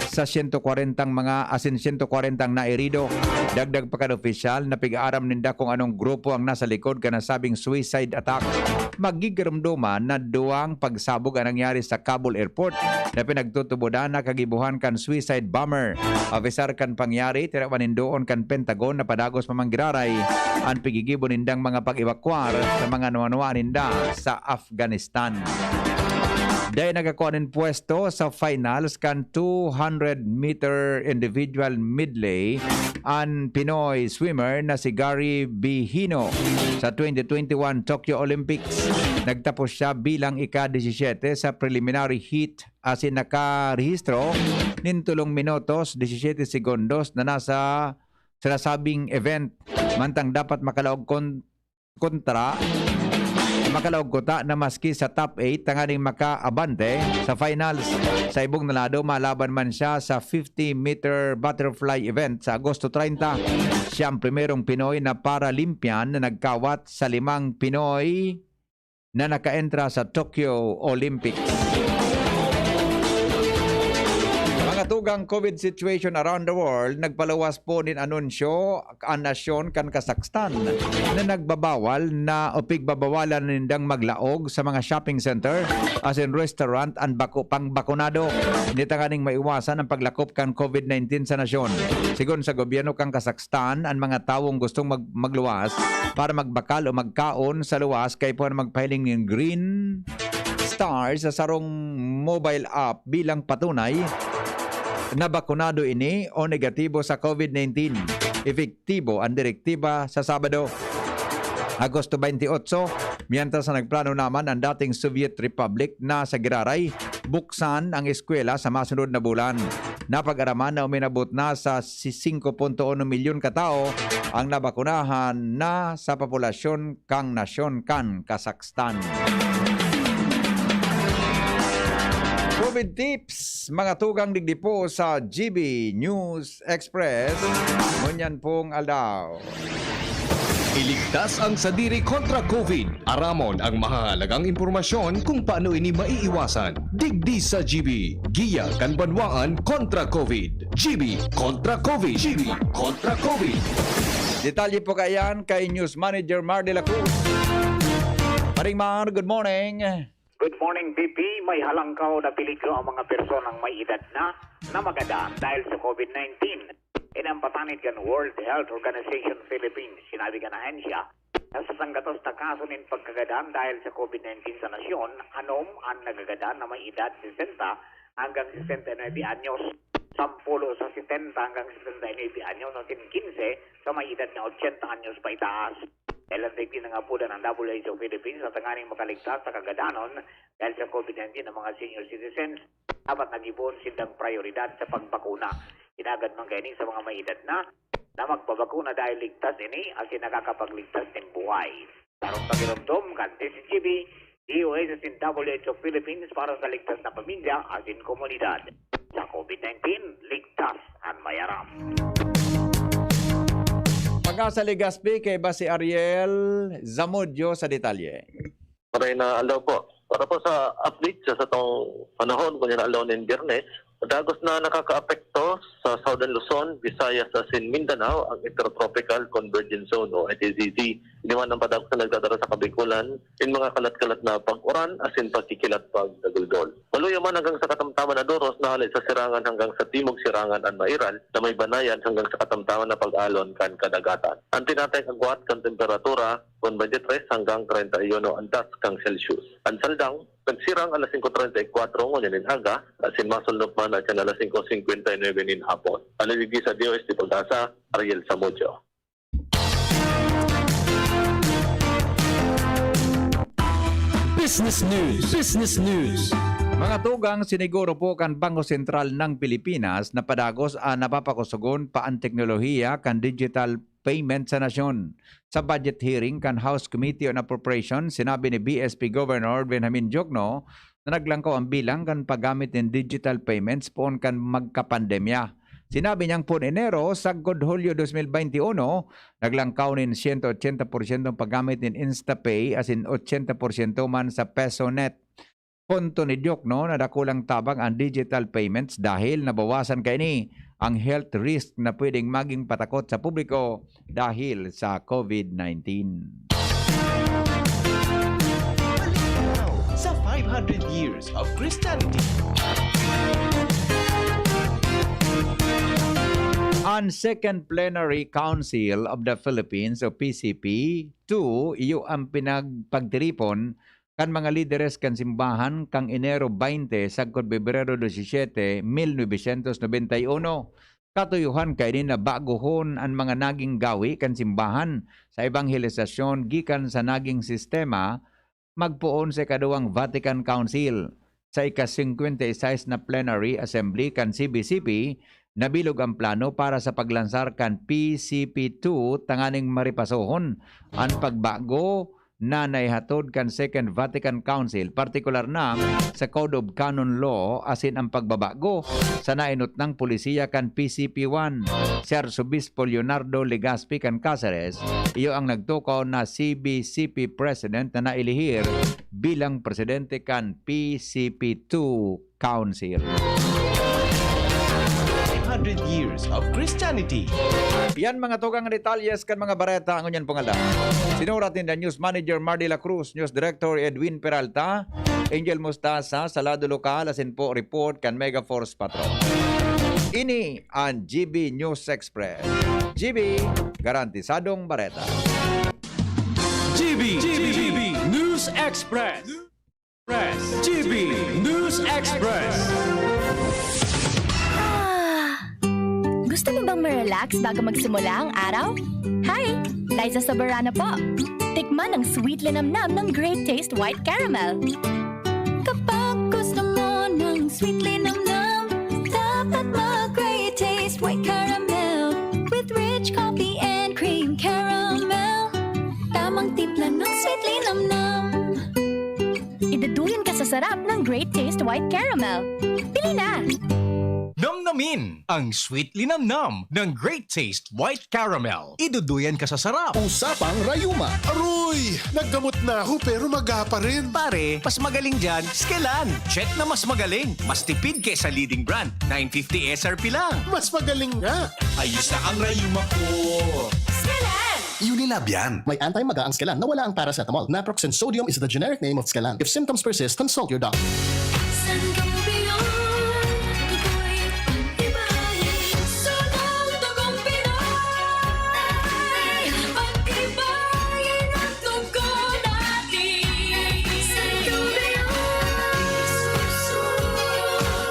sa sento kwarentang mga asin sento kwarentang nairido. Dagdag pa kan opisyal na pig-aaram ninda kung anong grupo ang nasa likod kan nasabing suicide attack. Magigarumduman na duwang pagsabog ang nangyari sa Kabul Airport na pinagtutubodan na kagibuhan kan suicide bomber. Apisar kan pangyari, tinawan nindoon kan Pentagon na padagos pa man giraray an pigigibo nindang mga pag-ewakwar sa mga nuwa-nuwa ninda sa Afghanistan. Dai nagakua nin pwesto sa finals kan two hundred meter individual medley an Pinoy swimmer na si Gary Bihino sa twenty twenty-one Tokyo Olympics. Nagtapos siya bilang ika-disisyete sa preliminary heat asin nakarehistro nin tolong minutos, disisyete segundos na nasa sinasabing event. Mantang dapat makalaog kon-, kontra makalaog kuta na maski sa top eight tanganing makaabante sa finals. Sa ibong na lado, malaban man siya sa fifty meter butterfly event sa Agosto treinta. Siya ang primerong Pinoy na Paralympian na nagkawat sa limang Pinoy na nakaentra sa Tokyo Olympics. Mga tugang, COVID situation around the world, nagpaluwas po nin anunsyo ang nasyon kan Kazakhstan na nagbabawal na o pigbabawalan nindang maglaog sa mga shopping center asin restaurant an bako pang bakunado. Ini tanganing maiwasan ang paglakop kan COVID nineteen sa nasyon. Sigon sa gobyerno kan Kazakhstan, an mga tawong gustong mag-, magluwas para magbakal o magkaon sa luwas kaipuhan magpahiling nin green star sa sarong mobile app bilang patunay na bakunado ini o negatibo sa COVID nineteen. Epektibo ang direktiba sa Sabado, Agosto twenty-eight, mientras na nagplano naman ang dating Soviet Republic na sa giraray, buksan ang eskwela sa masunod na bulan. Napag-araman na uminabot na sa si-, singko punto uno milyon katao ang nabakunahan na sa populasyon kan nasyon kan Kazakhstan. COVID tips, mga tugang, digdi po sa G B News Express. Ngunyan pong aldaw. Iligtas ang sadiri kontra COVID. Aramon ang mahahalagang impormasyon kung paano ini maiiwasan. Digdi sa G B, Giya kan Banwaan kontra COVID. G B kontra COVID. G B kontra COVID. Detalye po kaiyan kay News Manager Mar de la Cruz. Paring Mar, good morning. Good morning, B P. May halangkaw na peligro ang mga personang may edad na na magadan dahil sa COVID nineteen. Ini ang patanid kan World Health Organization Philippines. Sinabi kan ahensya na sa sanggatos na kaso nin pagkagadan dahil sa COVID nineteen sa nasyon, anom an nagagadan na may edad sesenta hanggang sesenta y nuebe anyos, sampulo sa setenta hanggang sesenta y nuebe anyos, asin kinse sa may edad na ochenta anyos paitaas. Kailan digdi nangapodan ang W H O Philippines na tanganing makaligtas sa kagadanon dahil sa COVID nineteen ang mga senior citizens, dapat nag-iboon sindang prayoridad sa pagbakuna. Inagad man kaini sa mga may edad na, na magpabakuna dahil ligtas ini asin nakakapagligtas nin buhay. Sarong pagiromdom kan D Z G B, D O H asin W H O Philippines para sa ligtas na pamilya asin komunidad. Sa COVID nineteen, ligtas an may aram. Pag-asa Legazpi, kaiba si Ariel Zamudio sa detalye. Maray na aldaw po. Para po sa update sa satong panahon, ngunyan na aldaw nin Biyernes, padagos na nakakaapekto sa Southern Luzon, Visayas asin Mindanao ang Intertropical Convergence Zone o I T Z Z. Ini man ang padagos na nagdadara sa Kabikulan nin mga kalat-kalat na pag-uran asin pagkikilat pagdagulgol. Maluya man hanggang sa katamtaman na doros na hale sa sirangan hanggang sa timog sirangan an mairal na may banayan hanggang sa katamtaman na pag-alon kan kadagatan. An tinatayang agwat kan temperatura, twenty-three hanggang treinta y uno antas kan Celsius. An saldang, nagsirang alas singko treinta y kuwatro ngunyan nin aga, asin masulnop man na kan alas singko singkwenta y nuebe nin hapon. Aliligdi sa D O S T Pag-asa, Ariel Samudio. Business News. Business News. Mga tugang, siniguro po kan Bangko Sentral ng Pilipinas na padagos an napapakusogon pa an teknolohiya kan digital payment sa nasyon. Sa budget hearing kan House Committee on Appropriations, sinabi ni B S P Governor Benjamin Diokno na naglangkaw ang bilang kan paggamit nin digital payments poon kan magkapandemya. Sinabi niyang poon Enero sagkod Hulyo dos mil beinti uno, naglangkaw nin siyento ochenta porsyento ang paggamit nin InstaPay asin ochenta porsyento man sa PesoNet. Punto ni Diokno na dakulang tabang ang digital payments dahil nabawasan kaini ang health risk na pwedeng maging patakot sa publiko dahil sa COVID nineteen. Balik sa five hundred years of Christianity. An Second Plenary Council of the Philippines o P C P two, iyo ang pinagpagtiripon kan mga lideres kan simbahan kan Enero baynte sagkod Pebrero disisiete, mil novecientos nobenta y uno. Katuyohan kaini na baguhon an mga naging gawi kan simbahan sa ebangelisasyon gikan sa naging sistema magpoon sa ikaduwang Vatican Council. Sa ika-singkwenta y sais na Plenary Assembly kan C B C P, nabilog ang plano para sa paglansar kan P C P two tanganing maripasohon an pagbago na naihatod kan Second Vatican Council, partikular na sa Code of Canon Law asin ang pagbabago sa nainutnang polisiya kan P C P one. Si Arsobispo Leonardo Legaspi kan Caceres, iyo ang nagtukaw na C B C P President na nailihir bilang presidente kan P C P two Council. Hundred years of Christianity. Yan mga tugang detalyes kan mga bareta ang ngunyan pong aldaw. Sinurat ninda News Manager Mar de la Cruz, News Director Edwin Peralta, Angel Mostasa, Salado Lokal, asin po report kan Mega Force Patrol. Ini an G B News Express. G B, garantisadong bareta. G B, G B, News Express. Express. G B News Express. Ah, gusto mo bang ma-relax bago magsimula ang araw? Hi! Liza Soberano po. Tikman ang sweet linamnam ng Great Taste White Caramel. Kapag gusto mo ng sweet linamnam, dapat mag-Great Taste White Caramel with rich coffee and cream caramel. Tamang timpla ng sweet linamnam. Iduduyan ka sa sarap ng Great Taste White Caramel. Pili na! Namnamin ang sweet linamnam ng Great Taste White Caramel. Iduduyan ka sa sarap. Usapang Rayuma. Aroy! Naggamot na ako pero maga pa rin. Pare, mas magaling dyan, Skelan. Check na mas magaling. Mas tipid kesa leading brand. nine fifty S R P lang. Mas magaling nga. Ayos na ang rayuma ko. Unilab yan. May anti-maga ang Skelan na wala ang paracetamol. Naproxen sodium is the generic name of Skelan. If symptoms persist, consult your doctor. Sangobion, tukoy, pag-ibahin, sunog, tugong Pinoy. Pag-ibahin ang tugon natin. Sangobion,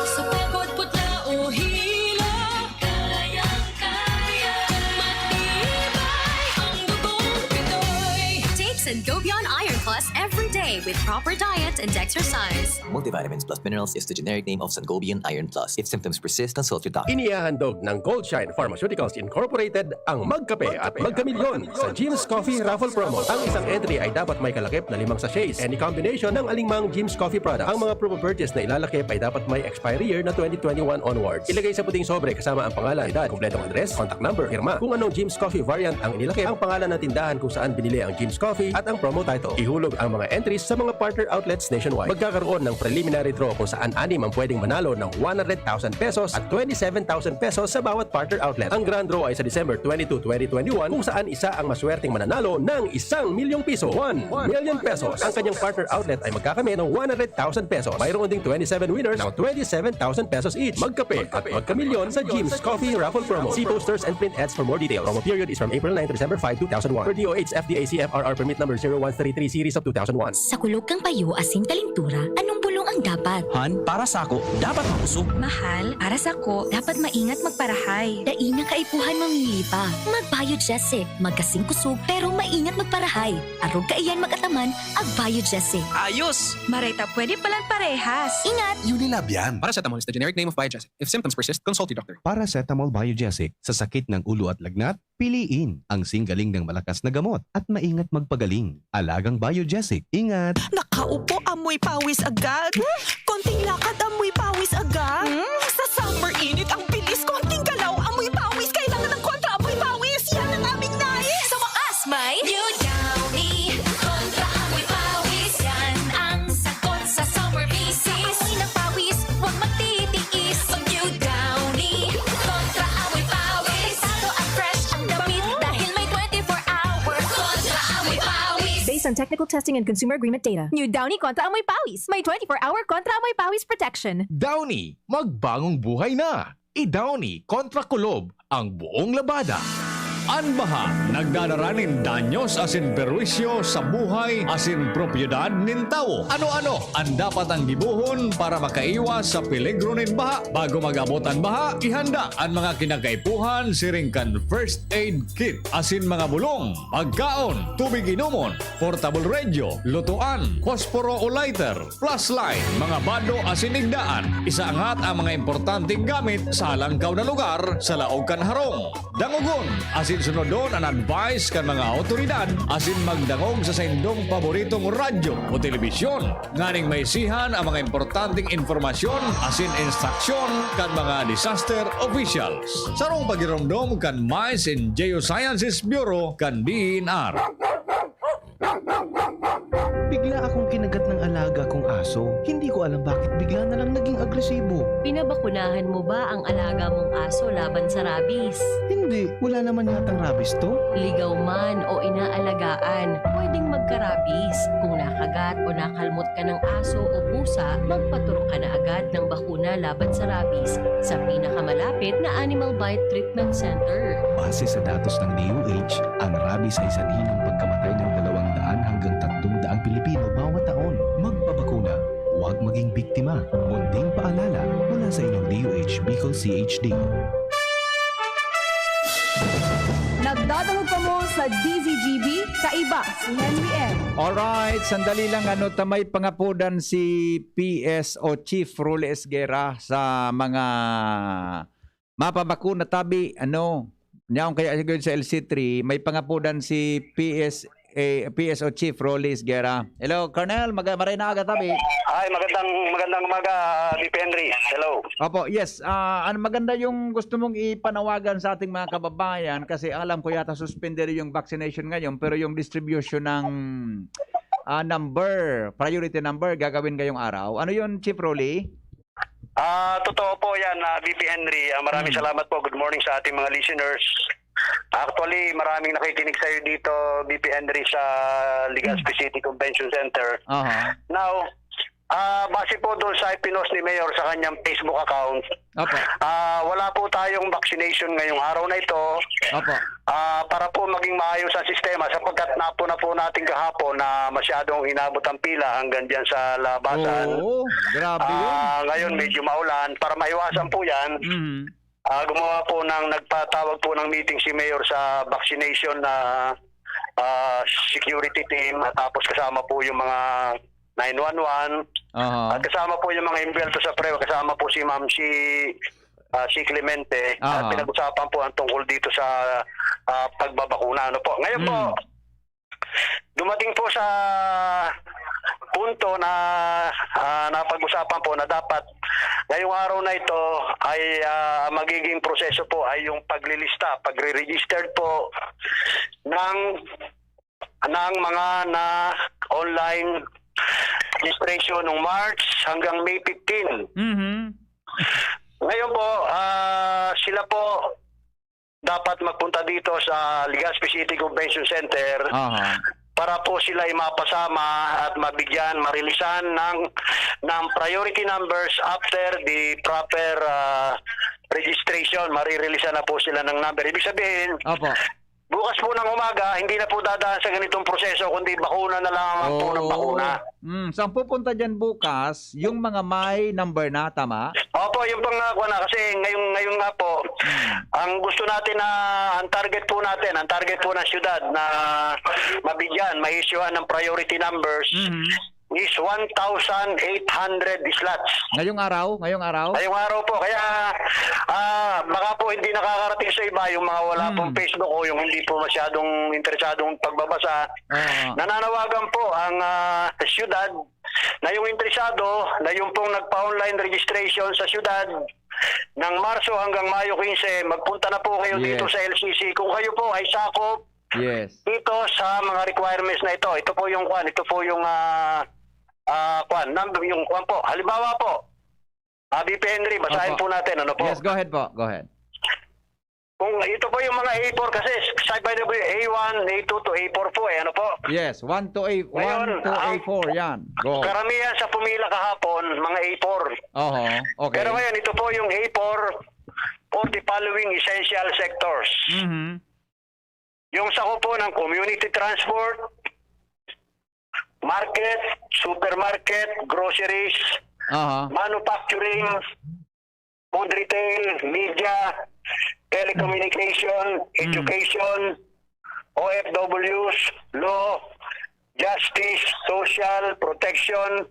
sa pagod, putla o hilo, kayang-kaya, matibay ang dugong Pinoy. Take Sangobion Iron Plus every day with proper diet and exercise. Multivitamins plus minerals is the generic name of Sangobion Iron Plus. If symptoms persist, consult your doctor. Inihahandog ng Goldshine Pharmaceuticals Incorporated ang Magkape at Magkamilyon sa Jim's Coffee Raffle Promo. Ang isang entry ay dapat may kalakip na limang sachets. Any combination ng alingmang Jim's Coffee product. Ang mga promo purchase na ilalakip ay dapat may expiry year na twenty twenty-one onwards. Ilagay sa puting sobre kasama ang pangalan, edad, kompletong address, contact number, pirma. Kung anong Jim's Coffee variant ang inilakip, ang pangalan ng tindahan kung saan binili ang Jim's Coffee at ang promo title. Ihulog ang mga entries sa mga partner outlets nationwide. Magkakaroon ng preliminary draw kung saan anim ang pwedeng manalo ng one hundred thousand pesos at twenty-seven thousand pesos sa bawat partner outlet. Ang grand draw ay sa December twenty-two, twenty twenty-one, kung saan isa ang maswerteng mananalo ng isang milyong piso. One million pesos. Ang kanyang partner outlet ay magkakamit ng one hundred thousand pesos. Mayroon ding twenty-seven winners ng twenty-seven thousand pesos each. Magkape at magkamilyon sa Jim's Coffee Raffle Promo. See posters and print ads for more details. Promo period is from April nine to December five, two thousand one. Per D O H F D A C F R R permit number zero one three three series of two thousand one. Sa kulog kan payo asin kalintura, anong bulong ang dapat? Han, para sako, dapat makusog. Mahal, para sako, dapat maingat magparahay. Dai na kaipuhan mamili pa. Mag-Biogesic. Magkasing kusog, pero maingat magparahay. Arog kaiyan mag-ataman, ag-Biogesic. Ayos! Maray ta pwede palan parehas. Ingat! Unilab yan. Paracetamol is the generic name of Biogesic. If symptoms persist, consult your doctor. Paracetamol Biogesic sa sakit ng ulo at lagnat, piliin ang singgaling ng malakas na gamot at maingat magpagaling. Alagang Biogesic. Ingat! Nakaupo, amoy pawis agad. Konting lakad, amoy pawis agad. Hmm? Sa summer init, ang bilis. Konting galaw, amoy pawis. Kailangan ng kontra amoy pawis. Yan ang aming nais. Sa wakas, may New Downy. Kontra amoy pawis. Yan ang sagot sa summer bisis. Amoy ng pawis, huwag magtitiis. Mag New Downy. Kontra amoy pawis. Delikado at fresh ang damit dahil may twenty-four hour kontra amoy pawis. Based on technical testing and consumer agreement data. New Downy kontra amoy pawis. May twenty-four hour kontra amoy pawis protection. Downy, magbangong buhay na! I-Downy kontra kulob ang buong labada. An baha nagdadara nin danyos asin perwisyo sa buhay asin propiedad nin tawo. Ano-ano an dapat ang gibohon para makaiwas sa peligro nin baha? Bago mag-abot an baha, ihanda an mga kinakaipuhan siring kan first aid kit asin mga bulong, pagkaon, tubig inomon, portable radio, lutoan, posporo o lighter, flashlight, mga bado asin igdaan. Isaangat ang mga importanteng gamit sa halangkaw na lugar sa laog kan harong. Dangogon asin sunodon an advice kan mga awtoridad asin magdangog sa saindong paboritong radyo o telebisyon nganing maisihan ang mga importanteng impormasyon asin instruksyon kan mga disaster officials. Sarong pagiromdom kan Mines and Geosciences Bureau kan D E N R. Bigla akong kinagat ng alaga kong aso. Hindi ko alam bakit bigla na lang naging agresibo. Pinabakunahan mo ba ang alaga mong aso laban sa rabies? Hindi, wala naman yatang rabies to. Ligaw man o inaalagaan, pwedeng magka-rabies. Kung nakagat o nakalmot ka ng aso o pusa, magpaturok ka na agad ng bakuna laban sa rabies sa pinakamalapit na Animal Bite Treatment Center. Base sa datos ng D O H, ang rabies ay sanhi ng pagkamatay ng dalawang daan hanggang tatlong daang Pilipino bawat taon. Magpabakuna, huwag maging biktima. Munting paalala mula sa inyong D O H Bicol C H D. Nagdadangog kamo sa D Z G B, kaiba si Henry M. Alright, sandali lang, ano, ta may pangapodan si P S O Chief Rolly Esguerra sa mga mapabakuna tabi, ano, niyaon kaya siguro sa L C three, may pangapodan si P S, eh, P S O Chief Rolly Esguerra. Hello, Colonel, maga, maray na aga tabi. Ay, magandang magandang umaga, V P Henry. Hello. Opo, yes. Ah, ano maganda yung gusto mong ipanawagan sa ating mga kababayan kasi alam ko yata suspended yung vaccination ngayon pero yung distribution ng ah, number, priority number gagawin ngayong araw. Ano yun, Chief Rolly? Ah, totoo po 'yan, ah, V P Henry. Ah, maraming Hmm. salamat po. Good morning sa ating mga listeners. Actually, maraming nakikinig sa'yo dito, V P Henry, sa Legazpi City Convention Center. Aha. Now, ah, base po doon sa ipinost ni Mayor sa kanyang Facebook account, Opo. ah, wala po tayong vaccination ngayong araw na ito Opo. ah, para po maging maayos ang sistema sapagkat napo na po natin kahapon na masyadong inabot ang pila hanggang diyan sa labasan. Oo, grabe yun. Ah, ngayon medyo maulan. Para maiwasan po 'yan, Mhm. ah, gumawa po ng nagpatawag po ng meeting si Mayor sa vaccination na ah, security team at tapos kasama po yung mga nine one one Aha. at kasama po yung mga involved sa pre, kasama po si Ma'am si ah, si Clemente at Aha. pinag-usapan po ang tungkol dito sa ah, pagbabakuna, ano po. Ngayon po, Mm. dumating po sa punto na ah, napag-usapan po na dapat ngayong araw na ito ay ah, magiging proseso po ay yung paglilista, pagre-registered po ng ng mga na online registration nung March hanggang May fifteen. Mhm. Ngayon po, ah, sila po dapat magpunta dito sa Legazpi City Convention Center Aha. para po sila ay mapasama at mabigyan, marilisan ng ng priority numbers after the proper ah, registration. Maririlisan na po sila ng number. Ibig sabihin, Opo. bukas po ng umaga, hindi na po dadaan sa ganitong proseso, kundi bakuna na lamang po ng Oo. bakuna. Mm, so ang pupunta dyan bukas, yung mga may number na, tama? Opo, yung pang uh, na kasi ngayong ngayon nga po, ang gusto natin na ang target po natin, ang target po ng syudad na mabigyan, ma-issuehan ng priority numbers Mhm. is one thousand eight hundred slots. Ngayong araw, ngayong araw? Ngayong araw po, kaya ah baka po hindi nakakarating sa iba yung mga wala Hmm. pong Facebook o yung hindi po masyadong interesadong pagbabasa. Oo. Nananawagan po ang ah, syudad na yung interesado na yung pong nagpa-online registration sa syudad ng Marso hanggang Mayo quince, magpunta na po kayo Yes. dito sa L C C. Kung kayo po ay sakop Yes. dito sa mga requirements na ito, ito po yung kwan, ito po yung ah ah, kwan, number yung kwan po. Halimbawa po, ah, V P Henry, basahin Opo. po natin, ano po? Yes, go ahead po. Go ahead. Kung ito po yung mga A four kasi, side by the way, A one, A two to A four po eh, ano po? Yes, one to A, Ngayon, one to ang- A four yan. Go. Karamihan sa pumila kahapon, mga A four. Oho, okay. Pero ngayon, ito po yung A four for the following essential sectors. Mhm. Yung sa po ng community transport, market, supermarket, groceries, Aha. manufacturing, food retail, media, telecommunication, Mm. education, O F Ws, law, state social protection,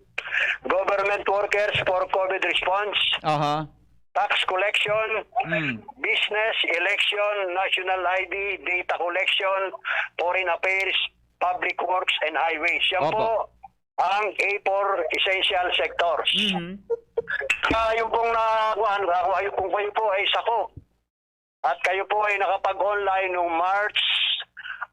government workers for COVID response, Aha. tax collection, Mm. business, election, national I D, data collection, foreign affairs, public works, and highways. Yan Opo. po ang A four essential sectors. Mhm. Kaya yung pong nakuhaan, kayo pong kayo po ay sako. At kayo po ay nakapag-online nung March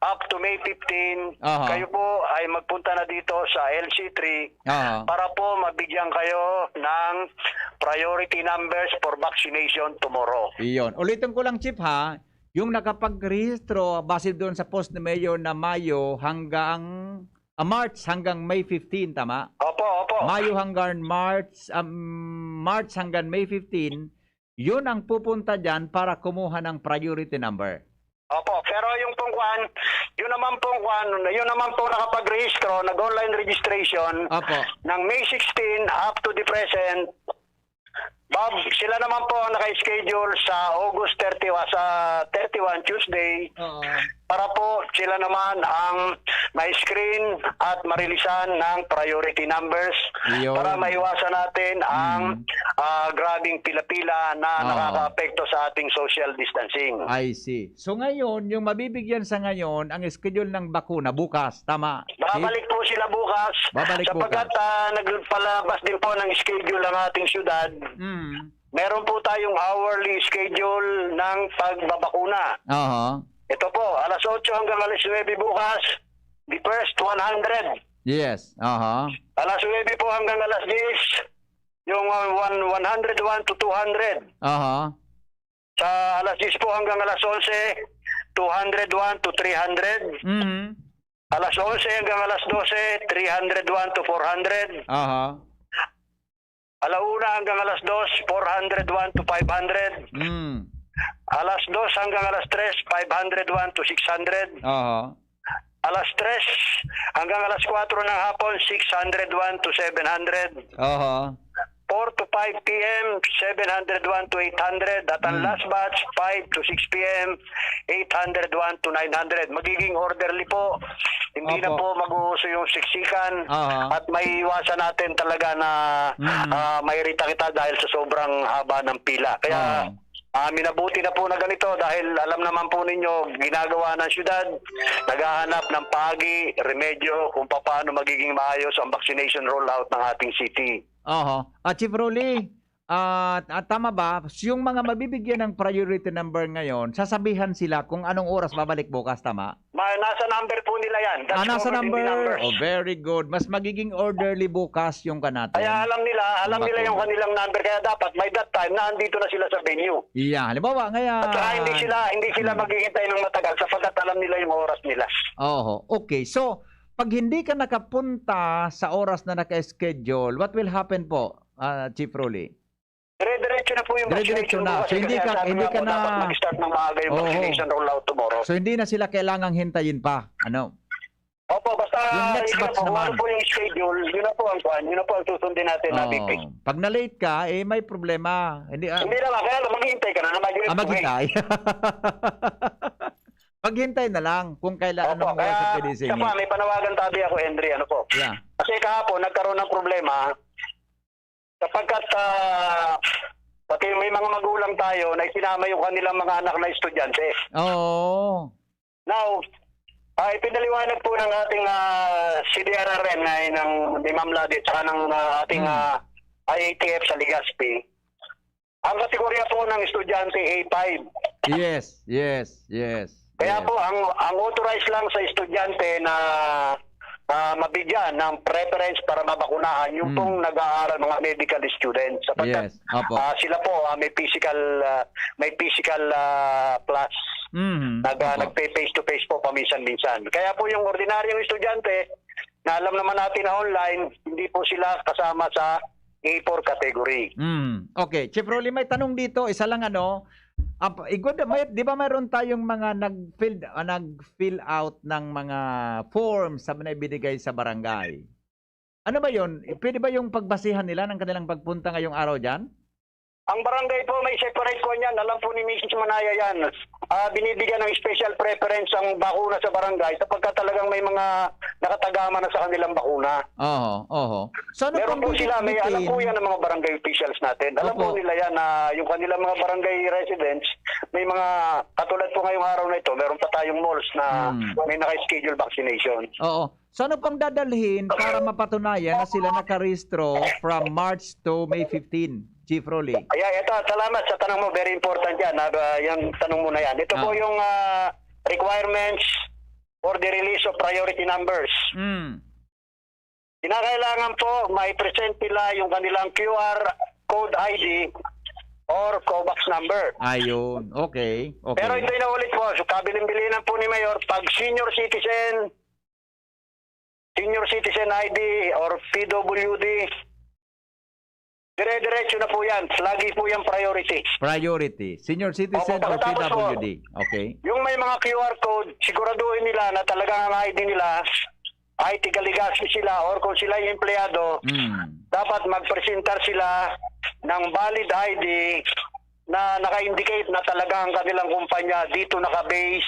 up to May fifteen, Aha. kayo po ay magpunta na dito sa L C three Aha. para po mabigyan kayo ng priority numbers for vaccination tomorrow. Iyon. Ulitin ko lang, Chief, ha. Yung nakapagrehistro base doon sa post ni Mayor na Mayo hanggang, ah, March hanggang May fifteen, tama? Opo, opo. Mayo hanggang March, um, March hanggang May fifteen, yun ang pupunta dyan para kumuha ng priority number. Opo, pero yung pong kwan, yun naman pong kwan, yun naman pong nakapagrehistro, nag-online registration Opo. ng May sixteen up to the present, Bob, sila naman po ang naka-schedule sa August thirty, sa thirty-one, Tuesday, Oo. para po sila naman ang ma-screen at marilisan ng priority numbers Iyon. para maiwasan natin ang, Mm. ah, grabing pila-pila na Oo. nakakaapekto sa ating social distancing. I see. So ngayon, yung mabibigyan sa ngayon, ang schedule ng bakuna bukas, tama? Babalik po sila bukas Babalik sapagkat, bukas. ah, nagpalabas din po ng schedule ang ating syudad. Mm. Meron po tayong hourly schedule ng pagbabakuna. Aha. Ito po, alas otso hanggang alas nuebe bukas, the first one hundred. Yes, aha. Alas nuebe po hanggang alas diyes, yung, uh, one, one hundred one to two hundred. Aha. Sa alas diyes po hanggang alas onse, two hundred one to three hundred. Mhm. Alas onse hanggang alas dose, three hundred one to four hundred. Aha. Ala una hanggang alas dos, four hundred one to five hundred. Mm. Alas dos hanggang alas tres, five hundred one to six hundred. Aha. Alas tres hanggang alas kwatro ng hapon, six hundred one to seven hundred. Aha. Four to five P M, seven hundred one to eight hundred. At ang Mm. last batch, five to six P M, eight hundred one to nine hundred. Magiging orderly po. Hindi na Opo. po mag-uuso yung siksikan. Aha. At maiiwasan natin talaga na, Mm. ah, mairita kita dahil sa sobrang haba ng pila. Kaya, Oo. ah, minabuti na po na ganito dahil alam naman po ninyo, ginagawa ng syudad, naghahanap ng paagi, remedyo kung papaano magiging maayos ang vaccination rollout ng ating city. Oho. Ah, Chief Rolly, ah, ah, tama ba? Yung mga mabibigyan ng priority number ngayon, sasabihan sila kung anong oras babalik bukas, tama? Ma-, nasa number po nila yan. That's Ah, nasa covered in the number. numbers. Oh, very good. Mas magiging orderly bukas yung kanatong Kaya alam nila, alam nila yung bakuna. kanilang number. Kaya dapat by that time, nandito na sila sa venue. Yeah, halimbawa, ngayon. At saka hindi sila, hindi sila Hmm. maghihintay ng matagal sapagkat alam nila yung oras nila. Oho. Okay. So, pag hindi ka nakapunta sa oras na naka-schedule, what will happen po, ah, Chief Rolly? Dire-diretso na po yung Dire-diretso vaccination na. bukas. So, hindi Kasi ka, sabi hindi nga ka po, na dapat mag-start ng maaga yung Oo. vaccination rollout tomorrow. So, hindi na sila kailangang hintayin pa, ano? Opo, basta Yung next yun na batch po, kung naman. ano po yung schedule, yun na po ang kwan, yun na po ang susundin natin na Oo. B P. Pag na-late ka, eh, may problema. Hindi, ah. Hindi naman, kaya lang maghihintay ka na naman, yun Ah, yung maghintay. Maghintay na lang kung kailan, Opo, anong kaya oras ang pwede isa isingit. pa, may panawagan tabi ako, Henry, ano po. Yeah. Kasi kahapon, nagkaroon ng problema, sapagkat, ah, pati may mga magulang tayo na isinama yung kanilang mga anak na estudyante. Oo. Now, ah, ipinaliwanag po ng ating, ah, C D R R M na ng, ni Ma'am Ladi at saka ng, ah, ating, Hmm. ah, I A T F sa Legazpi, ang kategorya po ng estudyante A five. Yes, yes, yes, Kaya yes. po, ang, ang authorized lang sa estudyante na, ah, mabigyan ng preference para mabakunahan, yung Hmm. pong nag-aaral, mga medical students. Sapagkat, Yes, opo. ah, sila po, ah, may physical, ah, may physical, ah, class. Mhm, Nag, ah, opo. nagpe-face to face po paminsan-minsan. Kaya po yung ordinaryong estudyante na alam naman natin na online, hindi po sila kasama sa A four category. Mm. Okay, Chief Rolly, may tanong dito, isa lang ano, ap-, igod-, may, di ba mayroon tayong mga nag-fill, ah, nag-fill out ng mga forms sa na ibinigay sa barangay? Ano ba yun? Pwede ba yung pagbasihan nila ng kanilang pagpunta ngayong araw dyan? Ang barangay po, may separate po niyan. Alam po ni Misis Manaya yan. Ah, binibigyan ng special preference ang bakuna sa barangay sapagkat talagang may mga nakatagama na sa kanilang bakuna. Oho, oho. So, ano Meron pong po sila, may alam po bibitin? Yan ng mga barangay officials natin. Alam po Opo. Nila yan na yung kanilang mga barangay residents, may mga, katulad po ngayong araw na ito, meron pa tayong malls na Hmm. May naka-schedule vaccination. Oo. So, ano pang dadalhin para mapatunayan na sila nakarehistro from March to May fifteen, Chief Rolly? Ayan, ito, salamat sa tanong mo. Very important yan. Ah, yung tanong mo na yan. Ito po Ah. Yung ah, requirements for the release of priority numbers. Mm. Kinakailangan po, may present nila yung kanilang Q R code I D or COVAX number. Ayun. Okay. Okay. Pero ito yung naulit po, so kabilin-bilinan po ni Mayor, pag senior citizen, senior citizen I D or P W D, dire-diretso na po yan. Lagi po yung priority. Priority. Senior citizen Opo, or pagkatapos po, P W D. Okay. Yung may mga Q R code, siguraduhin nila na talagang ang I D nila ay tiga Legazpi sila or kung sila yung empleyado, Mm. dapat magpresentar sila ng valid I D na naka-indicate na talaga ang kanilang kumpanya dito naka-base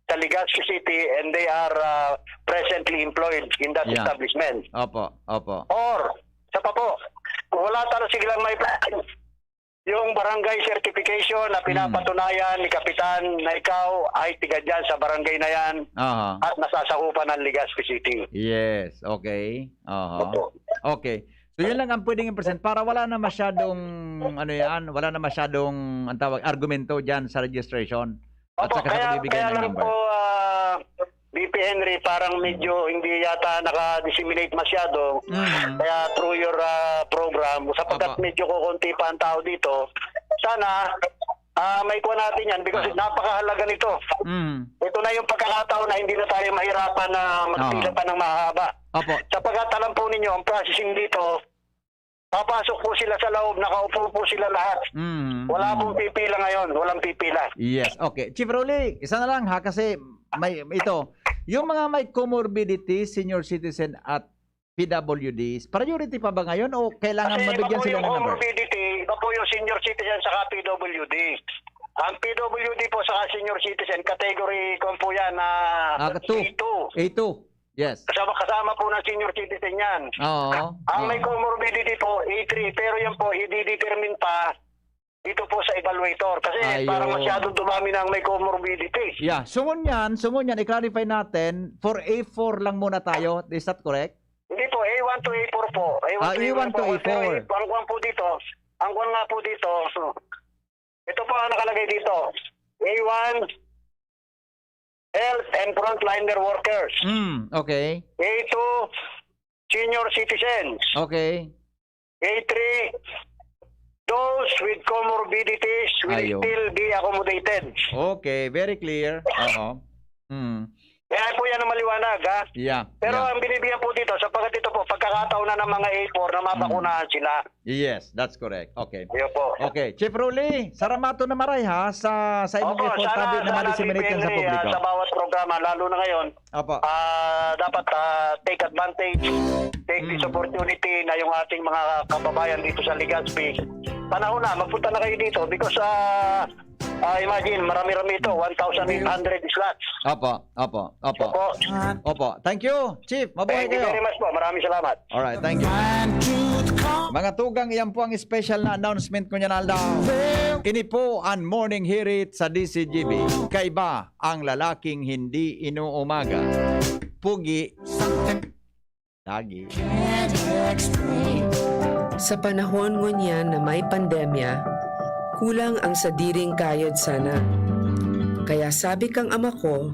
sa Legazpi City and they are uh, presently employed in that Yeah. Establishment. Opo, opo. Or, sa pa po, kung wala talaga silang may plan, yung barangay certification na pinapatunayan ni Kapitan na ikaw ay tiga dyan sa barangay na yan Aha. At nasasakupan ng Legazpi City. Yes, okay. Aha. Opo. Okay. So yun lang ang pwedeng i-present para wala na masyadong ano yan, wala na masyadong ang tawag argumento diyan sa registration at Opo, saka sa kaya, pagbibigay kaya ng lang number. po, ah, B P Henry, parang medyo hindi yata naka-disseminate masyado. Mhm. Kaya through your ah, program, sapagkat Opo. Medyo kukunti pa ang tao dito. Sana, ah, may kuha natin yan because Ah. Napakahalaga nito. Mhm. Ito na yung pagkakataon na hindi na tayo mahirapan na magpila Oo. pa ng mahaba. Opo. Sapagkat alam po ninyo, ang processing dito, papasok po sila sa loob, nakaupo po sila lahat. Mhm. Wala Mhm. pong pipila ngayon, walang pipila. Yes, okay. Chief Rolly, isa na lang ha, kasi may ito, yung mga may comorbidity, senior citizen at P W Ds, priority pa ba ngayon o kailangan Kasi iba mabigyan po sila yung ng number? Comorbidity, iba po yung senior citizen saka P W D. Ang P W D po saka senior citizen, category kung po yan na Ah, two. A two. A two. Yes. Kasama, kasama po ng senior citizen yan. Oo. Ang may Oo. Comorbidity po, A three, pero yan po, i-determine pa dito po sa evaluator. Kasi Ayun. Parang masyadong dumami na ang may comorbidity. Yeah. So ngunyan, so ngunyan, i-clarify natin, for A four lang muna tayo. Is that correct? Hindi po, A one to A four po. A one Ah, A one to A four. Pero ang kwan po dito, ang kwan nga po dito, so, ito po ang nakalagay dito. A one, health and frontliner workers. Mm, okay. A two, senior citizens. Okay. A three, those with comorbidities will Ayun. Still be accommodated. Okay, very clear. Oo. Mm. Kaya po yan ang maliwanag, ha? Yeah. Pero Yeah. Ang binibigyan po dito, sapagkat ito po, pagkakataon na ng mga A four na mabakunahan sila. Yes, that's correct. Okay. Ayun po. Okay, Chief Rolly, saramato na maray ha sa sa imong Opo, effort sana, tabi na sana, ma-disseminate yan sa Henry, publiko. Ah, sa bawat programa, lalo na ngayon, Opo. Ah, dapat ah, take advantage, take this Mm. Opportunity na yung ating mga kababayan dito sa Legazpi. Panahon na, magpunta na kayo dito because ah, ah, imagine, marami-rami ito, one thousand eight hundred slots. Opo, opo, opo. Opo. Opo. Thank you, Chief. Mabuhay Thank you kayo. Very much po. Maraming salamat. Alright, thank you. Mga tugang, iyan po ang special na announcement ko niyan, Aldaw. Ini po ang Morning Hirit sa D C G B. Kaiba ang lalaking hindi inuumaga. Pugi. Lagi. Sa panahon ngunyan na may pandemya, kulang ang sadiring kayod sana. Kaya sabi kang ama ko,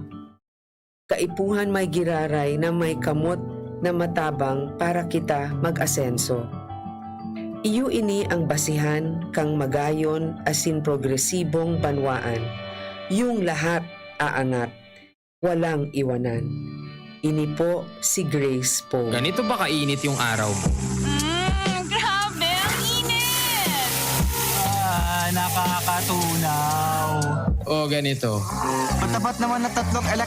kaipuhan may giraray na may kamot na matabang para kita mag-asenso. Iyo ini ang basihan kang magayon asin progresibong banwaan. Yung lahat aangat, walang iwanan. Ini po si Grace Poe. Ganito ba kainit yung araw mo? Mm, grabe! Ang init! Ah, nakakatunaw. O ganito. Matapat naman na tatlong